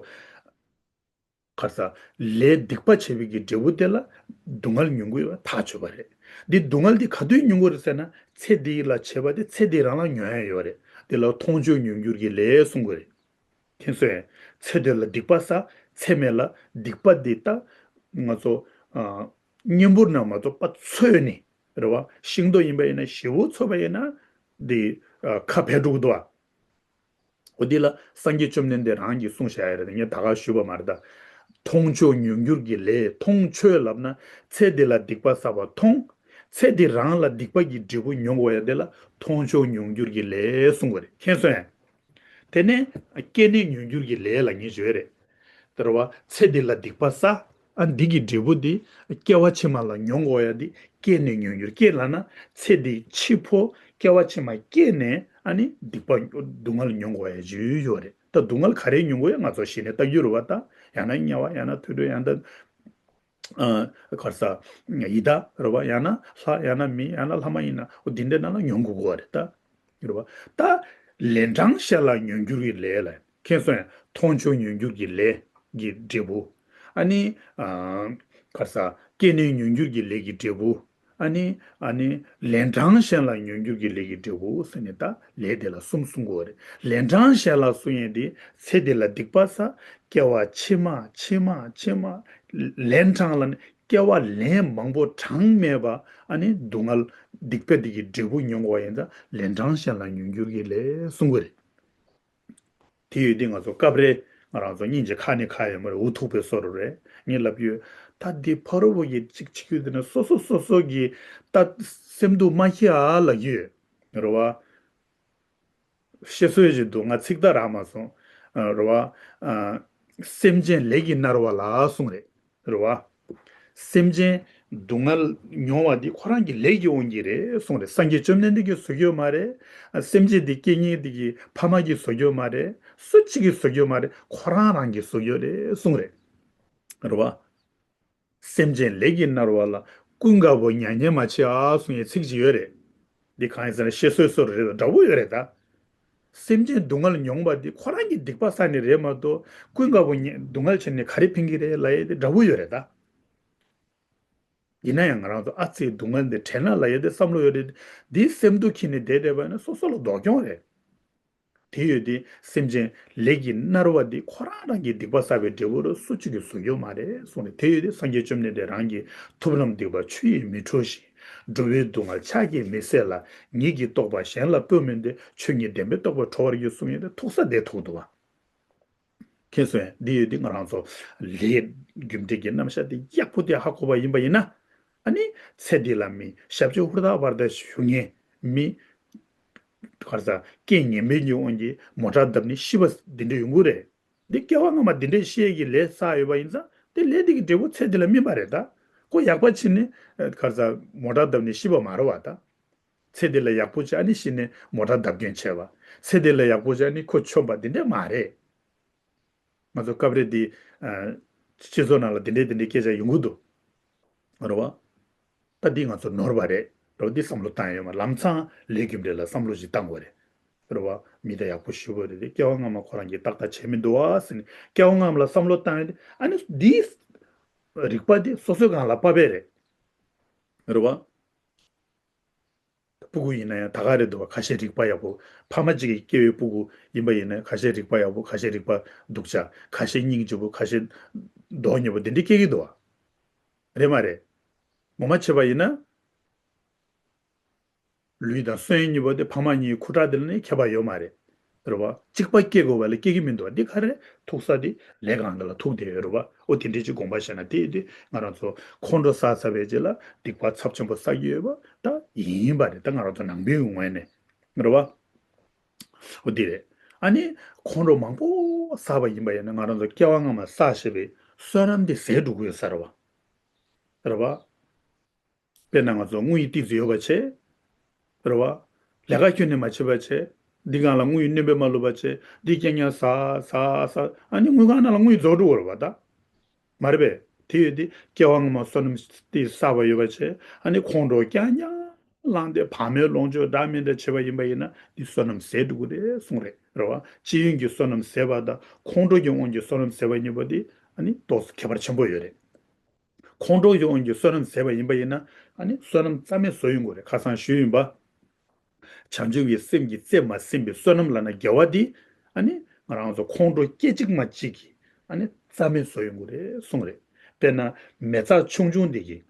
ག་རེ་ཟེར། ལས་སྡིག་པ་བྱས་པའི་གི་འབྲས་བུ་དེ་ལ་སྡུག་བསྔལ་མྱོང་གི་ཡོད་པ་ཐག་ཆོད་པ་རེད། འདི་སྡུག་བསྔལ་འདི་ག་དུས་མྱོང་གི་རེད་ཟེར་ན། ཚེ་འདི་ལ་བྱས་པ་དེ་ཚེ་འདི་རང་ལ་མྱོང་ཡ་ཡོད་རེད། དེ་ལ་མཐོང་ཆོས་མྱོང་འགྱུར་གྱི་ལས་གསུང་གི་རེད། མཁྱེན་སོང་ངས། ཚེ་འདི་ལ་སྡིག་པ་བསགས། ཚེ་སྨད་ལ་སྡིག་པ་འདི་ད་ང་ཚོ་ཨ། གཉེན་པོ་རྣམས་མ་གཏོགས་པ་འཚོལ་ནས་རེད་བ། ཤིང་ཏོག་ཡིན་པ་ཡིན་ན་ཞེ་པོ་འཚོལ་བ་ཡིན་ན་འདི་ཨ། ཁ་འཕེལ་འགྲོ་གི་འདུག་བ། འོ་འདི་ལ་སངས་རྒྱས་བཅོམ་ལྡན་འདས་རང་གིས་གསུངས་བཞག་ཡ་རེད། ངས་ད་ག་ཞུས་པ་མ་རེད་ད། མཐོང་ཆོས་མྱོང་འགྱུར་གྱི་ལས། མཐོང་ཆོས་ལབ་ན་ཚེ་འདི་ལ་སྡིག་པ་བསགས་པ་མཐོང་། ཚེ་འདི་རང་ལ་སྡིག་པ་གི་འབྲས་བུ་མྱོང་དགོས་ཡ་དེ་ལ་མཐོང་ཆོས་མྱོང་འགྱུར་གྱི་ལས་གསུང་དགོས་རེད། མཁྱེན་སོང་ངས། དེ་ནས་སྐྱེས་ནས་མྱོང་འགྱུར་གྱི་ལས་ལབ་མཁན་ཞིག་ཡོད་རེད། དེ་རེད་བ། ཚེ་འདི་ལ་སྡིག་པ་བསགས། ཨ། འདི་གི་འབྲས་བུ་འདི་སྐྱེ་བ་ཕྱི་མ་ལ་མྱོང་དགོས་ཡ་འདི་སྐྱེས་ནས་མྱོང་འགྱུར། སྐྱེས་ལབ་ན་ཚེ་འདི་འཆི་འཕོ་སྐྱེ་བ་ཕྱི་མ་སྐྱེས་ནས་ཨ་ནི་སྡིག་པ་སྡུག་བསྔལ་མྱོང་དགོས་ཡ་ཞིག་ཡོད་རེད། ད་སྡུག་བསྔལ་ག་རེ་མྱོང་དགོས་ཡ་ང་ཚོ་གཞི་ནས་ལྟ་རྒྱུ་རེད་བ། ད་ཡང་ན་དམྱལ་བ། ཡང་ན་དུད་འགྲོ། ཡང་ན་ཨ། ག་རེ་ཟེར། ཡི་དྭགས་རེད་བ། ཡང་ན་ལྷ། ཡང་ན་མི། ཡང་ན་ལྷ་མ་ཡིན་ན། འོ་འདི་འདྲའི་ནང་ལ་མྱོང་དགོས་ཀྱི་རེད་ད། རེད་བ། ད་ལན་གྲངས་གཞན་ལ་མྱོང་འགྱུར་གྱི་ལས་ལ། མཁྱེན་སོང་ངས། མཐོང་ཆོས་མྱོང་འགྱུར་གྱི་ལས་ཀྱི་འབྲས་བུ། ཨ་ནི་ཨ། ག་རེ་ཟེར། སྐྱེས་ནས་མྱོང་འགྱུར་གྱི་ལས་ཀྱི་འབྲས་བུ། ཨ་ནི་ཨ་ནི་ལན་གྲངས་གཞན་ལ་མྱོང་འགྱུར་གྱི་ལས་ཀྱི་འབྲས་བུ་ཟེར་ནས་ད་ལས་དེ་ལ་གསུམ་གསུང་གི་ཡོད་རེད། ལན་གྲངས་གཞན་ལ་གསུང་ཡས་དེ་ཚེ་འདི་ལ་སྡིག་པ་བསགས། སྐྱེ་བ་ཕྱི་མ་ཕྱི་མ་ཕྱི་མ་ལན་གྲངས་ལ་ནི་སྐྱེ་བ་ལན་མང་པོ་གྲངས་མེད་པ། ཨ་ནི་སྡུག་བསྔལ་སྡིག་པ་འདི་གི་འབྲས་བུ་མྱོང་དགོས་པ་ཡིན་ཙང་ལན་གྲངས་གཞན་ལ་མྱོང་འགྱུར་གྱི་ལས་གསུང་གི་རེད། དེ་ཡོད་དུས་ང་ཚོ་སྐབས་རེ་ང་རང་ཚོ་སྙིང་རྗེ་ཁ་ནས་ཁ་ཡོད་མ་རེད། འུ་ཐུག་པའི་བཟོ་འདྲ་རེད། ངས་ལབ་ཡོད། ད་འདི་ཕ་རོལ་པོ་ཡི་གཅིག་བྱེད་རྒྱུ་དེ་ནི་སོ་སོ་སོ་སོ་གི་ད་སེམས་སྡུག་མ་ཤེས་ཨ་ལབ་ཡོད། རེད་བ། བཤད་སྲོལ་ཞིག་འདུག་ང་ཚིག་ཐག་རག་མ་སོང་། ཨ། རེད་བ། ཨ། སེམས་ཅན་ལས་ཀྱིས་མནར་བ་ལ་གསུངས་རེད། རེད་བ། སེམས་ཅན་སྡུག་བསྔལ་མྱོང་བ་འདི་ཁོ་རང་གི་ལས་ཀྱི་དབང་གིས་རེད་གསུངས་རེད། སངས་རྒྱས་བཅོམ་ལྡན་འདས་ཀྱིས་བཟོ་རྒྱུ་མ་རེད། ཨ། སེམས་ཅན་འདི་སྐྱེ་མཁན་འདི་གི་ཕ་མ་གིས་བཟོ་རྒྱུ་མ་རེད། སུ་གཅིག་གིས་བཟོ་རྒྱུ་མ་རེད། ཁོ་རང་རང་གིས་བཟོ་རྒྱུ་རེད་གསུངས་རེད། རེད་བ། སེམས་ཅན་ལས་ཀྱིས་མནར་བ་ལ། ཀུན་དགའ་བོ་མྱ་ངན་མ་མཆིས་ཨ་གསུང་ཡའི་ཚིག་ཅིག་ཡོད་རེད། འདི་གང་ཡིན་ཟེར་ན་བཤད་སྲོལ་སོ་རེད། འདྲ་བོ་ཡོད་རེད་ད། སེམས་ཅན་སྡུག་བསྔལ་མྱོང་བ་འདི་ཁོ་རང་གིས་སྡིག་པ་བསགས་ནི་རེད་མ་གཏོགས་ཀུན་དགའ་བོ་ཉེ་སྡུག་བསྔལ་བྱས་ནས་ག་རེ་ཕན་གྱི་རེད་ལབ་ཡས་དེ་འདྲ་བོ་ཡོད་རེད་ད། ཡིན་ན་ཡང་ང་རང་ཚོ་ཨ་ཙི་སྡུག་བསྔལ་འདི་དྲན་ན་ལབ་ཡས་དེ་བསམ་བློ་ཡོད་རེད། འདིའི་སེམས་སྡུག་ཁྱེར་ནས་བསྡད་བསྡད་པ་ཡིན་ན་སོ་སོ་ལ་སྡུག་གྱོང་རེད། དེ་ཡོད་དེ་སེམས་ཅན་ལས་ཀྱིས་མནར་བ་འདི་ཁོ་རང་རང་གི་སྡིག་པ་བསགས་པའི་འབྲས་བུ་རུ་སུ་གཅིག་གིས་བཟོ་རྒྱུ་མ་རེད་གསུངས་ནས། དེ་ཡོད་དེ་སངས་རྒྱས་བཅོམ་ལྡན་འདས་རང་གིས་ཐུབ་རྣམས་སྡིག་པ་ཆུ་ཡིས་མི་འཁྲུ་ཞིང་། འགྲོ་བའི་སྡུག་བསྔལ་ཕྱག་གིས་མི་སེལ་ལ། ཉིད་ཀྱི་རྟོགས་པ་གཞན་ལ་སྤོ་མིན་ཏེ། ཆོས་ཉིད་བདེན་པས་རྟོགས་པ་གྲོལ་བར་འགྱུར་གསུངས་ཡོད་དེ་ཐུག་ས་བསྡད་ཐུག་འདུག་བ། མཁྱེན་སོང་ངས། འདི་ཡོད་དེ་ང་རང་ཚོ་ལས་རྒྱུ་འབྲས་ཀྱི་རྣམ་གཞག་དེ་ཡག་པོ་དེ་ཧ་གོ་བ་ཡིན་པ་ཡིན་ན། ཨ་ནི་ཚེ་འདི་ལ་མི་ཞབས་ཕྱི་ཧུར་ཐག་བར་ཐག་ཞུ་མཁན་མི། ག་རེ་ཟེར། རྐྱེན་ངན་པའི་གི་དབང་གིས་མོ་ཊ་བརྡབས་ནས་ཤི་བ་འདི་འདྲ་ཡོང་གི་རེད། འདི་སྐྱེ་བ་སྔ་མ་འདི་འདྲའི་ཤི་ཡས་ཀྱི་ལས་བསགས་ཡོད་པ་ཡིན་ཙང་དེ་ལས་འདི་གི་འབྲས་བུ་ཚེ་འདི་ལ་སྨིན་པ་རེད་ད། ཁོ་ཡག་པ་བྱས་ནས་ག་རེ་ཟེར་མོ་ཊ་བརྡབས་ནས་ཤི་བ་མ་རེད་བ་ད། ཚེ་འདི་ལ་ཡག་པོ་བྱས་ཨ་ནི་ཤི་ནས་མོ་ཊ་བརྡབ་མཁན་བྱས་པ། ཚེ་འདི་ལ་ཡག་པོ་བྱས་ཨ་ནི་ཁོ་མཆོད་པ་འདི་འདྲ་མ་རེད། ང་ཚོ་སྐབས་རེ་འདི། ཨ། སྤྱི་ཚོགས་ནང་ལ་དེ་འདྲའི་དེ་འདྲའི་སྐད་ཆ་ཡོང་གི་འདུག་རེད་བ། ད་འདི་ང་ཚོ་ནོར་བ་རེད། རེད་བ། འདི་བསམ་བློ་བཏང་ཡོད་མ། ལམ་སང་ལས་རྒྱུ་འབྲས་ལ་བསམ་བློ་ཞིག་བཏང་དགོས་རེད། རེད་བ། མི་ད་ཡག་པོ་ཞེ་པོ་རེད་དེ། སྐྱེ་བ་སྔ་མ་ཁོ་རང་གིས་ཏག་ཏག་བྱས་མི་འདུག་བ་ཟེར་ནས་སྐྱེ་བ་སྔ་མ་ལ་བསམ་བློ་བཏང་ཡོད་དེ། ཨ་ནི་འདིའི་རིག་པ་དེ་སོ་སོའི་སྒང་ལ་དཔག་པས་རེད། རེད་བ། སྤུ་གུ་ཡིན་ན་ཡང་ད་ག་རེད་འདུག་བ། ཁ་ཤས་རིག་པ་ཡག་པོ། ཕ་མ་གཅིག་གི་སྐྱེ་བའི་སྤུ་གུ་ཡིན་པ་ཡིན་ན་ཁ་ཤས་རིག་པ་ཡག་པོ། ཁ་ཤས་རིག་པ་སྡུག་ཅག་ཁ་ཤས་སྙིང་རྗེ་པོ། ཁ་ཤས་མདོག་ཉེས་པོ། དེ་འདྲ་སྐྱེ་གི་འདུག་བ། རེད་མ་རེད། ངོ་མ་བྱས་པ་ཡིན་ན། ལུས་དང་སེམས་གཉིས་པོ་དེ་ཕ་མ་གཉིས་ཁུ་ཁྲག་དེ་ལ་ནི་ཁྱད་པར་ཡོད་མ་རེད། རེད་བ། གཅིག་པ་སྐྱེ་དགོས་པ་ལ་སྐྱེ་གི་མི་འདུག་བ། འདི་ག་རེ་ཐུག་ས་དེ་ལས་གང་ག་ལ་ཐུག་བསྡད་ཡོད་རེད་བ། ཨོ་དེ་འདྲས་ཅིག་དགོངས་པ་བཞེས་ན། དེ་དེ་ང་རང་ཚོ་ཁོང་ཁྲོ་ཟ་ཚར་བའི་རྗེས་ལ་སྡིག་པ་ཚབས་ཆེན་པོ་བསགས་ཀྱི་ཡོད་པ་ད་ཡིན་པ་རེད། ད་ང་རང་ཚོ་ནང་པའི་ངོས་ནས་རེད་བ། ཨོ་དེ་རེད། ཨ་ནི་ཁོང་ཁྲོ་མང་པོ་བསགས་པ་ཡིན་པ་ཡིན་ན་ང་རང་ཚོ་སྐྱེ་བ་སྔ་མ་བསགས་བཞག་པའི་བསོད་ནམས་དེ་ཟད་འགྲོ་གི་ཡོད་ས་རེད་བ། རེད་བ། དཔེར་ན་ང་ཚོ་དངུལ་ཡིག་ཏོག་ཙམ་ཡོད་པ་བྱས། རེད་བ། ལས་ཀ་ཁྱོན་ནས་མ་བྱེད་པ་བྱས། འདི་སྒང་ལ་དངུལ་ཡིག་སྣོན་པ་མ་བླུགས་པ་བྱས། འདི་རྐྱང་རྐྱང་ཟ་ཟ་ཟ། ཨ་ནི་དངུལ་ཁང་ནང་ལ་དངུལ་ཡིག་རྫོགས་འགྲོ་བ་རེད་བ་ད། མ་རེད་པས། དེ་ཡོད་དེ་སྐྱེ་བ་སྔ་མ་བསོད་ནམས་དེ་བསགས་པ་ཡོད་པ་བྱས། ཨ་ནི་ཁོང་ཁྲོ་རྐྱང་རྐྱང་ལངས་ཏེ་བག་མེད་ལོངས་སྤྱོད་འདྲ་མི་འདྲ་བྱེད་པ་ཡིན་པ་ཡིན་ན་འདི་བསོད་ནམས་ཟད་འགྲོ་གི་རེད་གསུངས་རེད། རེད་བ། སྤྱི་ཡོངས་ཀྱི་བསོད་ནམས་ཟད་པ་དང་ཁོང་ཁྲོ་གི་དབང་གིས་བསོད་ནམས་ཟད་པ་གཉིས་པོ་དེ་ཨ་ནི་ཏོག་ཙམ་ཁྱད་པར་ཆེན་པོ་ཡོད་རེད། ཁོང་ཁྲོ་གི་དབང་གིས་བསོད་ནམས་ཟད་པ་ཡིན་པ་ཡིན་ན། ཨ་ནི་བསོད་ནམས་རྩ་མེད་བཟོ་ཡོང་གི་རེད། ཁ་སང་ཞུས་ཡིན་པ། བྱང་ཆུབ་ཀྱི་སེམས་ཀྱིས་རྩེ་མ་ཟིན་པའི་བསོད་ནམས་ལབ་ན་དགེ་བ་འདི། ཨ་ནི་ང་རང་ཚོ་ཁོང་ཁྲོ་སྐད་ཅིག་མ་གཅིག་གིས་ཨ་ནི་རྩ་མེད་བཟོ་ཡོང་གི་རེད་གསུངས་རེད། དཔེར་ན་མེ་བཙའ་ཆུང་ཆུང་འདི་གིས་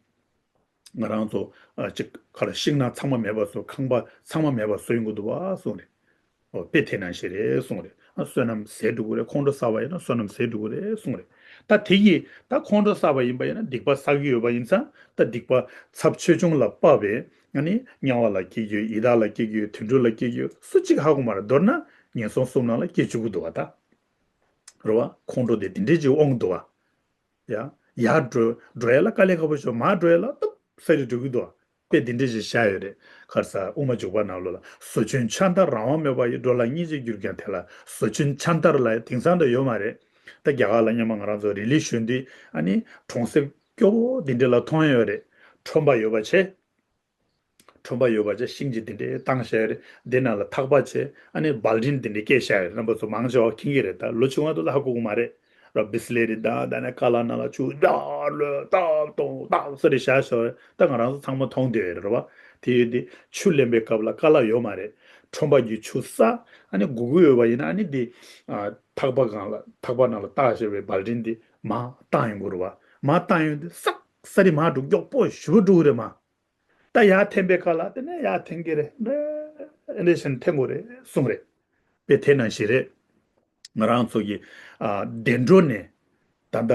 ང་རང་ཚོ་ཨ་ཅིག་ག་ལ་ཤིང་ནགས་ཚང་མ་མེད་པ་བཟོ། ཁང་པ་ཚང་མ་མེད་པ་བཟོ་ཡོང་གི་འདུག་བ་གསུངས་རེད། ཨོ་དཔེ་དེ་ནང་བཞིན་རེད་གསུངས་རེད། ཨ་བསོད་ནམས་ཟད་འགྲོ་གི་རེད། ཁོང་ཁྲོ་ཟ་བ་ཡིན་ན་བསོད་ནམས་ཟད་འགྲོ་གི་རེད་གསུངས་རེད། ད་དེ་ཡིས་ད་ཁོང་ཁྲོ་ཟ་བ་ཡིན་པ་ཡིན་ན་སྡིག་པ་བསགས་ཀྱི་ཡོད་པ་ཡིན་ཙང་། ད་སྡིག་པ་ཚབས་ཆེ་ཆུང་ལ་དཔག་པའི་ཨ་ནི་དམྱལ་བ་ལ་སྐྱེ་རྒྱུ། ཡི་དྭགས་ལ་སྐྱེ་རྒྱུ། དུད་འགྲོ་ལ་སྐྱེ་རྒྱུ། སུ་གཅིག་ཧ་གོ་མ་རེད། མདོར་ན་ངན་སོང་གསུམ་ནང་ལ་སྐྱེ་བཅུག་གི་འདུག་བ་ད། རེད་བ། ཁོང་ཁྲོ་དེ་དེ་འདྲས་ཅིག་དབང་འདུག་བ། ཡ། ཡར་འགྲོ་འགྲོ་ཡ་ལ་དཀའ་ལས་ཁག་པོ་ཞིག་མར་འགྲོ་ཡ་ལ་སྟབས་བདེ་རུ་འགྲོ་གི་འདུག་དཔེ་འདི་འདྲ་ཞིག་བཞག་ཡོད་རེད། ཁར་ས་དབུ་མ་འཇུག་པ་ནང་ལོགས་ལ། ཟོ་ཆུན་ཕྱག་མཐར་རང་དབང་མེད་པ་ཡི། འགྲོ་ལ་སྙིང་རྗེ་གྱུར་ཀྱང་དེ་ལ། ཟོ་ཆུན་ཕྱག་མཐར་ལ་དེང་སང་འདྲ་ཡོད་མ་རེད། ད་རྒྱ་གར་ལ་སྔོན་མ་ང་རང་ཚོ་རི་ལི་ཞོན་དུས་ཨ་ནི་གྲོང་གསེབ་སྐྱོ་བོ་འདི་འདྲ་ལ་མཐོང་ཡོད་རེད། ཁྲོན་པ་ཡོད་པ་བྱས། ཁྲོན་པ་ཡོད་པ་བྱས། ཤིང་གཅིག་འདི་འདྲའི་བཏང་བཞག་རེད། འདི་ནང་ལ་ཐག་པ་བྱས། ཨ་ནི་སྦལ་ཏིན་འདི་འདྲའི་བཀལ་བཞག་རེད། རྣམ་པ་ཚོ་མང་ཆེ་བ་མཁྱེན་གྱི་རེད། ད་ལོ་ཆུང་བ་དེ་ལ་ཧ་གོ་གི་མ་རེད། ར་བི་སི་ལེ་རི་དང་ད་ནས་ཀ་ལ་ནང་ལ་ཆུ་ཏག་ལོས་ཏག་ཏོག་ཏག་ས་རེ་བཞག་བཞག་རེད། ད་ང་རང་ཚོ་ཚང་མ་མཐོང་བསྡད་ཡོད་རེད་བ། དེ་ཡོད་དེ་ཆུ་ལེན་པའི་སྐབས་ལ་ཀ་ལ་ཡོད་མ་རེད། ཁྲོན་པ་གི་ཆུ་ས་ཨ་ནི་སྒུག་གི་ཡོད་པ་ཡིན་ན། ཨ་ནི་འདི་ཨ་ཐག་པ་སྒང་ལ་ཐག་པ་ནང་ལ་བཏགས་བཞག་པའི་སྦལ་ཏིན་འདི་མར་བཏང་ཡོང་གི་རེད་བ། མར་བཏང་ཡོང་དུས་སག་ས་རི་མར་འགྲོ། མགྱོགས་པོ་ཞེ་པོ་འགྲོ་གི་རེད་མར། ད་ཡར་འཐེན་པའི་ཁ་ལ་དེ་ནས་ཡར་འཐེན་གྱི་རེད། འདྲེ་འདྲེ་བཞིན་འཐེན་དགོས་རེད་གསུངས་རེད། དཔེ་དེ་ནང་བཞིན་རེད། ང་རང་ཚོ་གི་ཨ་བདེ་འགྲོ་ནས་ད་ལྟ་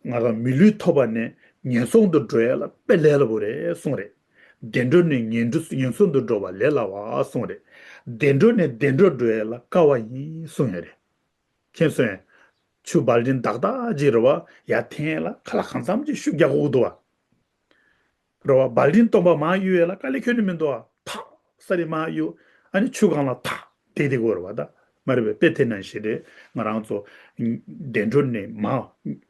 ང་རང་མི་ལུས་ཐོབ་པ་ནས་ངན་སོང་དུ་འགྲོ་ཡ་ལ་དཔེ་ལས་སླ་པོ་རེད་གསུངས་རེད། བདེ་འགྲོ་ནས་ངན་འགྲོ་ངན་སོང་དུ་འགྲོ་བ་ལས་སླ་བ་གསུངས་རེད། བདེ་འགྲོ་ནས་བདེ་འགྲོ་འགྲོ་ཡ་ལ་དཀའ་བ་ཡིན་གསུངས་ཡོད་རེད། མཁྱེན་སོང་ངས། ཆུ་སྦལ་ཏིན་དག་དག་ཅིག་རེད་བ། ཡར་འཐེན་ཡ་ལ་ཁ་ལག་གང་འཚམ་ཅིག་ཤུགས་རྒྱག་དགོས་འདུག་བ། རེད་བ། སྦལ་ཏིན་སྟོང་པ་མར་གཡུག་ཡ་ལ་དཀའ་ལས་ཁྱོན་ནས་མི་འདུག་བ། ཐག་ས་རི་མར་གཡུག་ཨ་ནི་ཆུ་སྒང་ལ་ཐག་དེ་དེ་དགོས་རེད་བ་ད། མ་རེད་པས། དཔེ་དེ་ནང་བཞིན་རེད། ང་རང་ཚོ་བདེ་འགྲོ་ནས་མར་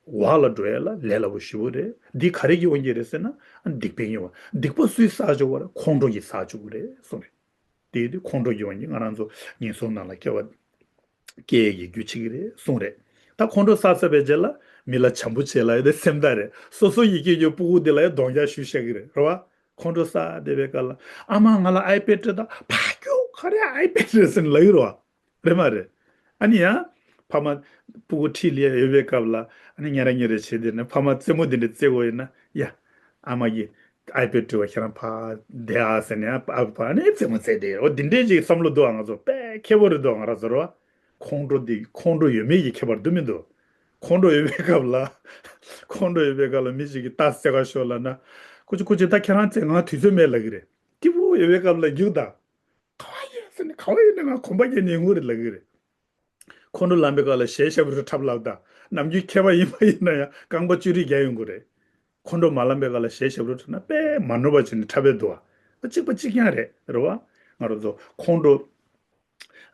འོག་ལ་འགྲོ་ཡ་ལ་ལས་སླ་པོ་ཞེ་པོ་རེད། འདི་ག་རེ་གི་དབང་གིས་རེད་ཟེར་ན། ཨ་སྡིག་པའི་ཉེས་པ། སྡིག་པ་སུས་བསགས་བཅུག་པ་རེད། ཁོང་ཁྲོ་གིས་བསགས་བཅུག་གི་རེད་གསུངས་རེད། དེ་དུས་ཁོང་ཁྲོ་གི་དབང་གིས་ང་རང་ཚོ་ངན་སོང་ནང་ལ་སྐྱེ་བ་སྐྱེ་ཡས་ཀྱི་རྒྱུ་བྱེད་ཀྱི་རེད་གསུངས་རེད། ད་ཁོང་ཁྲོ་བསགས་ཚར་བའི་རྗེས་ལ་མི་ལ་བྱམས་པོ་བྱེད་ལབ་ཡ་དེ་སེམས་ཐག་རེད། སོ་སོ་ཡི་སྐྱེས་ཀྱི་སྤུ་གུ་དེ་ལ་ཡང་གདོང་རྒྱག་ཞུ་བཤད་ཀྱི་རེད། རེད་བ། ཁོང་ཁྲོ་བསགས་བསྡད་པའི་སྐབས་ལ་ཨ་མ་ང་ལ་ཨའི་པེ་ཌི་སྤྲད་དང་། ཕ་ཁྱོ་ག་རེ་ཨའི་པེ་ཌི་རེད་ཟེར་ནས་ལབ་ཀྱི་རེད་བ། རེད་མ་རེད། ཨ་ནི་ཡང་ཕ་མ་སྤུ་གུ་ཁྲིད་ལ་ཡོད་པའི་སྐབས་ལ་ཨ་ནི་ཉ་ར་ཉི་རེ་བྱེད་དེ་ནས་ཕ་མ་རྩེད་མོ་དེ་འདྲ་རྩེ་དགོས་ཡིན་ན། ཡ། ཨ་མ་གིས་ཨའི་པེ་ཌི་སྤྲད་པ་ཁྱེད་རང་ཕར་བསྡད་ཨ་ཟེར་ནས་ཨ་ཕ་ཨ་ནི་རྩེད་མོ་རྩེ་བསྡད་ཡོད། འོ་འདི་འདྲའི་ཅིག་བསམ་བློ་འདུག་ཨ། ང་ཚོ་དཔེ་ཁེ་པོ་རེད་འདུག་ང་རང་ཚོ་རེད་བ། ཁོང་ཁྲོ་འདི་ཁོང་ཁྲོ་ཡོད་མེད་ཀྱི་ཁྱད་པར་འདུག་མི་འདུག་ཁོང་ཁྲོ་ཡོད་པའི་སྐབས་ལ། ཁོང་ཁྲོ་ཡོད་པའི་སྐབས་ལ་མི་ཞིག་གིས་རྟ་བསད་ག་ཤོག་ལབ་ན། ཀུ་ཅི་ཀུ་ཅི་ད་ཁྱེད་རང་རྩེད། ང་དུས་ཚོད་མེད་ལབ་ཀྱི་རེད། སྐྱིད་པོ་ཡོད་པའི་སྐབས་ལ་རྒྱུགས་དང་། ག་བ་ཡིན་ཟེར་ནས་ག་བ་ཡིན་ན་ང་གོམ་པ་རྒྱག་ནས་ཡོང་གི་རེད་ལབ་ཀྱི་རེད། ཁོང་ཁྲོ་ལངས་པའི་སྐབས་ལ་གཞས་ཞབས་བྲོ་འཁྲབ་ལབ་དང་། ནམ་རྒྱུན་མཁས་པ་ཡིན་པ་ཡིན་ན་ཡང་རྐང་པ་ཅོ་རི་རྒྱག་ཡོང་གི་རེད། ཁོང་ཁྲོ་མ་ལངས་པའི་སྐབས་ལ་གཞས་ཞབས་བྲོ་འཁྲབ་ན་དཔེ་མ་ནོར་བ་བྱས་ནས་འཁྲབ་པས་འདུག་བ། གཅིག་པ་གཅིག་རྐྱང་རེད། རེད་བ། ང་རང་ཚོ་ཁོང་ཁྲོ་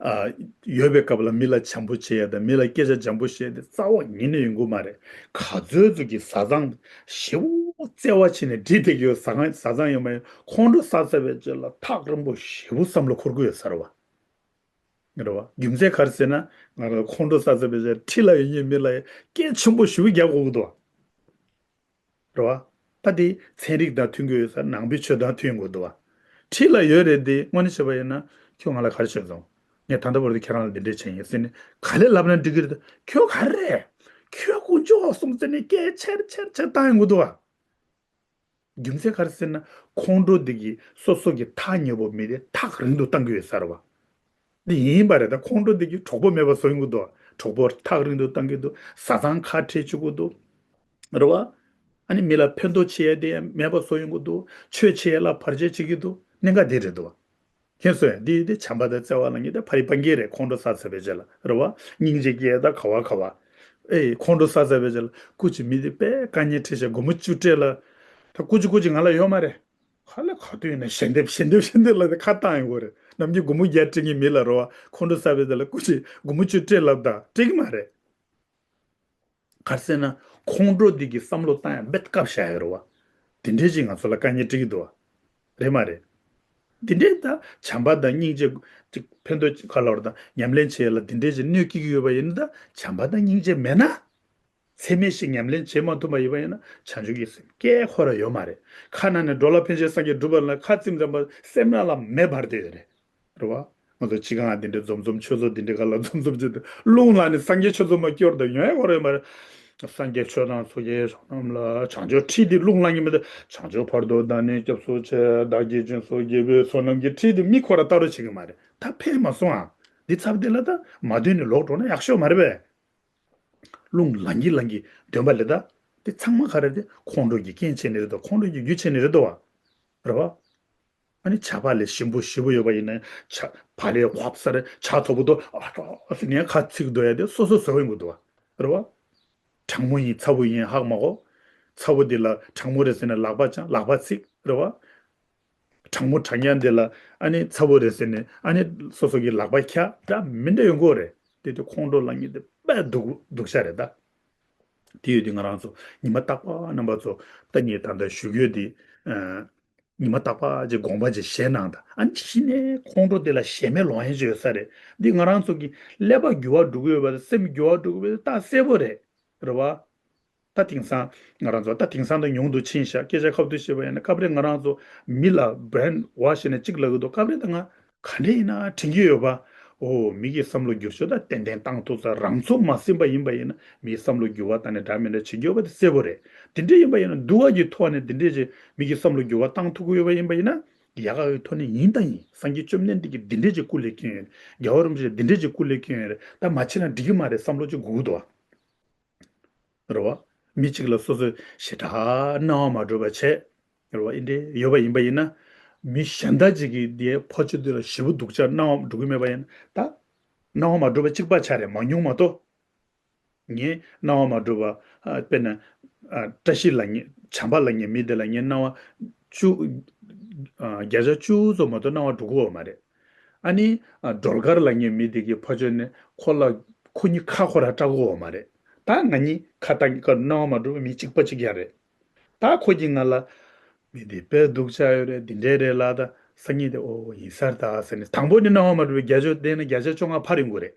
ཨ། ཡོད་པའི་སྐབས་ལ་མི་ལ་བྱམས་པོ་བྱེད་ཡ་དང་མི་ལ་སྐད་ཆ་འཇམ་པོ་བཤད་དེ་རྩ་བ་ཉིད་ནས་ཡོང་གི་མ་རེད། ག་ཚོད་ཚོད་ཀྱི་བཟའ་ཚང་ཞེ་པོ་བརྩེ་བ་བྱས་ནས་བསྒྲིགས་བསྡད་ཀྱི་ཡོད། བཟའ་ཚང་བཟའ་ཚང་ཡོད་མ་ཡོད་ཁོང་ཁྲོ་ཟ་ཚར་བའི་རྗེས་ལ་ཐག་རིང་པོ་ཞེ་པོ་བསམ་བློ་འཁོར་གྱི་ཡོད་ས་རེད་བ། རེད་བ། རྒྱུ་མཚན་ག་རེ་ཟེར་ན་ང་རང་ཁོང་ཁྲོ་ཟ་ཚར་བའི་རྗེས་འཁྲིས་ལ་ཡོད་མཁན་མི་ལ་སྐད་ཆེན་པོ་ཞེ་པོ་རྒྱག་དགོས་ཀྱི་འདུག་བ། རེད་བ། ད་དེ་ཚན་རིག་དང་མཐུན་གྱི་ཡོད་ས་ནང་པའི་ཆོས་དང་མཐུན་དགོས་འདུག་བ། འཁྲིས་ལ་ཡོད་རེད་དེ་དངོས་གནས་བྱས་པ་ཡིན་ན་ཁྱོད་ང་ལ་ག་རེ་བྱས་སོང་། ངས་ད་ལྟ་བར་དུ་ཁྱེད་རང་ལ་འདི་འདྲས་བྱས་ཡིན་ཟེར་ནས་ག་ལེ་ལབ་ན་འགྲིག་གི་རེད་ད། ཁྱོད་ག་རེ་རེད། ཁྱོད་དཀོན་མཆོག་གསུམ་ཟེར་ནས་སྐད་ཆེར་ཆེར་ཆེར་བཏང་ཡོང་གི་འདུག་བ། རྒྱུ་མཚན་ག་རེ་ཟེར་ན་ཁོང་ཁྲོ་འདི་གིས་སོ་སོ་གི་ཐག་ཉེ་པོ་མི་དེ་ཐག་རིང་དུ་བཏང་གི་ཡོད་ས་རེད་བ། འདི་ཡིན་པ་རེད་ད། ཁོང་ཁྲོ་འདི་གིས་གྲོགས་པོ་མེད་པ་བཟོ་ཡོང་གི་འདུག་གྲོགས་པོ་ཐག་རིང་དུ་བཏང་གི་འདུག་བཟའ་ཚང་ཁ་བྲལ་བཅུག་གི་འདུག་རེད་བ། ཨ་ནི་མི་ལ་ཕན་ཐོགས་བྱེད་ཡ་དེ་ཡང་མེད་པ་བཟོ་ཡོང་གི་འདུག་ཆོས་བྱེད་ཡ་ལ་བར་ཆད་བྱེད་ཀྱི་འདུག་གནད་འགག་དེ་རེད་འདུག་བ། མཁྱེན་སོང་ཡ། འདི་དེ་བྱམས་པ་དང་བརྩེ་བ་ལ་ངེས་དེ་ཕ་རི་སྤང་གི་རེད། ཁོང་ཁྲོ་ཟ་ཚར་བའི་རྗེས་ལ་རེད་བ། སྙིང་རྗེ་སྐྱེ་ཡ་ད་ག་བ་ག་བ། ཨེ་ཁོང་ཁྲོ་ཟ་ཚར་བའི་རྗེས་ལ་སྐུ་མཁྱེན་མི་དེ་དཔེ་དཀའ་ངལ་འཕྲད་ཤག་སྒོར་མོ་བཅུ་སྤྲད་ལ། ད་སྐུ་མཁྱེན་སྐུ་མཁྱེན་ང་ལ་ཡོད་མ་རེད། ག་ལེ་ག་དུས་ཡིན་ན་ཞལ་འདེབས་ཞལ་འདེབས་ཞལ་འདེབས་ལབ་དེ་ཁ་བཏང་ཡོང་གི་རེད། ནམ་རྒྱུན་སྒོར་མོ་བརྒྱ་སྤྲད་མཁན་མི་ལ་རེད་བ། ཁོང་ཁྲོ་ཟ་བའི་རྗེས་ལ་སྐུ་མཁྱེན་སྒོར་མོ་བཅུ་སྤྲད་ལབ་ད་སྤྲད་གི་མ་རེད། ག་རེ་ཟེར་ན་ཁོང་ཁྲོ་འདི་གི་བསམ་བློ་བཏང་ཡ་རྦད་བཀག་བཞག་ཡོད་རེད་བ། དེ་འདྲས་ཅིག་ང་ཚོ་ལ་དཀའ་ངལ་འཕྲད་ཀྱི་འདུག་བ། རེད་མ་རེད། འདི་འདྲས་ད་བྱམས་པ་དང་སྙིང་རྗེ་ཅིག་ཕན་ཐོགས་ག་ལ་བར་དང་ཉམས་ལེན་བྱེད་ཡ་ལ་འདི་འདྲས་ཅིག་གནོད་སྐྱེལ་གྱི་ཡོད་པ་ཡིན་ན་ད་བྱམས་པ་དང་སྙིང་རྗེ་མེད་ན། ཚད་མེད་ཞིག་ཉམས་ལེན་བྱེད་མ་ཐུབ་པ་ཡིན་པ་ཡིན་ན་བྱང་ཆུབ་ཀྱི་སེམས་སྐྱེ་ཁོ་ར་ཡོད་མ་རེད། ཁ་ནང་ནས་འགྲོ་ལ་ཕན་ཕྱིར་སངས་རྒྱས་འགྲུབ་པ་ལ་ཁ་ཚིམ་ཙམ་པ་སེམས་ནང་ལ་མེ་འབར་བསྡད་ཡོད་རེད། རེད་བ། ང་ཚོ་སྤྱི་ཁང་འདི་འདྲའི་འཛོམས་འཛོམས་ཆོས་ཚོགས་འདི་འདྲའི་སྒང་ལ་འཛོམས་འཛོམས་བྱེད་དུས་རླུང་ལངས་ནས་སངས་རྒྱས་ཆོས་ཚོགས་མ་སྐྱོར་དང་ཡོང་ཡ་གོ་རེད་མ་རེད། སངས་རྒྱས་ཆོས་དང་ཚོགས་ཀྱི་བསོད་ནམས་ལ་བྱང་ཆུབ་ཁྲིད་དེ་རླུང་ལངས་ཀྱི་མི་འདུག་བྱང་ཆུབ་བར་དུ་བདག་ནི་སྐྱབས་སུ་མཆི། བདག་གིས་སྦྱིན་སོགས་དགེ་བའི་བསོད་ནམས་ཀྱི་ཁྲིད་དེ་མི་ཁོ་ར་ལྟ་རུ་བྱེད་ཀྱི་མ་རེད། ད་ཕན་མ་སོང་ཨ། འདི་ཚབ་འདི་ལ་ད་མ་འདོན་ནས་ལོག་འགྲོ་ན་ཡག་ཤོས་མ་རེད་པས། རླུང་ལངས་ཀྱི་ལངས་ཀྱི་འདོན་པ་ལས་ད། དེ་ཚང་མ་ག་རེ་རེད། ཁོང་ཁྲོ་གི་རྐྱེན་བྱས་ནི་རེད་དོ། ཁོང་ཁྲོ་གི་རྒྱུ་བྱས་ནི་རེད་དོ་བ། རེད་བ། ཨ་ནི་ཇ་བག་ལེབ་ཞིམ་པོ་ཞིམ་པོ་ཡོད་པ་ཡིན་ན་ཇ་བག་ལེབ་ཧོབ་སར་ཇ་དོད་པོ་དོ་ཨ་ཨ་ཟེར་ནས་ཁ་ཚིག་དོད་ཡ་དེ་སོ་སོ་བཟོ་ཡོང་གི་འདུག་བ། རེད་བ། གྲང་མོ་ཡིན་ཚ་བོ་ཡིན་ཧ་གོ་མ་གོ། ཚ་བོ་འདི་ལ་གྲང་མོ་རེད་ཟེར་ནས་ལག་པ་བརྐྱངས་ལག་པ་ཚིག་རེད་བ། གྲང་མོ་གྲང་ཡ་འདི་ལ་ཨ་ནི་ཚ་བོ་རེད་ཟེར་ནས་ཨ་ནི་སོ་སོ་གི་ལག་པ་འཁྱག་འདྲ་མི་འདྲ་ཡོང་གི་རེད། དེ་དུས་ཁོང་ཁྲོ་ལངས་ཀྱི་འདི་དཔེ་སྡུག་སྡུག་ཤ་རེད་ད། དེ་ཡོད་དུས་ང་རང་ཚོ་ཉི་མ་རྟག་པར་རྣམ་པ་ཚོ་ད་ངས་ད་ལྟ་ཞུ་རྒྱུ་འདི། ཉི་མ་རྟག་པར་ཅིག་དགོངས་པ་ཅིག་བཞེས་གནང་དང་ཨ་ནི་གཞི་ནས་ཁོང་ཁྲོ་དེ་ལ་གཞན་མེད་ལོང་ཡན་ཅིག་ཡོད་ས་རེད། འདི་ང་རང་ཚོ་གི་ཀླད་པ་འགྱུར་བ་འགྲོ་གི་ཡོད་པ་དང་སེམས་འགྱུར་བ་འགྲོ་གི་ཡོད་པ་དེ་ད་གསལ་པོ་རེད། རེད་བ། ད་དེང་སང་ང་རང་ཚོ་ད་དེང་སང་ད་ཉུང་དུ་ཕྱིན་ཤག་སྐད་ཆ་ཁ་ཐུག་བཤད་པ་ཡིན་ན་སྐབས་རེ་ང་རང་ཚོ་མི་ལ་brainwash་བྱས་ནས་གཅིག་ལབ་གི་འདུག་སྐབས་རེ་ད་ང་ག་འདྲ་ཡིན་ན་དྲན་གྱི་ཡོད་པ། ཨོ་མི་གི་བསམ་བློ་འགྱུར་ཕྱོགས་ད་ཏན་ཏན་བཏང་ཐུབ་ས་རང་ཚུགས་མ་ཟིན་པ་ཡིན་པ་ཡིན་ན་མིའི་བསམ་བློ་འགྱུར་བ་བཏང་ནས་འདྲ་མི་འདྲ་བྱེད་རྒྱུ་ཡོད་པ་དེ་གསལ་པོ་རེད། དེ་འདྲ་ཡིན་པ་ཡིན་ན་འདུལ་བ་གི་ཐོག་ནས་དེ་འདྲ་ཅིག་མི་གི་བསམ་བློ་འགྱུར་བ་བཏང་ཐུབ་ཀྱི་ཡོད་པ་ཡིན་པ་ཡིན་ན་ཡག་ག་གི་ཐོག་ནས་ཡིན་ད་ཡིན། སངས་རྒྱས་བཅོམ་ལྡན་འདས་ཀྱིས་འདི་འདྲ་ཅིག་སྐུ་ལས་བསྐྱོན་ཡོད་རེད། རྒྱལ་བ་རིན་པོ་ཆེ་འདི་འདྲ་ཅིག་སྐུ་ལས་བསྐྱོན་ཡོད་རེད། ད་མ་བྱེད་ན་འགྲིག་གི་མ་རེད་བསམ་བློ་ཅིག་དགོས་ཀྱི་འདུག་བ། རེད་བ། མི་གཅིག་ལ་སོ་སོས་ཞེ་དྲག་སྣང་བ་མ་འགྲོ་བ་བྱས། རེད་བ། འདི་འདྲའི་ཡོད་པ་ཡིན་པ་ཡིན་ན། མི་གཞན་དག་ཅིག་གིས་འདིའི་ཕོ་ཆོས་འདི་ལ་ཞེ་པོ་སྡུག་ཅག་སྣང་བ་འགྲོ་གི་མེད་པ་ཡིན་ན་ད། སྣང་བ་མ་འགྲོ་བ་གཅིག་པ་ཆགས་རེད་མང་ཉུང་མ་གཏོགས། ངས་སྣང་བ་མ་འགྲོ་བ། ཨ། དཔེར་ན། ཨ། བཀྲ་ཤིས་ལབ་མཁན་བྱམས་པ་ལབ་མཁན་མི་དེ་ལ་ངས་སྣང་བ་བཅུ། ཨ། བརྒྱ་ཆ་བཅུ་ཙམ་མ་གཏོགས་སྣང་བ་འགྲོ་གི་ཡོད་མ་རེད། ཨ་ནི། ཨ། སྒྲོལ་དཀར་ལབ་མཁན་མི་དེ་གི་ཕོ་ཆོས་ནི་ཁོ་ལ་ཁོ་གཉིས་ཁ་ཁོ་ར་སྐྲག་གི་ཡོད་མ་རེད། ད་ང་གཉིས་ཁ་བཏང་གི་སྐབས་སྣང་བ་མ་འགྲོ་བའི་མི་གཅིག་པ་གཅིག་རྐྱང་རེད། ད་ཁོ་གིས་ང་ལ། མི་འདི་དཔེ་སྡུག་ཅག་ཡོད་རེད་འདི་འདྲས་རེད་ལ་ད་སང་ཉིན་དེ་ཨོ་ཡིན་ས་རེད་ད་ཟེར་ནས་དང་པོ་ནི་སྣང་བ་མ་འགྲོ་བའི་བརྒྱ་ཆ་བསྡད་ན་བརྒྱ་ཆ་བཅོ་ལྔ་ཕར་ཡོང་གི་རེད།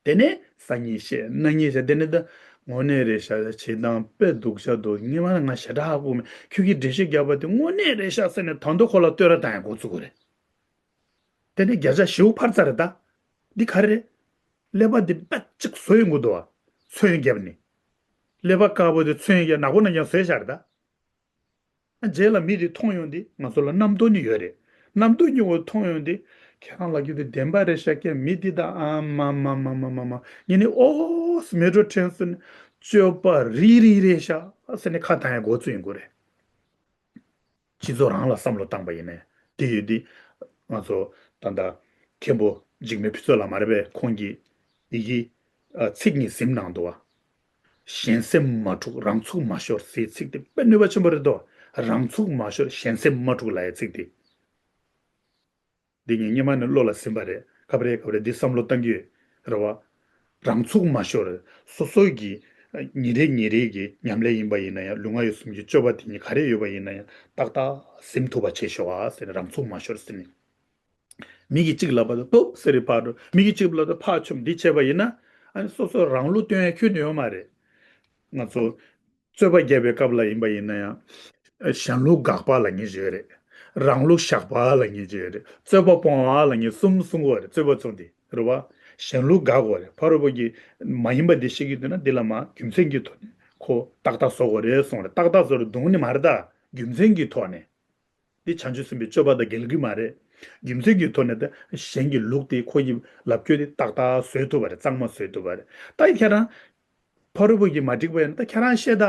དེ་ནས་སང་ཉིན་བཤད་གནངས་ཉིན་བཤད་དེ་ནས་ད་དངོས་གནས་རེད་ཤག་བྱེད་སྟངས་དཔེ་སྡུག་ཅག་འདུག་སྔོན་མ་ང་ཞེ་དྲག་ཧ་གོ་མེད། ཁྱོད་ཀྱིས་འགྲེལ་བཤད་རྒྱབ་པ་དེ་དངོས་གནས་རེད་ཤག་ཟེར་ནས་ད་དུང་ཁོ་ལ་བསྟོད་ར་བཏང་ཡ་འགོ་བཙུགས་གི་རེད། དེ་ནས་བརྒྱ་ཆ་བཞི་བོ་ཕར་ཚར་རེད་ད། འདི་ག་རེ་རེད། ཀླད་པ་འདི་དཔེ་གཅིག་བཟོ་ཡོང་གི་འདུག་བ། ཚོན་བརྒྱབ་ནས། ཀླད་པ་དཀར་པོ་དེ་ཚོན་བརྒྱབ་ནག་པོ་ནང་ཀྱང་བཟོས་བཞག་རེད་ད། རྗེས་ལ་མི་དེ་མཐོང་ཡོང་དུས་ང་ཚོ་ལ་རྣམ་རྟོག་ནི་ཡོད་རེད། རྣམ་རྟོག་སྙིང་པོ་མཐོང་ཡོང་དུས་ཁྱེད་རང་ལ་རྒྱུ་དེ་བདེན་པ་རེད་ཤག་ཀྱེ་མི་འདི་དང་ཨ་མ་མ་མ་ངས་ནི་ཨོ་མེ་ཏྲོ་ཕྲན་སུ་ནི་སྤྱོད་པ་རིལ་རིལ་རེད་ཤག་ཟེར་ནས་ཁ་བཏང་ཡ་འགོ་བཙུགས་ཡོང་གི་རེད། སྤྱི་ཚོགས་རང་ལ་བསམ་བློ་བཏང་པ་ཡིན་ནའི་དེ་ཡོད་དུས་ང་ཚོ་ད་ལྟ་མཁན་པོ་འཇིགས་མེད་ཕུན་ཚོགས་ལགས་མ་རེད་པས་ཁོང་གིས་ཡི་གེ་ཨ། ཚིག་གཉིས་ཟིན་གནང་འདུག་བ། གཞན་སེམས་མ་འཁྲུགས་རང་ཚུགས་མ་ཤོར་ཟེར་ཚིག་དེ་དཔེ་ནུས་པ་ཆེན་པོ་རེད་དོ། རང་ཚུགས་མ་ཤོར་གཞན་སེམས་མ་འཁྲུགས་ལབ་ཡ་ཚིག་དེ། འདི་ངས་སྔོན་མ་ནས་བློ་ལ་ཟིན་པ་རེད། སྐབས་རེ་སྐབས་རེ་འདི་བསམ་བློ་བཏང་རྒྱུ་རེད་བ། རང་ཚུགས་མ་ཤོར། སོ་སོ་གི་ཉིན་རེ་ཉིན་རེ་གི་ཉམས་ལེན་ཡིན་པ་ཡིན་ན་ཡང་ལུས་ངག་ཡིད་གསུམ་གྱི་སྤྱོད་པ་དེ་ཉིད་ག་རེ་ཡོད་པ་ཡིན་ན་ཡང་ཏག་ཏག་ཟིན་ཐུབ་པ་བྱེད་ཤོག་ཨ་ཟེར་ནས། རང་ཚུགས་མ་ཤོར་ཟེར་ནས། མི་གིས་གཅིག་ལབ་པ་དང་ཕུབ་ཟེར་རེ་ཕར་འགྲོ། མི་གིས་གཅིག་ལབ་དང་ཕར་མཆོང་འདི་བྱས་པ་ཡིན་ན། ཨ་ནི་སོ་སོ་རང་བློ་སྟོན་ཡ་ཁྱོན་ནས་ཡོད་མ་རེད། ང་ཚོ་རྩོད་པ་རྒྱབ་པའི་སྐབས་ལ་ཡིན་པ་ཡིན་ན་ཡང་། གཞན་ལུགས་དགག་པ་ལབ་མཁན་ཅིག་ཡོད་རེད། རང་ལུགས་བཞག་པ་ལབ་མཁན་ཅིག་ཡོད་རེད། རྩོད་པ་སྤོང་བ་ལབ་མཁན་གསུམ་གསུང་གི་ཡོད་རེད། རྩོད་པ་ཚོགས་འདི་རེད་བ། གཞན་ལུགས་དགག་དགོས་རེད། ཕ་རོལ་པོ་གིས་མ་ཡིན་པ་འདི་བཤད་ཀྱི་འདུག་ན་འདི་ལ་མ་རྒྱུ་མཚན་གྱི་ཐོག་ནས་ཁོ་ཏག་ཏག་བཟོ་དགོས་རེད་གསུངས་རེད། ཏག་ཏག་བཟོ་རུ་རྡུང་ནི་མ་རེད་ད། རྒྱུ་མཚན་གྱི་ཐོག་ནས། འདི་བྱང་ཆུབ་སེམས་དཔའི་སྤྱོད་པ་དང་འགལ་གྱི་མ་རེད། རྒྱུ་མཚན་གྱི་ཐོག་ནས་ད་གཞན་གྱི་ལུགས་དེ་ཁོ་ཡི་ལབ་སྐྱོ་དེ་ཏག་ཏག་བཟོས་ཐུབ་པ་རེད། གཙང་མ་བཟོས་ཐུབ་པ་རེད། ད་ཁྱེད་རང་ཕ་རོལ་པོ་གིས་མ་འགྲིག་པ་ཡིན་ན་ད་ཁྱེད་རང་བཤད་ད་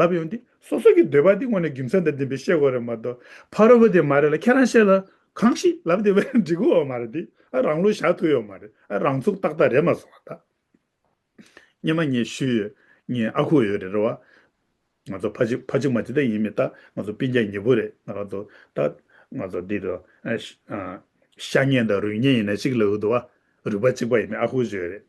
ལབ་ཡོང་དུས་སོ་སོ་གི་འདོད་པ་དེ་དངོས་གནས་རྒྱུ་མཚན་དང་ལྡན་པའི་བཤད་དགོས་རེད་མ་གཏོགས། ཕ་རོལ་པོ་དེ་མ་རེད་ལ་ཁྱེད་རང་བཤད་ལ་གང་ཞིག་ལབ་བསྡད་པ་ཡང་འགྲིག་གི་ཡོད་མ་རེད། དེ་ཨ་རང་ལུགས་བཞག་ཐུབ་ཡོད་མ་རེད། ཨ་རང་ཚུགས་ཏག་ཏག་རེད་མ་སོང་བ་ད། སྔོན་མ་ངས་ཞུས་ཡོད། ངའི་ཨ་ཁུ་ཡོད་རེད་རེད་བ། ང་ཚོ་ཕ་གཅིག་ཕ་གཅིག་མ་གཅིག་ད་ཡིན་མིན་ད་ང་ཚོ་སྤུན་ཀྱག་ཉེ་པོ་རེད། ང་རང་ཚོ་ད་ང་ཚོ་འདི་དུ་ཨ་ཤ་ཨ་ཤ་གཉེན་དང་རུས་གཉེན་ཡིན་ན་གཅིག་ལབ་ཀྱི་འདུག་བ། རུས་པ་གཅིག་པ་ཡིན་མིན་ཨ་ཁུ་ཞིག་ཡོད་རེད།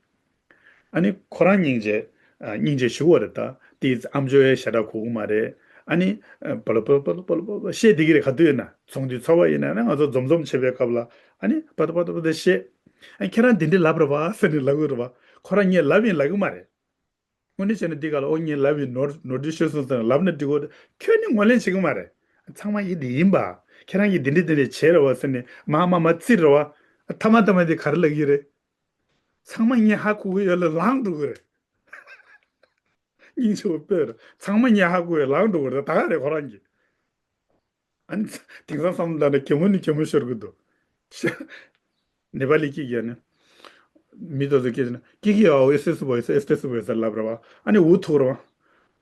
ཨ་ནི་ཁོ་རང་སྙིང་རྗེ་ཨ་སྙིང་རྗེ་ཞུ་བ་རེད། ད་དེ་ཨམ་ཅོག་ཡའི་ཞེ་དྲག་གོ་གི་མ་རེད། ཨ་ནི་ཨ་པ་ལ་པ་ལ་པ་ལ་པ་ལ་པ་ལ་བཤད་བསྡད་ཀྱི་རེད། ག་དུས་ཡིན་ན་ཚོང་འདུས་ཚོགས་པ་ཡིན་ན་ང་ཚོ་འཛོམས་འཛོམས་བྱེད་པའི་སྐབས་ལ་ཨ་ནི་པ་ད་པ་ད་པ་ད་བཤད། ཨ་ཁྱེད་རང་འདི་འདྲ་ལབ་རེད་བ་ཟེར་ནས་ལབ་ཀྱི་རེད་བ། ཁོ་རང་ངས་ལབ་ཡིན་ལབ་ཀྱི་མ་རེད། དངོས་གནས་བྱས་ན་འདི་ག་ལ་ཨོ་ངས་ལབ་ཡིན་ནོར་ནོར་འཁྲུལ་ཤོར་སོང་ཟེར་ན་ལབ་ན་འགྲིག་གོ། ཁྱོད་ནི་ངོས་ལེན་བྱེད་ཀྱི་མ་རེད། ཚང་མ་ཡིན་འདི་ཡིན་པ། ཁྱེད་རང་གིས་འདི་འདྲ་འདི་འདྲ་བྱས་རེད་བ་ཟེར་ནས་མ་མ་མ་བཙིར་རེད་བ། ཐ་མ་ཐ་མ་འདི་ག་རེ་ལབ་ཀྱི་རེད། ཚང་མ་ངས་ཧ་གོ་གི་ཡོད་ལ་ལངས་འགྲོ་གི་རེད། སྙིང་རྗེ་པོ་དཔེ་རེད། ཚང་མ་ངས་ཧ་གོ་ཡོད་ལངས་འགྲོ་གི་རེད། ད་ག་རེད་ཁོ་རང་གིས། ཨ་ནི་དེང་སང་བསམ་བློ་ལ་གད་མོ་ནི་གད་མོ་ཤོར་གི་འདུག་ནེ་པ་ལི་སྐད་ཀྱིས་ནི། མི་དེ་ཚོ་སྐད་ཀྱིས་ནི་ཀི་ཀི་ཨའོ་ཨེ་སི་སི་བོ་ཨེ་སི་ཨེ་སི་ཏེ་སི་བོ་ཨེ་སི་ལབ་ར་བ། ཨ་ནི་འུ་ཐུག་ར་བ།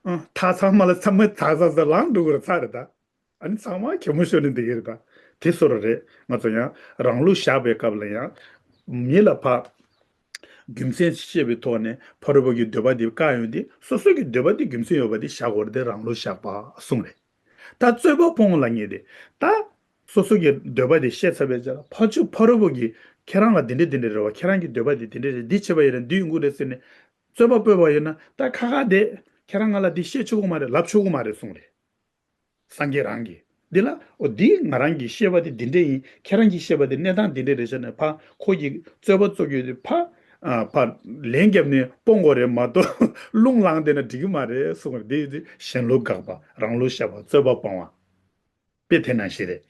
ཨ་ད་ཚང་མ་ལ་ཚང་མ་ད་ཚ་ཚ་ལངས་འགྲོ་གི་རེད་ཚ་རེད་ད། ཨ་ནི་ཚང་མ་གད་མོ་ཤོར་ནས་འདི་གི་རེད་ད། དེ་སོ་ར་རེད། ང་ཚོ་ཡང་རང་ལུགས་བཞག་པའི་སྐབས་ལ་ཡང་། མི་ལ་ཕ། རྒྱུ་མཚན་བཤད་པའི་ཐོག་ནས་ཕ་རོལ་པོ་གི་འདོད་པ་དེ་བཀག་ཡོང་དུས་སོ་སོ་གི་འདོད་པ་དེ་རྒྱུ་མཚན་ཡོད་པ་དེ་བཞག་དགོས་རེད་དེ་རང་ལུགས་བཞག་པ་གསུངས་རེད། ད་རྩོད་པ་སྤོང་ལབ་མཁན་དེ། ད་སོ་སོ་གི་འདོད་པ་དེ་བཤད་ཚར་བའི་རྗེས་ལ་ཕར་ཕྱོགས་ཕ་རོལ་པོ་གིས་ཁྱེད་རང་ལ་འདི་འདྲ་འདི་འདྲ་རེད་བ། ཁྱེད་རང་གི་འདོད་པ་དེ་འདི་འདྲ་རེད། འདི་བྱས་པ་ཡིན་ན་འདི་ཡོང་གི་རེད་ཟེར་ནས་རྩོད་པ་སྤོས་པ་ཡིན་ན། ད་ཁ་ཁ་དེ་ཁྱེད་རང་ང་ལ་འདི་བཤད་ཆོག་གི་མ་རེད། ལབ་ཆོག་གི་མ་རེད་གསུངས་རེད། སངས་རྒྱས་རང་གིས་འདི་ལ་འོ་འདི་ང་རང་གིས་བཤད་པ་དེ་འདི་འདྲ་ཡིན། ཁྱེད་རང་གིས་བཤད་པ་དེ་གནས་སྟངས་འདི་འདྲ་རེད་ཟེར་ནས་ཕ་ཁོ་གིས་རྩོད་པ་རྩོད་རྒྱུ་དེ་ཕ། ཨ་ཕ་ལན་བརྒྱབ་ནས་སྤོང་དགོས་རེད་མ་གཏོགས་རླུང་ལངས་བསྡད་ན་འགྲིག་གི་མ་རེད་གསུངས་རེད། འདི་འདི་གཞན་ལུགས་དགག་པ་རང་ལུགས་བཤད་པ་རྩོད་པ་སྤོང་བ། དཔེ་དེ་ནང་བཞིན་རེད།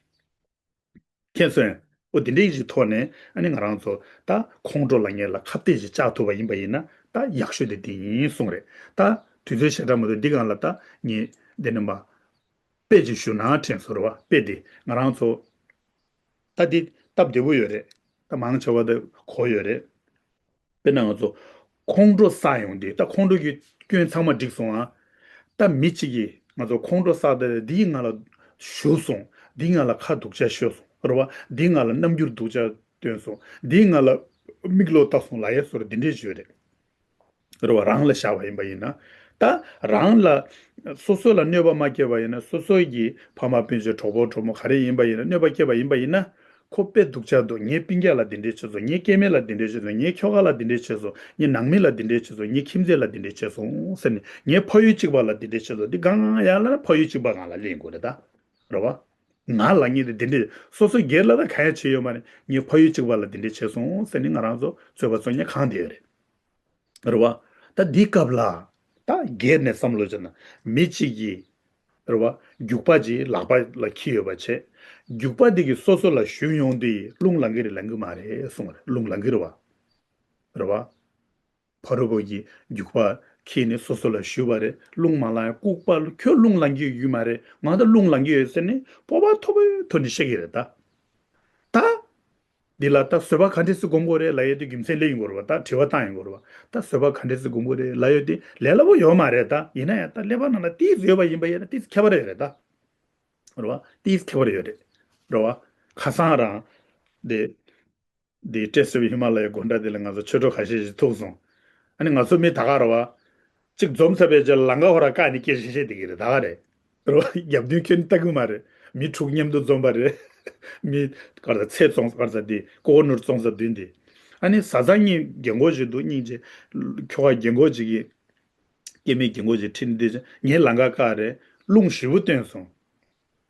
མཁྱེན་སོང་། ཨོ་དེ་འདྲའི་ཞིག་ཐོག་ནས་ཨ་ནི་ང་རང་ཚོ་ད་ཁོང་ཁྲོ་ལབ་མཁན་ལ་ཁ་གཏད་ཅིག་བཅག་ཐུབ་པ་ཡིན་པ་ཡིན་ན་ད་ཡག་ཤོས་དེ་དེ་ཡིན་གསུངས་རེད། ད་དུས་ཚོད་ཞེ་དྲག་མ་གཏོགས་འདི་སྒང་ལ་ད་ངས་འདི་ནས་མ་དཔེ་ཅིག་ཞུ་ན་དྲན་སོང་རེད་བ། དཔེ་འདི་ང་རང་ཚོ་ད་འདི་སྟབས་བདེ་པོ་ཡོད་རེད། ད་མང་ཆེ་བ་ད་གོ་ཡོད་རེད། དཔེར་ན་ང་ཚོ་ཁོང་ཁྲོ་ཟ་ཡོང་དུས་ད་ཁོང་ཁྲོ་གི་སྐྱོན་ཚང་མ་འགྲིག་སོང་ཨ། ད་མི་གཅིག་གིས་ང་ཚོ་ཁོང་ཁྲོ་ཟ་ད་འདིས་ང་ལ་ཞུ་སོང་། འདིས་ང་ལ་ཁ་སྡུག་ཅག་ཤོད་སོང་རེད་བ། འདིས་ང་ལ་རྣམ་འགྱུར་སྡུག་ཅག་སྟོན་སོང་། འདིས་ང་ལ་མིག་ལོག་བལྟས་སོང་ལབ་ཡས་སོགས་འདི་འདྲས་ཞུ་རེད། རེད་བ། རང་ལ་བཞག་པ་ཡིན་པ་ཡིན་ན། ད་རང་ལ་སོ་སོ་ལ་གནོད་པ་མ་སྐྱེལ་བ་ཡིན་ན་སོ་སོ་གི་ཕ་མ་སྤུན་མཆེད་གྲོགས་པོ་གྲོགས་མོ་ག་རེ་ཡིན་པ་ཡིན་ན་གནོད་པ་སྐྱེལ་བ་ཡིན་པ་ཡིན་ན། ཁོ་དཔེ་སྡུག་ཅག་འདུག་ངའི་སྤུན་ཀྱག་ལ་འདི་འདྲས་བྱས་སོང་། ངའི་སྐྱེ་དམན་ལ་འདི་འདྲས་བྱས་སོང་། ངའི་ཁྱོ་ག་ལ་འདི་འདྲས་བྱས་སོང་། ངའི་ནང་མི་ལ་འདི་འདྲས་བྱས་སོང་། ངའི་ཁྱིམ་མཚེས་ལ་འདི་འདྲས་བྱས་སོང་ཟེར་ནས་ངའི་ཕ་ཡུལ་གཅིག་པ་ལ་འདི་འདྲས་བྱས་སོང་། འདི་གང་ཡང་ལ་ན་ཕ་ཡུལ་གཅིག་པ་ང་ལ་གླེང་དགོས་རེད་ད། རེད་བ། ང་ལ་ངས་འདི་འདི་འདྲས་སོ་སོ་སྒེར་ལ་ད་གང་ཡང་བྱས་ཡོད་མ་རེད། ངའི་ཕ་ཡུལ་གཅིག་པ་ལ་འདི་འདྲས་བྱས་སོང་ཟེར་ནས་ང་རང་ཚོ་རྩོད་པ་རྩོད་མཁན་གང་དེ་ཡོད་རེད། རེད་བ། ད་འདིའི་སྐབས་ལ་ད་སྒེར་ནས་བསམ་བློ་བྱས་ན་མི་གཅིག་གིས་རེད་བ། རྒྱུག་པ་ཅིག་ལག་པ་ལ་འཁྱེར་ཡོད་པ་བྱས། རྒྱུག་པ་འདི་གིས་སོ་སོ་ལ་གཞུས་ཡོང་དུས་རླུང་ལངས་ཀྱི་རེད་ལངས་ཀྱི་མ་རེད་གསུངས་པ་རེད། རླུང་ལངས་ཀྱི་རེད་བ། རེད་བ། ཕ་རོལ་པོ་གིས་རྒྱུག་པ་འཁྱེར་ནས་སོ་སོ་ལ་གཞུས་པ་རེད། རླུང་མ་ལངས་ཡ་ལྐུགས་པ་ཁྱོད་རླུང་ལངས་ཀྱི་ཡོད་ཀྱི་མ་རེད། ང་ད་རླུང་ལངས་ཀྱི་ཡོད་ཟེར་ནས་སྤོབས་པ་མཐོ་པོའི་ཐོག་ནས་བཤད་ཀྱི་རེད་ད། ད། འདི་ལ་ད་བཟོད་པ་ག་འདྲས་སེ་སྒོམ་དགོས་རེད་ལབ་ཡས་དེ་རྒྱུ་མཚན་སླེབས་ཡོང་གི་རེད་བ། ད་དྲི་བ་བཏང་ཡོང་གི་རེད་བ། ད་བཟོད་པ་ག་འདྲས་སེ་སྒོམ་དགོས་རེད་ལབ་ཡས་དེ་ལས་སླ་པོ་ཡོད་མ་རེད་ད། ཡིན་ན་ཡང་ད་ཀླད་པ་ནང་ལ་ཏིས་ཡོད་པ་ཡིན་པ་ཡིན་ན་ཏིས་ཁྱད་པར་ཡོད་རེད་ད། རེད་བ། ཏིས་ཁྱད་པར་ཡོད་རེད། རེད་བ། ཁ་སང་རང་། དེ། དེ་བཀྲེས་སེ་བའི་ཧི་མ་ལ་ཡའི་སྒོ་འགྲམ་དེ་ལ་ང་ཚོ་ཆོས་གྲོགས་ཁ་ཤས་ཤིག་ཐུག་སོང་། ཨ་ནི་ང་ཚོ་མི་ད་ག་རེད་བ། གཅིག་འཛོམས་ཚར་བའི་རྗེས་ལ་ལམ་ཁ་ཧོ་ར་བཀག་ནས་སྐད་ཆ་བཤད་བསྡད་ཀྱི་རེད་ད་ག་རེད། རེད་བ། རྒྱབ་མདུན་ཁྱོན་ནས་ལྟ་གི་མ་རེད། མི་དྲུག་མཉམ་དུ་འཛོམས་པ་རེད། མི། ག་རེ་ད་ཚལ་བཙོང་ག་རེ་ད་དེ་ཀོ་ནོར་བཙོང་ས་མདུན་དེ། ཨ་ནི་བཟའ་ཚང་གཉིས་རྒན་གོག་ཅིག་འདུག་སྙིང་རྗེ། ཁྱོ་ག་རྒན་གོག་ཅིག་གིས་སྐྱེ་དམན་རྒན་གོག་ཅིག་ཁྲིད་ནས་བསྡད་ཅིང་ངས་ལམ་ཁ་བཀག་རེད། རླུང་ཞེ་པོ་བཏོན་སོང་།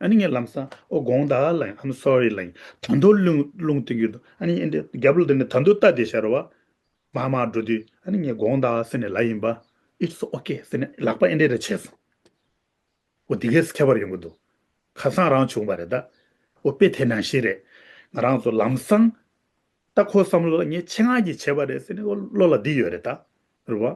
ཨ་ནི་ངས་ལམ་སང་ཨོ་དགོངས་དག་ལབ་ཡིན། I'm sorry ལབ་ཡིན། ད་དུང་རླུང་རླུང་བཏོན་གྱི་འདུག་ཨ་ནི་ཨེ་འདྲ་རྒྱབ་ལོགས་དེ་ནས་ད་དུང་ལྟ་བསྡད་ཤག་རེད་བ། མར་མར་འགྲོ་དུས་ཨ་ནི་ངས་དགོངས་དག་ཟེར་ནས་ལབ་ཡིན་པ། It's okay ཟེར་ནས་ལག་པ་ཨེ་འདྲ་འདྲ་བྱས་སོང་། འོ་དེ་གས་ཁྱད་པར་ཡོང་གི་འདུག་ཁ་སང་རང་བྱུང་བ་རེད་ད། འོ་དཔེ་དེ་ནང་བཞིན་རེད། ང་རང་ཚོ་ལམ་སང་། ད་ཁོ་བསམ་བློ་ལ་ངས་ཆེད་མངགས་ཀྱིས་བྱས་པ་རེད་ཟེར་ནས་འོ་བློ་ལ་འདི་ཡོད་རེད་ད། རེད་བ།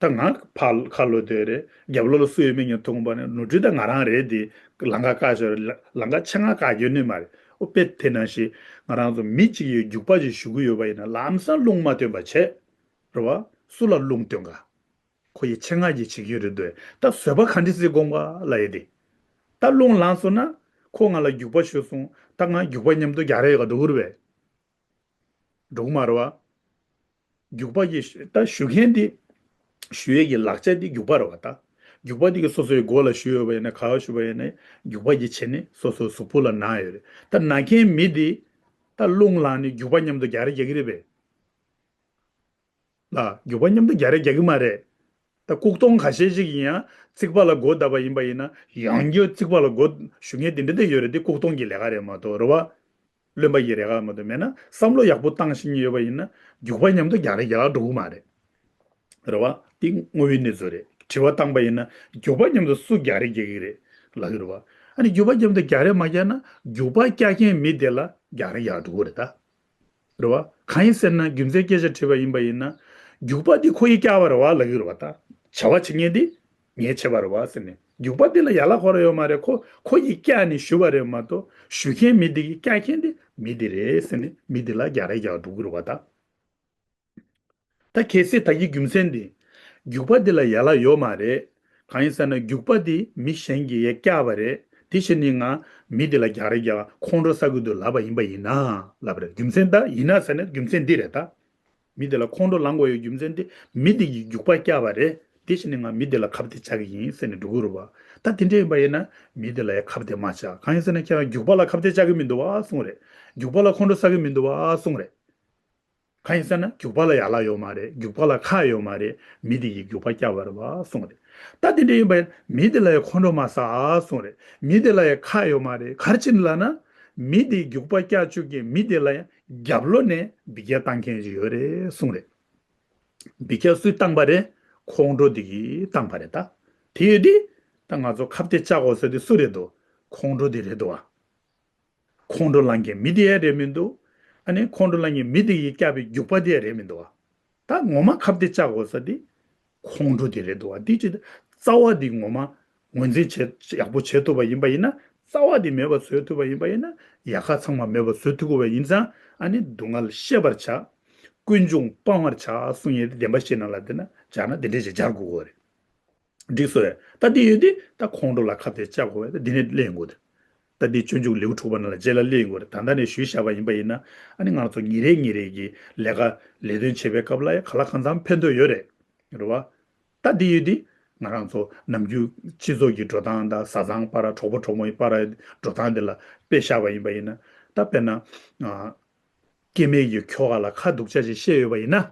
ད་ང་ཕར་ཁ་ལོ་དེ་རེད། རྒྱབ་ལོགས་ལ་སུ་ཡོད་མེད་ངས་མཐོང་པ་ནས་ནོར་འཁྲུལ་ད་ང་རང་རེད་དེ། ལམ་ཁ་བཀག་ཤོར་ལམ་ཁ་ཆེད་མངགས་བཀག་རྒྱུ་ནི་མ་རེད། འོ་དཔེ་དེ་ནང་བཞིན་ང་རང་ཚོ་མི་གཅིག་ཡོད་རྒྱུག་པ་ཅིག་ཞུ་གི་ཡོད་པ་ཡིན་ན་ལམ་སང་རླུང་མ་བཏོན་པ་བྱས། རེད་བ། སུ་ལ་རླུང་བཏོན་ག་ཁོ་ཡི་ཆེད་མངགས་ཀྱིས་བྱེད་ཀྱི་རེད་འདོད། ད་བཟོད་པ་ག་འདྲ་སེ་སྒོམ་ག་ལབ་ཡས་དེ། ད་རླུང་ལངས་སོང་ན་ཁོ་ང་ལ་རྒྱུག་པ་ཞུས་སོང་། ད་ང་རྒྱུག་པ་མཉམ་དུ་རྒྱག་རེས་ག་འགྲོ་གི་རེད་པས། འགྲོ་གི་མ་རེད་བ། རྒྱུག་པ་གི་ད་ཞུ་མཁན་དེ། ཞུ་ཡས་ཀྱི་ལག་ཆ་དེ་རྒྱུག་པ་རེད་བ་ད། རྒྱུག་པ་དེ་གི་སོ་སོའི་མགོ་ལ་ཞུ་ཡོད་པ་ཡིན་ན་ག་པར་ཞུ་བ་ཡིན་ན་རྒྱུག་པ་གི་བྱས་ནས་སོ་སོའི་གཟུགས་པོ་ལ་ན་ཡོད་རེད། ད་ན་མཁན་མི་དེ། ད་རླུང་ལངས་ནས་རྒྱུག་པ་མཉམ་དུ་རྒྱག་རེས་རྒྱག་གི་རེད་པས། ལ་རྒྱུག་པ་མཉམ་དུ་རྒྱག་རེས་རྒྱག་གི་མ་རེད། ད་ལྐུགས་གཏོང་ཁ་ཤས་ཤིག་ཡིན་ཡང་རྩིག་པ་ལ་སྒོ་བརྡབས་པ་ཡིན་པ་ཡིན་ན་ཡང་བསྐྱར་རྩིག་པ་ལ་སྒོ་ཞུ་མཁན་དེ་འདྲ་དེ་ཡོད་རེད། དེ་ལྐུགས་གཏོང་གི་ལས་ཀ་རེད་མ་གཏོགས་རེད་བ། རློན་པ་གི་ལས་ཀ་མ་གཏོགས་མེད་ན་བསམ་བློ་ཡག་པོ་བཏང་ཤེས་ཀྱི་ཡོད་པ་ཡིན་ན་རྒྱུག་པ་མཉམ་དུ་རྒྱག་རེས་རྒྱག་འགྲོ་གི་མ་རེད། རེད་བ། དེ་དངོས་ཡོད་གནས་ཚུལ་རེད། དྲི་བ་བཏང་པ་ཡིན་ན་རྒྱུག་པ་མཉམ་དུ་སུ་རྒྱག་རེས་རྒྱག་གི་རེད་ལབ་ཀྱི་རེད་བ། ཨ་ནི་རྒྱུག་པ་མཉམ་དུ་རྒྱག་རེས་མ་རྒྱག་ན་རྒྱུག་པ་རྒྱག་མཁན་མི་དེ་ལ་རྒྱག་རེས་རྒྱག་འགྲོ་གི་རེད་ད། རེད་བ། གང་ཡིན་ཟེར་ན་རྒྱུ་མཚན་སྐད་ཆ་དྲིས་པ་ཡིན་པ་ཡིན་ན། རྒྱུག་པ་འདི་ཁོ་ཡིས་བཀྱགས་པ་རེད་བ་ལབ་ཀྱི་རེད་བ་ད། བྱ་བ་བྱེད་མཁན་འདི་ངས་བྱས་པ་རེད་བ་ཟེར་ནས་རྒྱུག་པ་འདི་ལ་ཡ་ལ་ཁོ་ར་ཡོད་མ་རེད། ཁོ་ཁོ་ཡིས་བཀྱགས་ནས་ཞུ་བ་རེད་མ་གཏོགས་ཞུ་མཁན་མི་འདི་གིས་བཀྱགས་མཁན་འདི་མི་འདི་རེད་ཟེར་ནས་མི་འདི་ལ་རྒྱག་རེས་རྒྱག་འགྲོ་གི་རེད་བ་ད། ད་གལ་སྲིད་ད་གི་རྒྱུ་མཚན་འདི། རྒྱུག་པ་འདི་ལ་ཡ་ལ་ཡོད་མ་རེད། གང་ཡིན་ཟེར་ན་རྒྱུག་པ་འདི་མི་གཞན་གྱིས་ཡ་བཀྱགས་པ་རེད། དེ་བཞིན་ནི་ང་མི་འདི་ལ་རྒྱག་རེས་རྒྱག་ཁོང་ཁྲོ་ཟ་གི་འདུག་ལབ་པ་ཡིན་པ་ཡིན་ན་ལབ་པ་རེད། རྒྱུ་མཚན་ད་ཡིན་ན་ཟེར་ན་རྒྱུ་མཚན་འདི་རེད་ད། མི་འདི་ལ་ཁོང་ཁྲོ་ལངས་དགོས་ཡོད་རྒྱུ་མཚན་འདི་མི་འདི་གིས་རྒྱུག་པ་བཀྱགས་པ་རེད། དེ་བཞིན་ནི་ང་མི་འདི་ལ་ཁ་གཏད་བཅག་གི་ཡིན་ཟེར་ནས་འགྲོ་གི་རེད་བ། ད་དེ་འདྲ་ཡིན་པ་ཡིན་ན་མི་འདི་ལ་ཡ་ཁ་གཏད་མ་བཅག་གང་ཡིན་ཟེར་ན་ཁྱེད་རང་རྒྱུག་པ་ལ་ཁ་གཏད་བཅག་གི་མི་འདུག་བ་གསུངས་རེད། རྒྱུག་པ་ལ་ཁོང་ཁྲོ་ཟ་གི་མི་འདུག་བ་གསུངས་རེད། གང་ཡིན་ཟེར་ན་རྒྱུག་པ་ལ་ཡ་ལ་ཡོད་མ་རེད། རྒྱུག་པ་ལ་ཁ་ཡོད་མ་རེད། མི་དེ་ཡིས་རྒྱུག་པ་བཀྱགས་པ་རེད་བ་གསུངས་རེད། ད་དེ་འདྲ་ཡིན་པ་ཡིན་མི་དེ་ལ་ཡ་ཁོང་ཁྲོ་མ་ཟ་གསུངས་རེད། མི་དེ་ལ་ཡ་ཁ་ཡོད་མ་རེད། ག་རེ་བྱས་ནས་ལབ་ན། མི་དེ་རྒྱུག་པ་བཀྱགས་བཅུག་གི་མི་དེ་ལ་ཡ་རྒྱབ་ལོགས་ནས་འབུད་རྒྱག་བཏང་མཁན་ཅིག་ཡོད་རེད་གསུངས་རེད། འབུད་རྒྱག་སུས་བཏང་པ་རེད། ཁོང་ཁྲོ་དེ་གིས་བཏང་པ་རེད་ད། དེ་ཡོད་དུས། ད་ང་ཚོ་ཁ་གཏད་བཅག་དགོས་ཟེར་དུས་སུ་རེད་འདུག་ཁོང་ཁྲོ་དེ་རེད་འདུག་བ། ཁོང་ཁྲོ་ལངས་མཁན་མི་དེ་ཡང་རེད་མི་འདུག་ཨ་ནི་ཁོང་ཁྲོ་ལངས་མཁན་མི་དེ་ཡིས་བཀྱགས་པའི་རྒྱུག་པ་དེ་ཡང་རེད་མི་འདུག་བ། ད་ངོ་མ་ཁ་གཏད་བཅག་དགོས་ས་དེ་ཁོང་ཁྲོ་དེ་རེད་འདུག་བ། དེ་ཅི་རྩ་བ་དེ་ངོ་མ་ངོས་འཛིན་བྱེད་ཡག་པོ་བྱེད་ཐུབ་པ་ཡིན་པ་ཡིན་ན། རྩ་བ་དེ་མེད་པ་བཟོ་ཐུབ་པ་ཡིན་པ་ཡིན་ན། ཡ་ཁ་ཚང་མ་མེད་པ་བཟོ་ཐུབ་དགོས་པ་ཡིན་ཙང་ཨ་ནི་སྡུག་བསྔལ་ཤེས་པར་བྱ། ཀུན་འབྱུང་སྤང་བར་བྱ་གསུང་ཡས་དེ་བདེན་པ་བཤད་ན་ལ་དེ་ན་བྱ་ན་དེ་འདྲས་ཞིག་སྦྱར་དགོས་ཀྱི་རེད། འགྲིག་སོང་ངས། ད་འདི་ཡོད་དུས་ད་ཁོང་ཁྲོ་ལ་ཁ་གཏད་བཅག་དགོས་པས། ད་འདི་ནས་གླེང་དགོས་ཏེ། ད་འདི་སྤྱོད་འཇུག་ལེའུ་དྲུག་པ་ནང་ལ་རྗེས་ལ་གླེང་དགོས་རེད། ད་ལྟ་ནས་ཞུས་བཞག་པ་ཡིན་པ་ཡིན་ན། ཨ་ནི་ང་རང་ཚོ་ཉིན་རེ་ཉིན་རེ་གི་ལས་ཀ་ལས་དོན་བྱེད་པའི་སྐབས་ལ་ཡང་གང་ལ་གང་འཚམ་ཕན་ཐོགས་ཡོད་རེད། རེད་བ། ད་འདི་ཡོད་དུས་ང་རང་ཚོ་ནམ་རྒྱུན་སྤྱི་ཚོགས་ཀྱི་འགྲོ་སྟངས་དང་བཟའ་ཚང་བར་གྲོགས་པོ་གྲོགས་མོའི་བར་འགྲོ་སྟངས་འདི་ལ་དཔེ་བཞག་པ་ཡིན་པ་ཡིན་ན། ད་དཔེར་ན། ཨ། སྐྱེ་དམན་གྱི་ཁྱོ་ག་ལ་ཁ་སྡུག་ཅག་ཅིག་བཤད་ཡོད་པ་ཡིན་ན།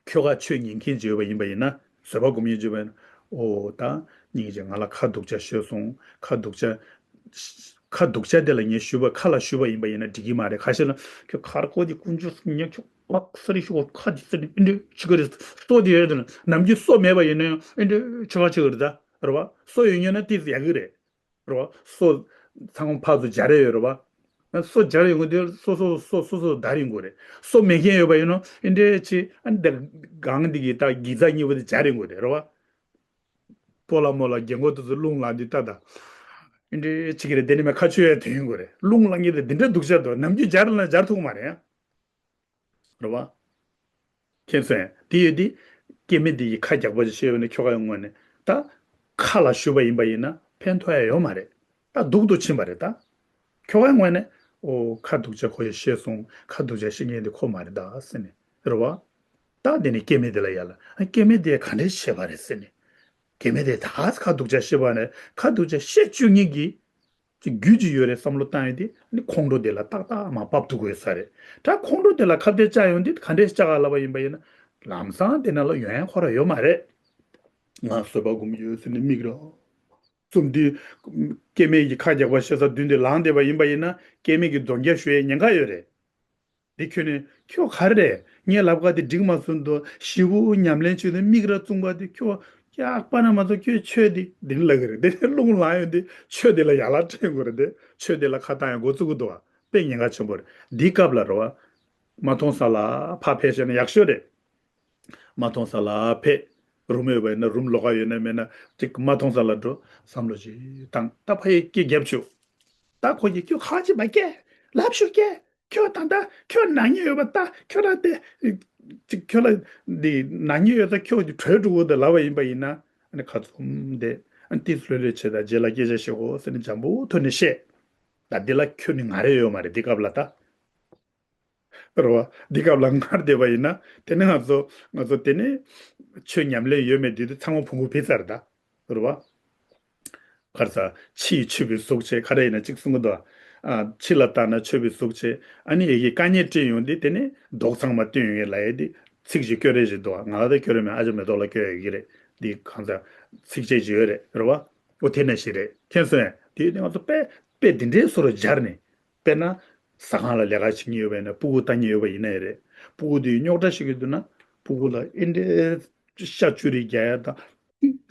ཁྱོ་ག་ཆོས་ཉན་མཁན་ཅིག་ཡོད་པ་ཡིན་པ་ཡིན་ན། བཟོད་པ་སྒོམ་མཁན་ཅིག་ཡོད་པ་ཡིན་ན། ཨོ་ད། སྙིང་རྗེ། ང་ལ་ཁ་སྡུག་ཅག་ཤོད་སོང་། ཁ་སྡུག་ཅག་ཁ་སྡུག་ཅག་དེ་ལ་ངས་ཞུས་པ་ཁ་ལ་ཞུས་པ་ཡིན་པ་ཡིན་ན་འགྲིག་གི་མ་རེད། ཁ་ཤས་ལ་ཁྱོད་ཁར་ཁོ་དེ་ཀུན་སྤྱོད་ངས་ཁྱོད་ལག་ས་རི་ཤོག་ཁ་དེ་ས་རི་འདི་ཆི་ག་རེད། སོ་དེ་ཡོད་དེ་ནམ་རྒྱུན་སོ་མེད་པ་ཡིན་ན་ཡང་འདི་ཆི་ག་ཆི་ག་རེད་ད། རེད་བ། སོ་ཡོད་ཉོན་ན་དེ་ཡག་གི་རེད། རེད་བ། སོ་ཚང་མ་ཕར་ཚུར་སྦྱར་ཡ་ཡོད་རེད་བ། སོ་སྦྱར་ཡོང་གི་དེ་སོ་སོ་སོ་སོ་སོ་བདར་ཡོང་གི་རེད། སོ་མེད་མཁན་ཡོད་པ་ཡིན་ནོ་ཨེ་འདྲས་ཅི་ཨ་འདི་སྒང་འདི་གི་ད་གི་རྩ་གཉིས་པོ་དེ་སྦྱར་ཡོང་གི་རེད། རེད་བ། སྤོ་ལགས་མོ་ལགས་རྒན་གོག་དེ་ཚོ་རླུང་ལངས་དུས་ལྟ་ད། ཨེ་འདྲས་ཅི་གི་རེད། དེ་ནི་མ་ཁ་ཆུ་ཡ་དེ་ཡོང་གི་རེད། རླུང་ལངས་མཁན་དེ་འདི་འདྲ་སྡུག་ཅག་འདུག་ནམ་རྒྱུན་སྦྱར་ལ་སྦྱར་ཐུབ་མ་རེད། རེད་བ། མཁྱེན་སོང་ངས། དེ་ཡོད་དེ། སྐྱེ་དམན་དེ་ཡིས་ཁ་རྒྱག་པ་ཅིག་བཤད་ཡོད་ན་ཁྱོ་ག་ཡི་ངོས་ནས་ད། ཁ་ལ་ཞུས་པ་ཡིན་པ་ཡིན་ན་ཕན་ཐོགས་ཡ་ཡོད་མ་རེད། ད་སྡུག་ཏུ་ཕྱིན་པ་རེད་ད། ཁྱོ་ག་ཡི་ངོས་ནས། ཨོ་ཁ་སྡུག་ཅག་ཁོ་ཡིས་བཤད་སོང་། ཁ་སྡུག་ཅག་བཤད་མཁན་དེ་ཁོ་མ་རེད་ད་ཟེར་ནས། རེད་བ། ད་དེ་ནས་སྐྱེ་དམན་དེ་ལ་ཡ་ལ། ཨ་སྐྱེ་དམན་དེ་ག་འདྲས་བྱས་པ་རེད་ཟེར་ནས། སྐྱེ་དམན་དེ་ད་ཁ་སྡུག་ཅག་བཤད་པ་ནས་ཁ་སྡུག་ཅག་བཤད་བཅུག་མཁན་གྱི། ཅིག་རྒྱུས་ཅིག་ཡོད་རེད་བསམ་བློ་བཏང་ཡོང་དུས་ཨ་ནི་ཁོང་ཁྲོ་དེ་ལ་ཏག་ཏག་མར་བབས་ཐུབ་ཀྱི་ཡོད་ས་རེད། ད་ཁོང་ཁྲོ་དེ་ལ་ཁ་གཏད་བཅག་ཡོང་དུས་ག་འདྲས་བཅག་ག་ལབ་པ་ཡིན་པ་ཡིན་ན། ལམ་སང་དེ་ནང་ལ་ཡོན་ཁོ་ར་ཡོད་མ་རེད། ང་བཟོད་པ་སྒོམ་ཡོད་ཟེར་ནས་མིག་ར་བཙུམ་དུས། སྐྱེ་དམན་གྱི་ཁ་རྒྱག་པ་ཤེས་ས་མདུན་དེ་ལངས་བསྡད་པ་ཡིན་པ་ཡིན་ན་སྐྱེ་དམན་གྱི་རྫོང་རྒྱ་ཞུ་ཡའི་ཉེན་ཁ་ཡོད་རེད། འདི་ཁྱོད་ནི་ཁྱོད་ག་རེ་རེད། ངས་ལབ་ག་དེ་འགྲིག་མ་སོང་དུ་ཞི་བོ་ཉམས་ལེན་བྱེད་དུས་མིག་ར་བཙུམ་ག་དེ་ཁྱོད་སྐྱག་པ་ན་མ་གཏོགས་ཁྱོད་ཆོས་འདི་འདི་ལ་གི་རེད། དེ་ནས་རླུང་ལངས་ཡོང་དུས་ཆོས་འདི་ལ་ཡག་ལ་སྤྲད་དགོས་རེད། དེ་ཆོས་འདི་ལ་ཁ་བཏང་ཡང་འགོ་བཙུགས་ཀྱི་འདུག་བ། དཔེ་ཉེན་ཁ་ཆེན་པོ་རེད། འདི་སྐབས་ལ་རེད་བ། མ་མཐོང་ས་ལ་ཕར་ཕེབས་ཤེས་ན་ཡག་ཤོས་རེད། མ་མཐོང་ས་ལ་ཕེབས། རུམ་ཡོད་པ་ཡིན་ན་རུམ་ལོགས་ཀ་ཡོད་ན་མེད་ན་ཅིག་མ་མཐོང་ས་ལ་འགྲོ། བསམ་བློ་ཅིག་བཏང་། ད་ཕ་ཡི་སྐད་རྒྱབ་བཅུག་ད་ཁོ་གིས་ཁྱོད་ཁ་ཅིག་མ་སྐད་ལབ་ཤོག་སྐད། ཁྱོད་ད་ལྟ་ཁྱོད་ནག་ཉེས་ཡོད་པ་ལྟ། ཁྱོད་ལ་དེ་ཅིག་ཁྱོད་ལ་འདི་ནག་ཉེས་ཡོད་ཙང་ཁྱོད་ཀྱི་བྲོས་འགྲོ་དགོས་འདུག་ལབ་པ་ཡིན་པ་ཡིན་ན། ཨ་ནི་ཁ་བཙུམ་དེ་ཨ་ནི་ཏིས་ལྷོད་ལྷོད་བྱེད་དང་། རྗེས་ལ་སྐད་ཆ་བཤད་དགོས་ཟེར་ནས་འཇམ་པོ་ཐོན་ནས་བཤད། ད་འདི་ལ་ཁྱོད་ནི་ང་རེ་ཡོད་མ་རེད་འདི་སྐབས་ལ་ད། རེད་བ། འདི་སྐབས་ལ་ངར་བསྡད་པ་ཡིན་ན་དེ་ནི་ང་ཚོ་ང་ཚོ་དེ་ནི་ཆོས་ཉམས་ལེན་ཡོད་མེད་དེ་དུས་ཚང་མ་བོང་གུ་ཕི་ཚར་ད། རེད་བ། ག་རེ་ཟ། ཕྱི་ཡི་མཆོད་པའི་གཟུགས་བྱས་ག་རེ་ཡིན་ན་གཅིག་གསུང་གི་འདུག་ཨ། ཕྱི་ལ་བལྟ་ན་མཆོད་པའི་གཟུགས་བྱས། ཨ་ནི་ཡི་གེ་དཀའ་ངལ་སྤྲད་ཡོང་དུས་དེ་ནི་རྡོག་ཚང་མ་བཏོན་ཡོང་ཡས་ལ་ཡས་དེ་ཚིག་ཅིག་སྐྱོར་རེ་ཞིག་འདུག་ཨ། ང་ལ་ད་སྐྱོར་རེ་མེད། ཨ་ཅག་མེ་ཏོག་ལ་སྐྱོར་ཡོད་ཀྱི་རེད། འདི་གང་ཟག་ཚིགས་བཅད་ཅིག་ཡོད་རེད། རེད་བ། འོ་དེ་ནང་བཞིན་རེད། མཁྱེན་སོང་ངས། དེ་ནི་ང་ཚོ་དཔེ་དཔེ་འདི་འདྲའི་བཟོ་འདྲ་སྦྱར་ནས། དཔེར་ན། ཟ་ཁང་ལ་ལས་ཀ་བྱེད་མཁན་ཡོད་པ་ཡིན་ན་སྤུ་གུ་ལྟ་མཁན་ཡོད་པ་ཡིན་ན་ཡང་རེད། སྤུ་གུ་དེ་རྙོག་དྲ་ཞིག་ཡོད་འདུག་ན་སྤུ་གུ་ལ་ཨེ་འདྲའི་ཤ་བཅུ་རེ་རྒྱག་ཡ་དང་།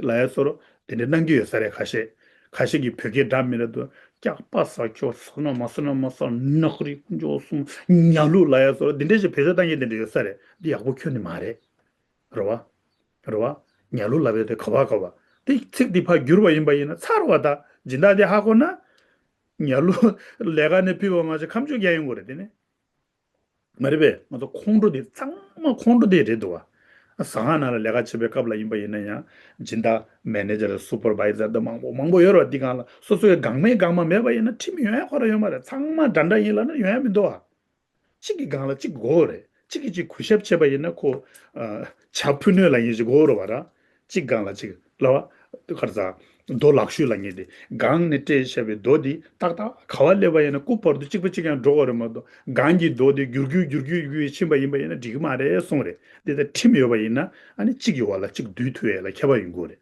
ལབ་ཡ་བཟོ་འདྲ་དེ་འདྲ་གནང་གི་ཡོད་ས་རེད། ཁ་ཤས་ཁ་ཤས་ཀྱིས་བོད་སྐད་འདྲ་མི་འདྲ་འདུག་སྐྱག་པ་ཟ། ཁྱོད་ཟ་ན་མ་ཟ་ན་མ་ཟ། ནག་རིགས་འཇོག་གསུམ་ཉ་ལུག་ལབ་ཡ་བཟོ་འདྲ་དེ་འདྲ་ཞིག་བེད་སྤྱོད་བཏང་མཁན་དེ་འདྲ་ཡོད་ས་རེད། འདི་ཡག་པོ་ཁྱོན་ནས་མ་རེད། རེད་བ། རེད་བ། ཉ་ལུག་ལབ་ཡ་དེ་ག་བ་ག་བ། དེ་ཚིག་འདི་ཕར་བསྒྱུར་བ་ཡིན་པ་ཡིན་ན་ཚར་བ། ད་སྦྱིན་བདག་དེ་ཧ་གོ་ན། ཉ་ལུག་ལས་ཀ་ནས་ཕུད་པ་མ་ཟད་ཁ་མཆུ་རྒྱག་ཡོང་གི་རེད། དེ་ནི་མ་རེད་པས། ང་ཚོ་ཁོང་ཁྲོ་དེ་ཚང་མ་ཁོང་ཁྲོ་དེ་རེད་འདུག་བ། ཟ་ཁང་ནང་ལ་ལས་ཀ་བྱེད་པའི་སྐབས་ལ་ཡིན་པ་ཡིན་ན་ཡང་། སྦྱིན་བདག་མེ་ནེ་ཇར་སུ་པར་བྷའི་ཛར་དང་མང་པོ་མང་པོ་ཡོད་རེད་བ། འདི་སྒང་ལ་སོ་སོའི་སྒང་མའི་སྒང་མ་མེད་པ་ཡིན་ན་ཁྲིམས་ཡོང་ཡ་ཁོ་ར་ཡོད་མ་རེད། ཚང་མ་འདྲ་འདྲ་ཡིན་ལབ་ན་ཡོང་ཡ་མི་འདུག་བ། གཅིག་གི་སྒང་ལ་གཅིག་དགོས་རེད། གཅིག་གིས་གཅིག་གུས་ཞབས་བྱེད་པ་ཡིན་ན་ཁོ། ཨ། བྱ་ཕུ་ནུས་ལབ་མཁན་ཞིག་དགོས་རེད་བ་ར། གཅིག་སྒང་ལ་གཅིག་ལབ་བ། ག་རེ་ཟ། རྡོ་ལག་ཤུལ་ལབ་མཁན་དེ། སྒང་ནས་སྤྲད་བཞག་པའི་རྡོ་དེ་ཏག་ཏག་ག་བ་སླེབས་པ་ཡིན་ན་སྐུ་བར་དུ་གཅིག་པ་གཅིག་རྐྱང་འགྲོ་དགོས་རེད་མ་གཏོགས། སྒང་གི་རྡོ་དེ་རྒྱུར་རྒྱུར་རྒྱུར་རྒྱུར་རྒྱུར་ཕྱིན་པ་ཡིན་པ་ཡིན་ན་འགྲིག་གི་མ་རེད་གསུངས་རེད། དེ་ལྟར་ཁྲིམས་ཡོད་པ་ཡིན་ན་ཨ་ནི་གཅིག་གི་འོག་ལ་གཅིག་སྡུད་ཐུབ་ཡས་ལ་ཁྱད་པར་ཡོང་གི་རེད།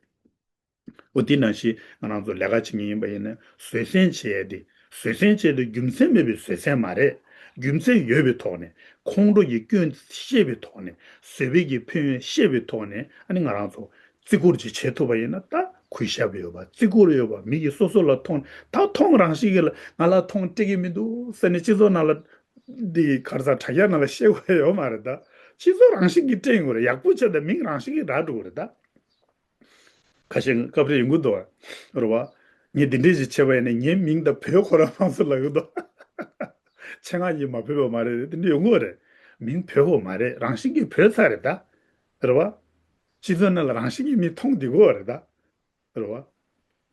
འོ་དེ་ནང་བཞིན་ང་རང་ཚོ་ལས་ཀ་བྱེད་མཁན་ཡིན་པ་ཡིན་ན་བཟོད་བསྲན་བྱེད་ཡས་དེ། བཟོད་བསྲན་བྱེད་དེ་རྒྱུ་མཚན་མེད་པའི་བཟོད་བསྲན་མ་རེད། རྒྱུ་མཚན་ཡོད་པའི་ཐོག་ནས། ཁོང་ཁྲོ་ཡི་སྐྱོན་ཤེས་པའི་ཐོག་ནས། བཟོད་པའི་གི་ཕན་ཡོན་ཤེས་པའི་ཐོག་ནས། ཨ་ནི་ང་རང་ཚོ་བརྩི་བཀུར་ཅིག་བྱེད་ཐུབ་པ་ཡིན་ན། ད་གུས་ཞབས་ཡོད་པ། བརྩི་བཀུར་ཡོད་པ། མི་གིས་སོ་སོ་ལ་མཐོང་། ད་མཐོང་རང་བཞིན་གྱིས་ལ་ང་ལ་མཐོང་སྤྲད་ཀྱི་མི་འདུག་ཟེར་ནས་སྤྱི་ཚོགས་ནང་ལ། འདི་ག་རེ་ཟ། དྲ་རྒྱ་ནང་ལ་བཤད་དགོས་ཡོད་མ་རེད་ད། སྤྱི་ཚོགས་རང་བཞིན་གྱིས་སྤྲད་ཡོང་གི་རེད། ཡག་པོ་བྱས་ད་མིང་རང་བཞིན་གྱིས་རག་འགྲོ་གི་རེད་ད། ཁ་ཤས་སྐབས་རེ་ཡོང་གི་འདུག་རེད་བ། ངས་འདི་འདྲས་ཞིག་བྱས་པ་ཡིན་ན་ངའི་མིང་ད་བོད་ཁོ་རང་མང་སུ་ལབ་ཀྱི་འདུག་ཆེད་མངགས་ཀྱིས་མ་བོས་པ་མ་རེད། དེ་འདྲས་ཡོང་གི་རེད། མིང་བོས་པ་མ་རེད། རང་བཞིན་གྱིས་བོས་ཚར་རེད་ད། རེད་བ། སྤྱི་ཚོགས་ནང་ལ་རང་བཞིན་གྱིས་མི་མཐོང་བསྡད་ཀྱི་ཡོད་རེད་ད། རེད་བ།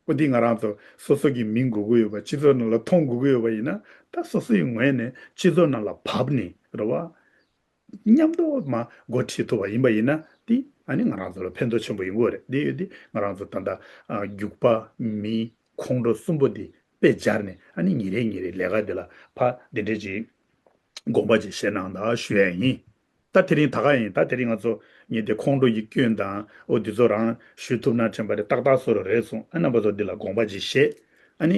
འོ་འདི་ང་རང་ཚོ་སོ་སོ་གི་མིང་དགོས་ཀྱི་ཡོད་པ། སྤྱི་ཚོགས་ནང་ལ་མཐོང་དགོས་ཀྱི་ཡོད་པ་ཡིན་ན། ད་སོ་སོའི་ངོས་ནས་སྤྱི་ཚོགས་ནང་ལ་བབས་ནས། རེད་བ། མཉམ་དུ་མར་འགོ་ཁྲིད་ཐུབ་པ་ཡིན་པ་ཡིན་ན། དེ་ཨ་ནི་ང་རང་ཚོ་ལ་ཕན་ཐོགས་ཆེན་པོ་ཡོང་གི་ཡོད་རེད། དེ་ཡོད་དེ་ང་རང་ཚོ་ད་ལྟ་ཨ་རྒྱུག་པ་མི་ཁོང་ཁྲོ་གསུམ་པོ་དེ་དཔེ་སྦྱར་ནས། ཨ་ནི་ཉིན་རེ་ཉིན་རེ་ལས་ཀ་དེ་ལ་ཕར་འདི་འདྲས་ཅིག་དགོངས་པ་ཅིག་བཞེས་གནང་དང་ཞུ་ཡ་ཡིན། ད་དེ་རིང་ད་ག་ཡིན། ད་དེ་རིང་ང་ཚོ་ངས་དེ་ཁོང་ཁྲོ་ཡི་སྐྱོན་དང་། འོ་འདི་ཚོ་རང་ཞུ་ཐུབ་ན་དྲན་པ་རེད། ཏག་ཏག་བཟོ་འདྲ་རེད་གསུངས། ཨ་རྣམ་པ་ཚོ་འདི་ལ་དགོངས་པ་ཅིག་བཞེས། ཨ་ནི་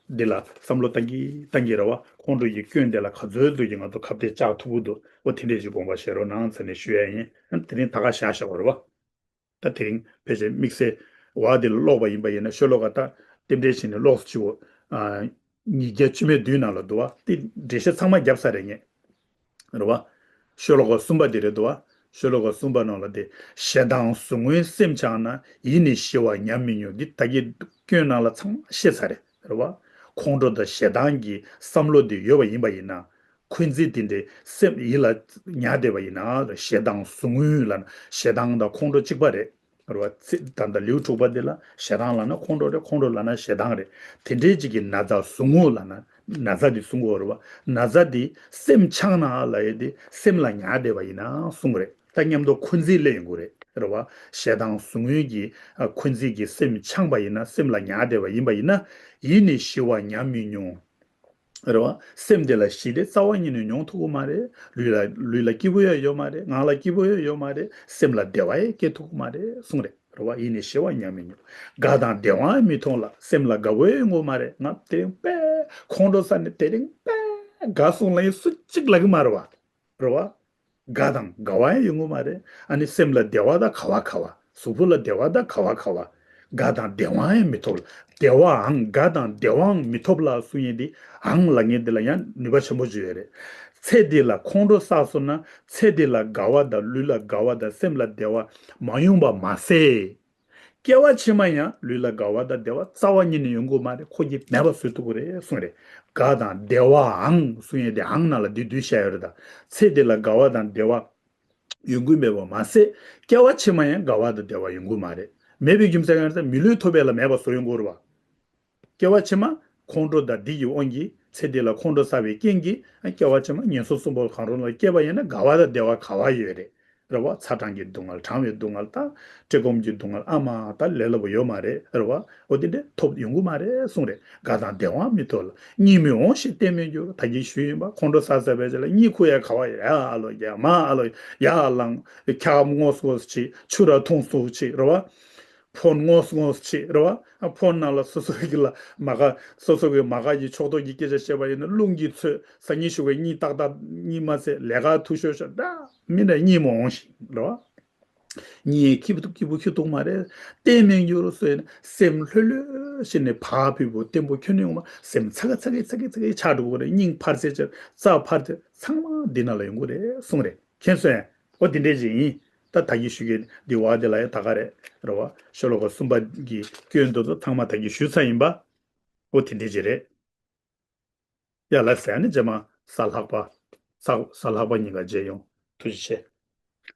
འདི་ལ་བསམ་བློ་བཏང་གི་བཏང་གི་རེད་བ། ཁོང་ཁྲོ་ཡི་སྐྱོན་དེ་ལ་ག་ཚོད་ཚོད་ཀྱིས་ང་ཚོ་ཁ་གཏད་བཅག་ཐུབ་ཀྱི་འདུག་འོ་དེ་འདྲས་ཅིག་དགོངས་པ་བཞེས་རོགས་གནང་ཟེར་ནས་ཞུ་ཡ་ཡིན། ཨ་ནི་དེ་རིང་ད་ག་བཞག་བཞག་པ་རེད་བ། ད་དེ་རིང་ཕལ་ཆེར་དམིགས་བསལ་བ་དེ་ལ་ཀློག་པ་ཡིན་པ་ཡིན་ན། ཤོ་ལོ་ཀ་ད་རྟེན་འབྲེལ་བྱས་ནས་ཀློག་སུ་བཅུག་ཨ། ཉིས་བརྒྱ་བཅུ་མེད་བདུན་ནང་ལ་འདུག་བ། དེ་འགྲེལ་བཤད་ཚང་མ་བརྒྱབ་ཚར་རེད་ངས། རེད་བ། ཤོ་ལོ་ཀ་གསུམ་པ་དེ་རེད་འདུག་བ། ཤོ་ལོ་ཀ་གསུམ་པ་ནང་ལ་དེ། ཞེ་སྡང་ཟུག་རྔུས་སེམས་འཆང་ན། ཡིད་ནི་ཞི་བ་ཉམས་མི་མྱོང་། འདི་ད་གིན་སྐྱོན་ནང་ལ་ཚང་མ་བཤད་ཚར་རེད། རེད་བ། ཁོང་ཁྲོ་དང་ཞེ་སྡང་གི་བསམ་བློ་དེ་ཡོད་པ་ཡིན་པ་ཡིན་ན། འཁོན་འཛིན་དེ་འདྲའི་སེམས་ཡིད་ལ་ཉར་བསྡད་པ་ཡིན་ན། ཞེ་སྡང་ཟུག་རྔུ་ལབ་ན་ཞེ་སྡང་དང་ཁོང་ཁྲོ་གཅིག་པ་རེད། རེད་བ། ཚེ་ད་ལྟ་ལེའུ་དྲུག་པ་འདི་ལ་ཞེ་སྡང་ལབ་ན་ཁོང་ཁྲོ་རེད། ཁོང་ཁྲོ་ལབ་ན་ཞེ་སྡང་རེད། དེ་འདྲའི་གཅིག་གི་ན་ཚ་ཟུག་རྔུ་ལབ་ན། ན་ཚ་འདི་གསུང་གི་ཡོད་རེད་བ། ན་ཚ་འདི་སེམས་འཆང་ན་ལབ་ཡས་འདི་སེམས་ལ་ཉར་བསྡད་པ་ཡིན་ན་གསུང་གི་རེད། ད་མཉམ་དུ་འཁོན་འཛིན་སླེབས་ཡོང་གི་རེད། རེད་བ། ཞེ་སྡང་ཟུག་རྔུའི་གི་ཨ་འཁོན་འཛིན་གྱི་སེམས་འཆང་བ་ཡིན་ན། སེམས་ལ་ཉར་བསྡད་པ་ཡིན་པ་ཡིན་ན། ཡིད་ནི་ཞི་བ་ཉམས་མི་མྱོང་། རེད་བ། སེམས་དེ་ལ་ཞི་བདེ་རྩ་བ་ཉིད་ནས་མྱོང་ཐུབ་ཀྱི་མ་རེད། ལུས་ལ་ལུས་ལ་སྐྱིད་པོ་ཡང་ཡོད་མ་རེད། ངག་ལ་སྐྱིད་པོ་ཡང་ཡོད་མ་རེད། སེམས་ལ་བདེ་བ་ཡང་སྐྱེ་ཐུབ་ཀྱི་མ་རེད་གསུངས་རེད། རེད་བ། ཡིད་ནི་ཞི་བ་ཉམས་མི་མྱོང་། དགའ་དང་བདེ་བའང་མི་མཐོང་ལ། སེམས་ལ་དགའ་པོ་ཡང་ཡོང་གི་མ་རེད། ང་དེ་རིང་དཔེ་ཁོང་ཁྲོ་ཟ་ནས་དེ་རིང་དཔེ་དགའ་སོང་ལབ་ཡ་སུ་གཅིག་ལབ་ཀྱི་མ་རེད་བ། རེད་བ། དགའ་དང་དགའ་བ་ཡང་ཡོང་གི་མ་རེད། ཨ་ནི་སེམས་ལ་བདེ་བ་དང་དགའ་བ་ག་བ། གཟུགས་པོ་ལ་བདེ་བ་དང་དགའ་བ་ག་བ། དགའ་དང་བདེ་བའང་མི་ཐོབ་ལ། བདེ་བའང་དགའ་དང་བདེ་བའང་མི་ཐོབ་ལ་གསུང་ཡས་འདི་ཨང་ལབ་མཁན་འདི་ལ་ཡང་ནུས་པ་ཆེན་པོ་ཅིག་ཡོད་རེད། ཚེ་འདི་ལ་ཁོང་ཁྲོ་བསགས་སོང་ན། ཚེ་འདི་ལ་དགའ་བ་དང་ལུས་ལ་དགའ་བ་དང་སེམས་ལ་བདེ་བ་མ་ཡོང་བ་མ་ཟད། སྐྱེ་བ་ཕྱི་མ་ཡང་ལུས་ལ་དགའ་བ་དང་བདེ་བ་རྩ་བ་ཉིད་ནས་ཡོང་གི་མ་རེད། ཁོ་གིས་མེད་པ་བཟོ་ཐུབ་ཀྱི་རེད་གསུངས་རེད། དགའ་དང་བདེ་བའང་གསུང་ཡས་དེ་ཨང་ནང་ལ་འདི་བསྡུས་བཤད་ཡོད་རེད་ད། ཚེ་འདི་ལ་དགའ་བ་དང་བདེ་བ་ཡོང་གི་མེད་པ་མ་ཟད། སྐྱེ་བ་ཕྱི་མ་ཡང་དགའ་བ་དང་བདེ་བ་ཡོང་གི་མ་རེད། མེད་པའི་རྒྱུ་མཚན་གང་རེད་ཟེར། མི་ལུས་ཐོབ་པ་ལ་མེད་པ་བཟོ་ཡོང་གི་རེད་བ། སྐྱེ་བ་ཕྱི་མ་ཁོང་ཁྲོ་དང་སྡིག་གི་དབང་གིས་ཚེ་འདི་ལ་ཁོང་ཁྲོ་བསགས་པའི་རྐྱེན་གྱིས་སྐྱེ་བ་ཕྱི་མ་ངན་སོང་གསུམ་པོ་གང་རུང་ལ་སྐྱེས་པ་ཡིན་ན་དགའ་བ་དང་བདེ་བ་ག་བ་ཡོད་རེད། རེད་བ། ཚ་གྲང་གི་སྡུག་བསྔལ། གྲང་བའི་སྡུག་བསྔལ་དང་། བཀྲེས་སྐོམ་གྱི་སྡུག་བསྔལ། ཨ་མ་ད་ལས་སླ་པོ་ཡོད་མ་རེད། རེད་བ། འོ་དེ་འདྲ་ཐོབ་ཡོང་གི་མ་རེད་གསུངས་རེད། དགའ་དང་བདེ་བའང་མི་ཐོབ་ལ། གཉིད་མི་འོང་ཞེས་གཏན་མི་འགྱུར། ད་གིན་ཞུས་ཡིན་པ། ཁོང་ཁྲོ་ཟ་ཟ་བའི་རྗེས་ལ་གཉིད་ཁུག་ཡ་ག་བ་ཡོད། ཡ་ཨ་ལོ་ཡ་མ་ཨ་ལོ་ཡ་ལངས། འཁྱག་ངོ་སོ་ཅིག་ཆུ་ར་འཐུང་སོ་ཅིག་རེད་བ། ཕོན་ངོ་སོ་ཅིག་རེད་བ། ཕོན་ནང་ལ་སོ་སོ་གི་ལ་མ་ག་སོ་སོ་གི་མ་ག་གི་ཕྱོགས་གཏོགས་ཀྱི་སྐད་ཆ་བཤད་པ་ཡིན་ན། རླུང་གིས་ཚོས། སང་ཉིན་ཞོགས་པའི་གཉིད་ཏག་ཏག་གཉིད་མ་སད། ལས་ཀ་འཐུས་ཤོར་ཤོར་འདྲ་མི་འདྲ་གཉིད་མ་འོང་ཞིག་རེད་བ། གཉིད་སྐྱིད་པོ་སྐྱིད་པོ་ཁྱུ་གཏོང་མ་རེད། གཏན་མི་འགྱུར་ཟེར་ནས་སེམས་ལྷོད་ལྷོད་བྱས་ནས་བག་ཕེབས་པོ་བརྟན་པོ་ཁྱོན་ནས་ཡོང་བ། སེམས་ཚ་གི་ཚ་གི་ཚ་གི་ཚ་གི་ཆགས་འགྲོ་གི་རེད། སྙིང་འཕར་ཚད་ཅིག་རྩ་འཕར་ཚད་ཚང་མ་འདི་ནང་ལ་ཡོང་གི་རེད་གསུངས་རེད། མཁྱེན་སོང་ངས། འོ་དེ་འདྲས་ཅིག་ཡིན། ད་ད་གིན་ཞུ་གི་འདི་བ་དེ་ལ་ཡ་ད་ག་རེད། རེད་བ། ཤོ་ལོ་ཀ་གསུམ་པ་གི་སྐྱོན་དེ་ཚོ་ཚང་མ་ད་གིན་ཞུས་ཚར་ཡིན་པ། འོ་དེ་འདྲས་ཅིག་རེད། ཡ་ལ་ཟེར་ནི་རྗེས་མ་གཟའ་ལྷག་པ། གཟའ་གཟའ་ལྷག་པ་ཉིན་ཀ་མཇལ་ཡོང་། ཐུགས་རྗེ་ཆེ།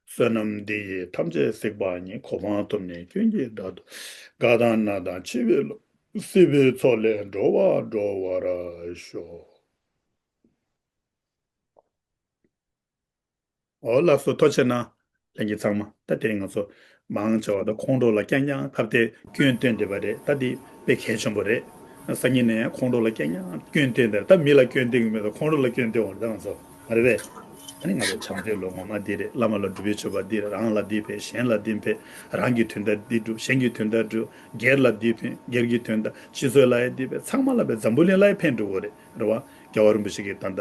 བསོད་ནམས་འདི་ཡིས་ཐམས་ཅད་གཟིགས་པ་ཉིད། གོ་འཕང་ཐོབ་ནས་སྐྱོན་གྱིས་བདག་ལྟུང་། རྒ་དང་ན་དང་འཆི་བའི་ལོ། སྲིད་པའི་མཚོ་ལས་འགྲོ་བ་སྒྲོལ་བར་ཤོག། འོ་ལགས་སོ། ཐུགས་རྗེ་གནང་། ལྷན་རྒྱས་ཚང་མ། ད་དེ་རིང་ང་ཚོ་མང་ཆེ་བ་ད་ཁོང་ཁྲོ་ལ་རྐྱང་རྐྱང་ཕབ་སྟེ་སྐྱོན་བཏོན་བསྡད་པ་རེད། ད་འདི་དཔེ་གལ་ཆེན་པོ་རེད། སང་ཉིན་ནས་ཡང་ཁོང་ཁྲོ་ལ་རྐྱང་རྐྱང་སྐྱོན་བཏོན་བསྡད། ད་མི་ལ་སྐྱོན་བཏོན་གྱི་མེད་ད་ཁོང་ཁྲོ་ལ་སྐྱོན་བཏོན་བར་ད་ང་ཚོ་མ་རེད་པས། ཨ་ནི་ང་ཚོ་བྱང་ཆུབ་ལུང་ངོ་མ་འདི་རེད། བླ་མ་ལ་སྒྲུབ་པའི་མཆོད་པ་འདི་རེད། རང་ལ་འདི་ཕན། གཞན་ལ་འདི་ཕན། རང་གི་དོན་དག་འདི་སྒྲུབ། གཞན་གྱི་དོན་དག་སྒྲུབ། སྒེར་ལ་འདི་ཕན། སྒེར་གྱི་དོན་དག་སྤྱི་ཚོགས་ལ་ཡང་འདི་ཕན། ཚང་མ་ལ་ཕན། འཛམ་བུ་གླིང་ལ་ཡང་ཕན་འགྲོ་གི་རེད། རེད་བ། རྒྱལ་བ་རིན་པོ་ཆེ་གིས་ད་ལྟ་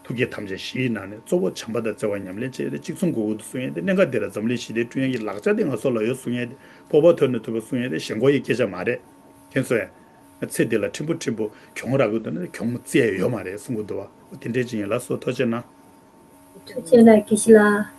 ཐུགས་བསྐྱེད་དམ་བཅའ་བཞིའི་ནང་ནས་གཙོ་བོ་བྱམས་པ་དང་བརྩེ་བ་ཉམས་ལེན་བྱས་ཏེ་གཅིག་མཚུངས་དགོས་ཀྱི་འདུག་གསུང་ཡས་དེ། གནད་འགག་འདི་ལ་འཛམ་གླིང་ཞི་བདེ་བསྐྲུན་ཡས་ཀྱི་ལག་ཆ་དེ་ང་ཚོ་ལ་ཡོད་གསུང་ཡས་དེ། སྤོབས་པ་ཐོབ་ན་ཐུབ་པ་གསུང་ཡས་དེ་ཞེན་ཁོག་གི་སྐད་ཆ་མ་རེད། མཁྱེན་སོང་ངས། ཚེ་འདི་ལ་ཕྲན་བུ་ཕྲན་བུ་གྱོང་རག་གི་འདུག་ན་གྱོང་རྩིས་ཡས་ཡོད་མ་རེད་གསུང་གི་འདུག་བ། དེ་འདྲས་ཅིག་ཡིན། ལགས་སོ། ཐུགས་རྗེ་གནང་། ཐུགས་རྗེ་གནང་། དགེ་བཤེས་ལགས།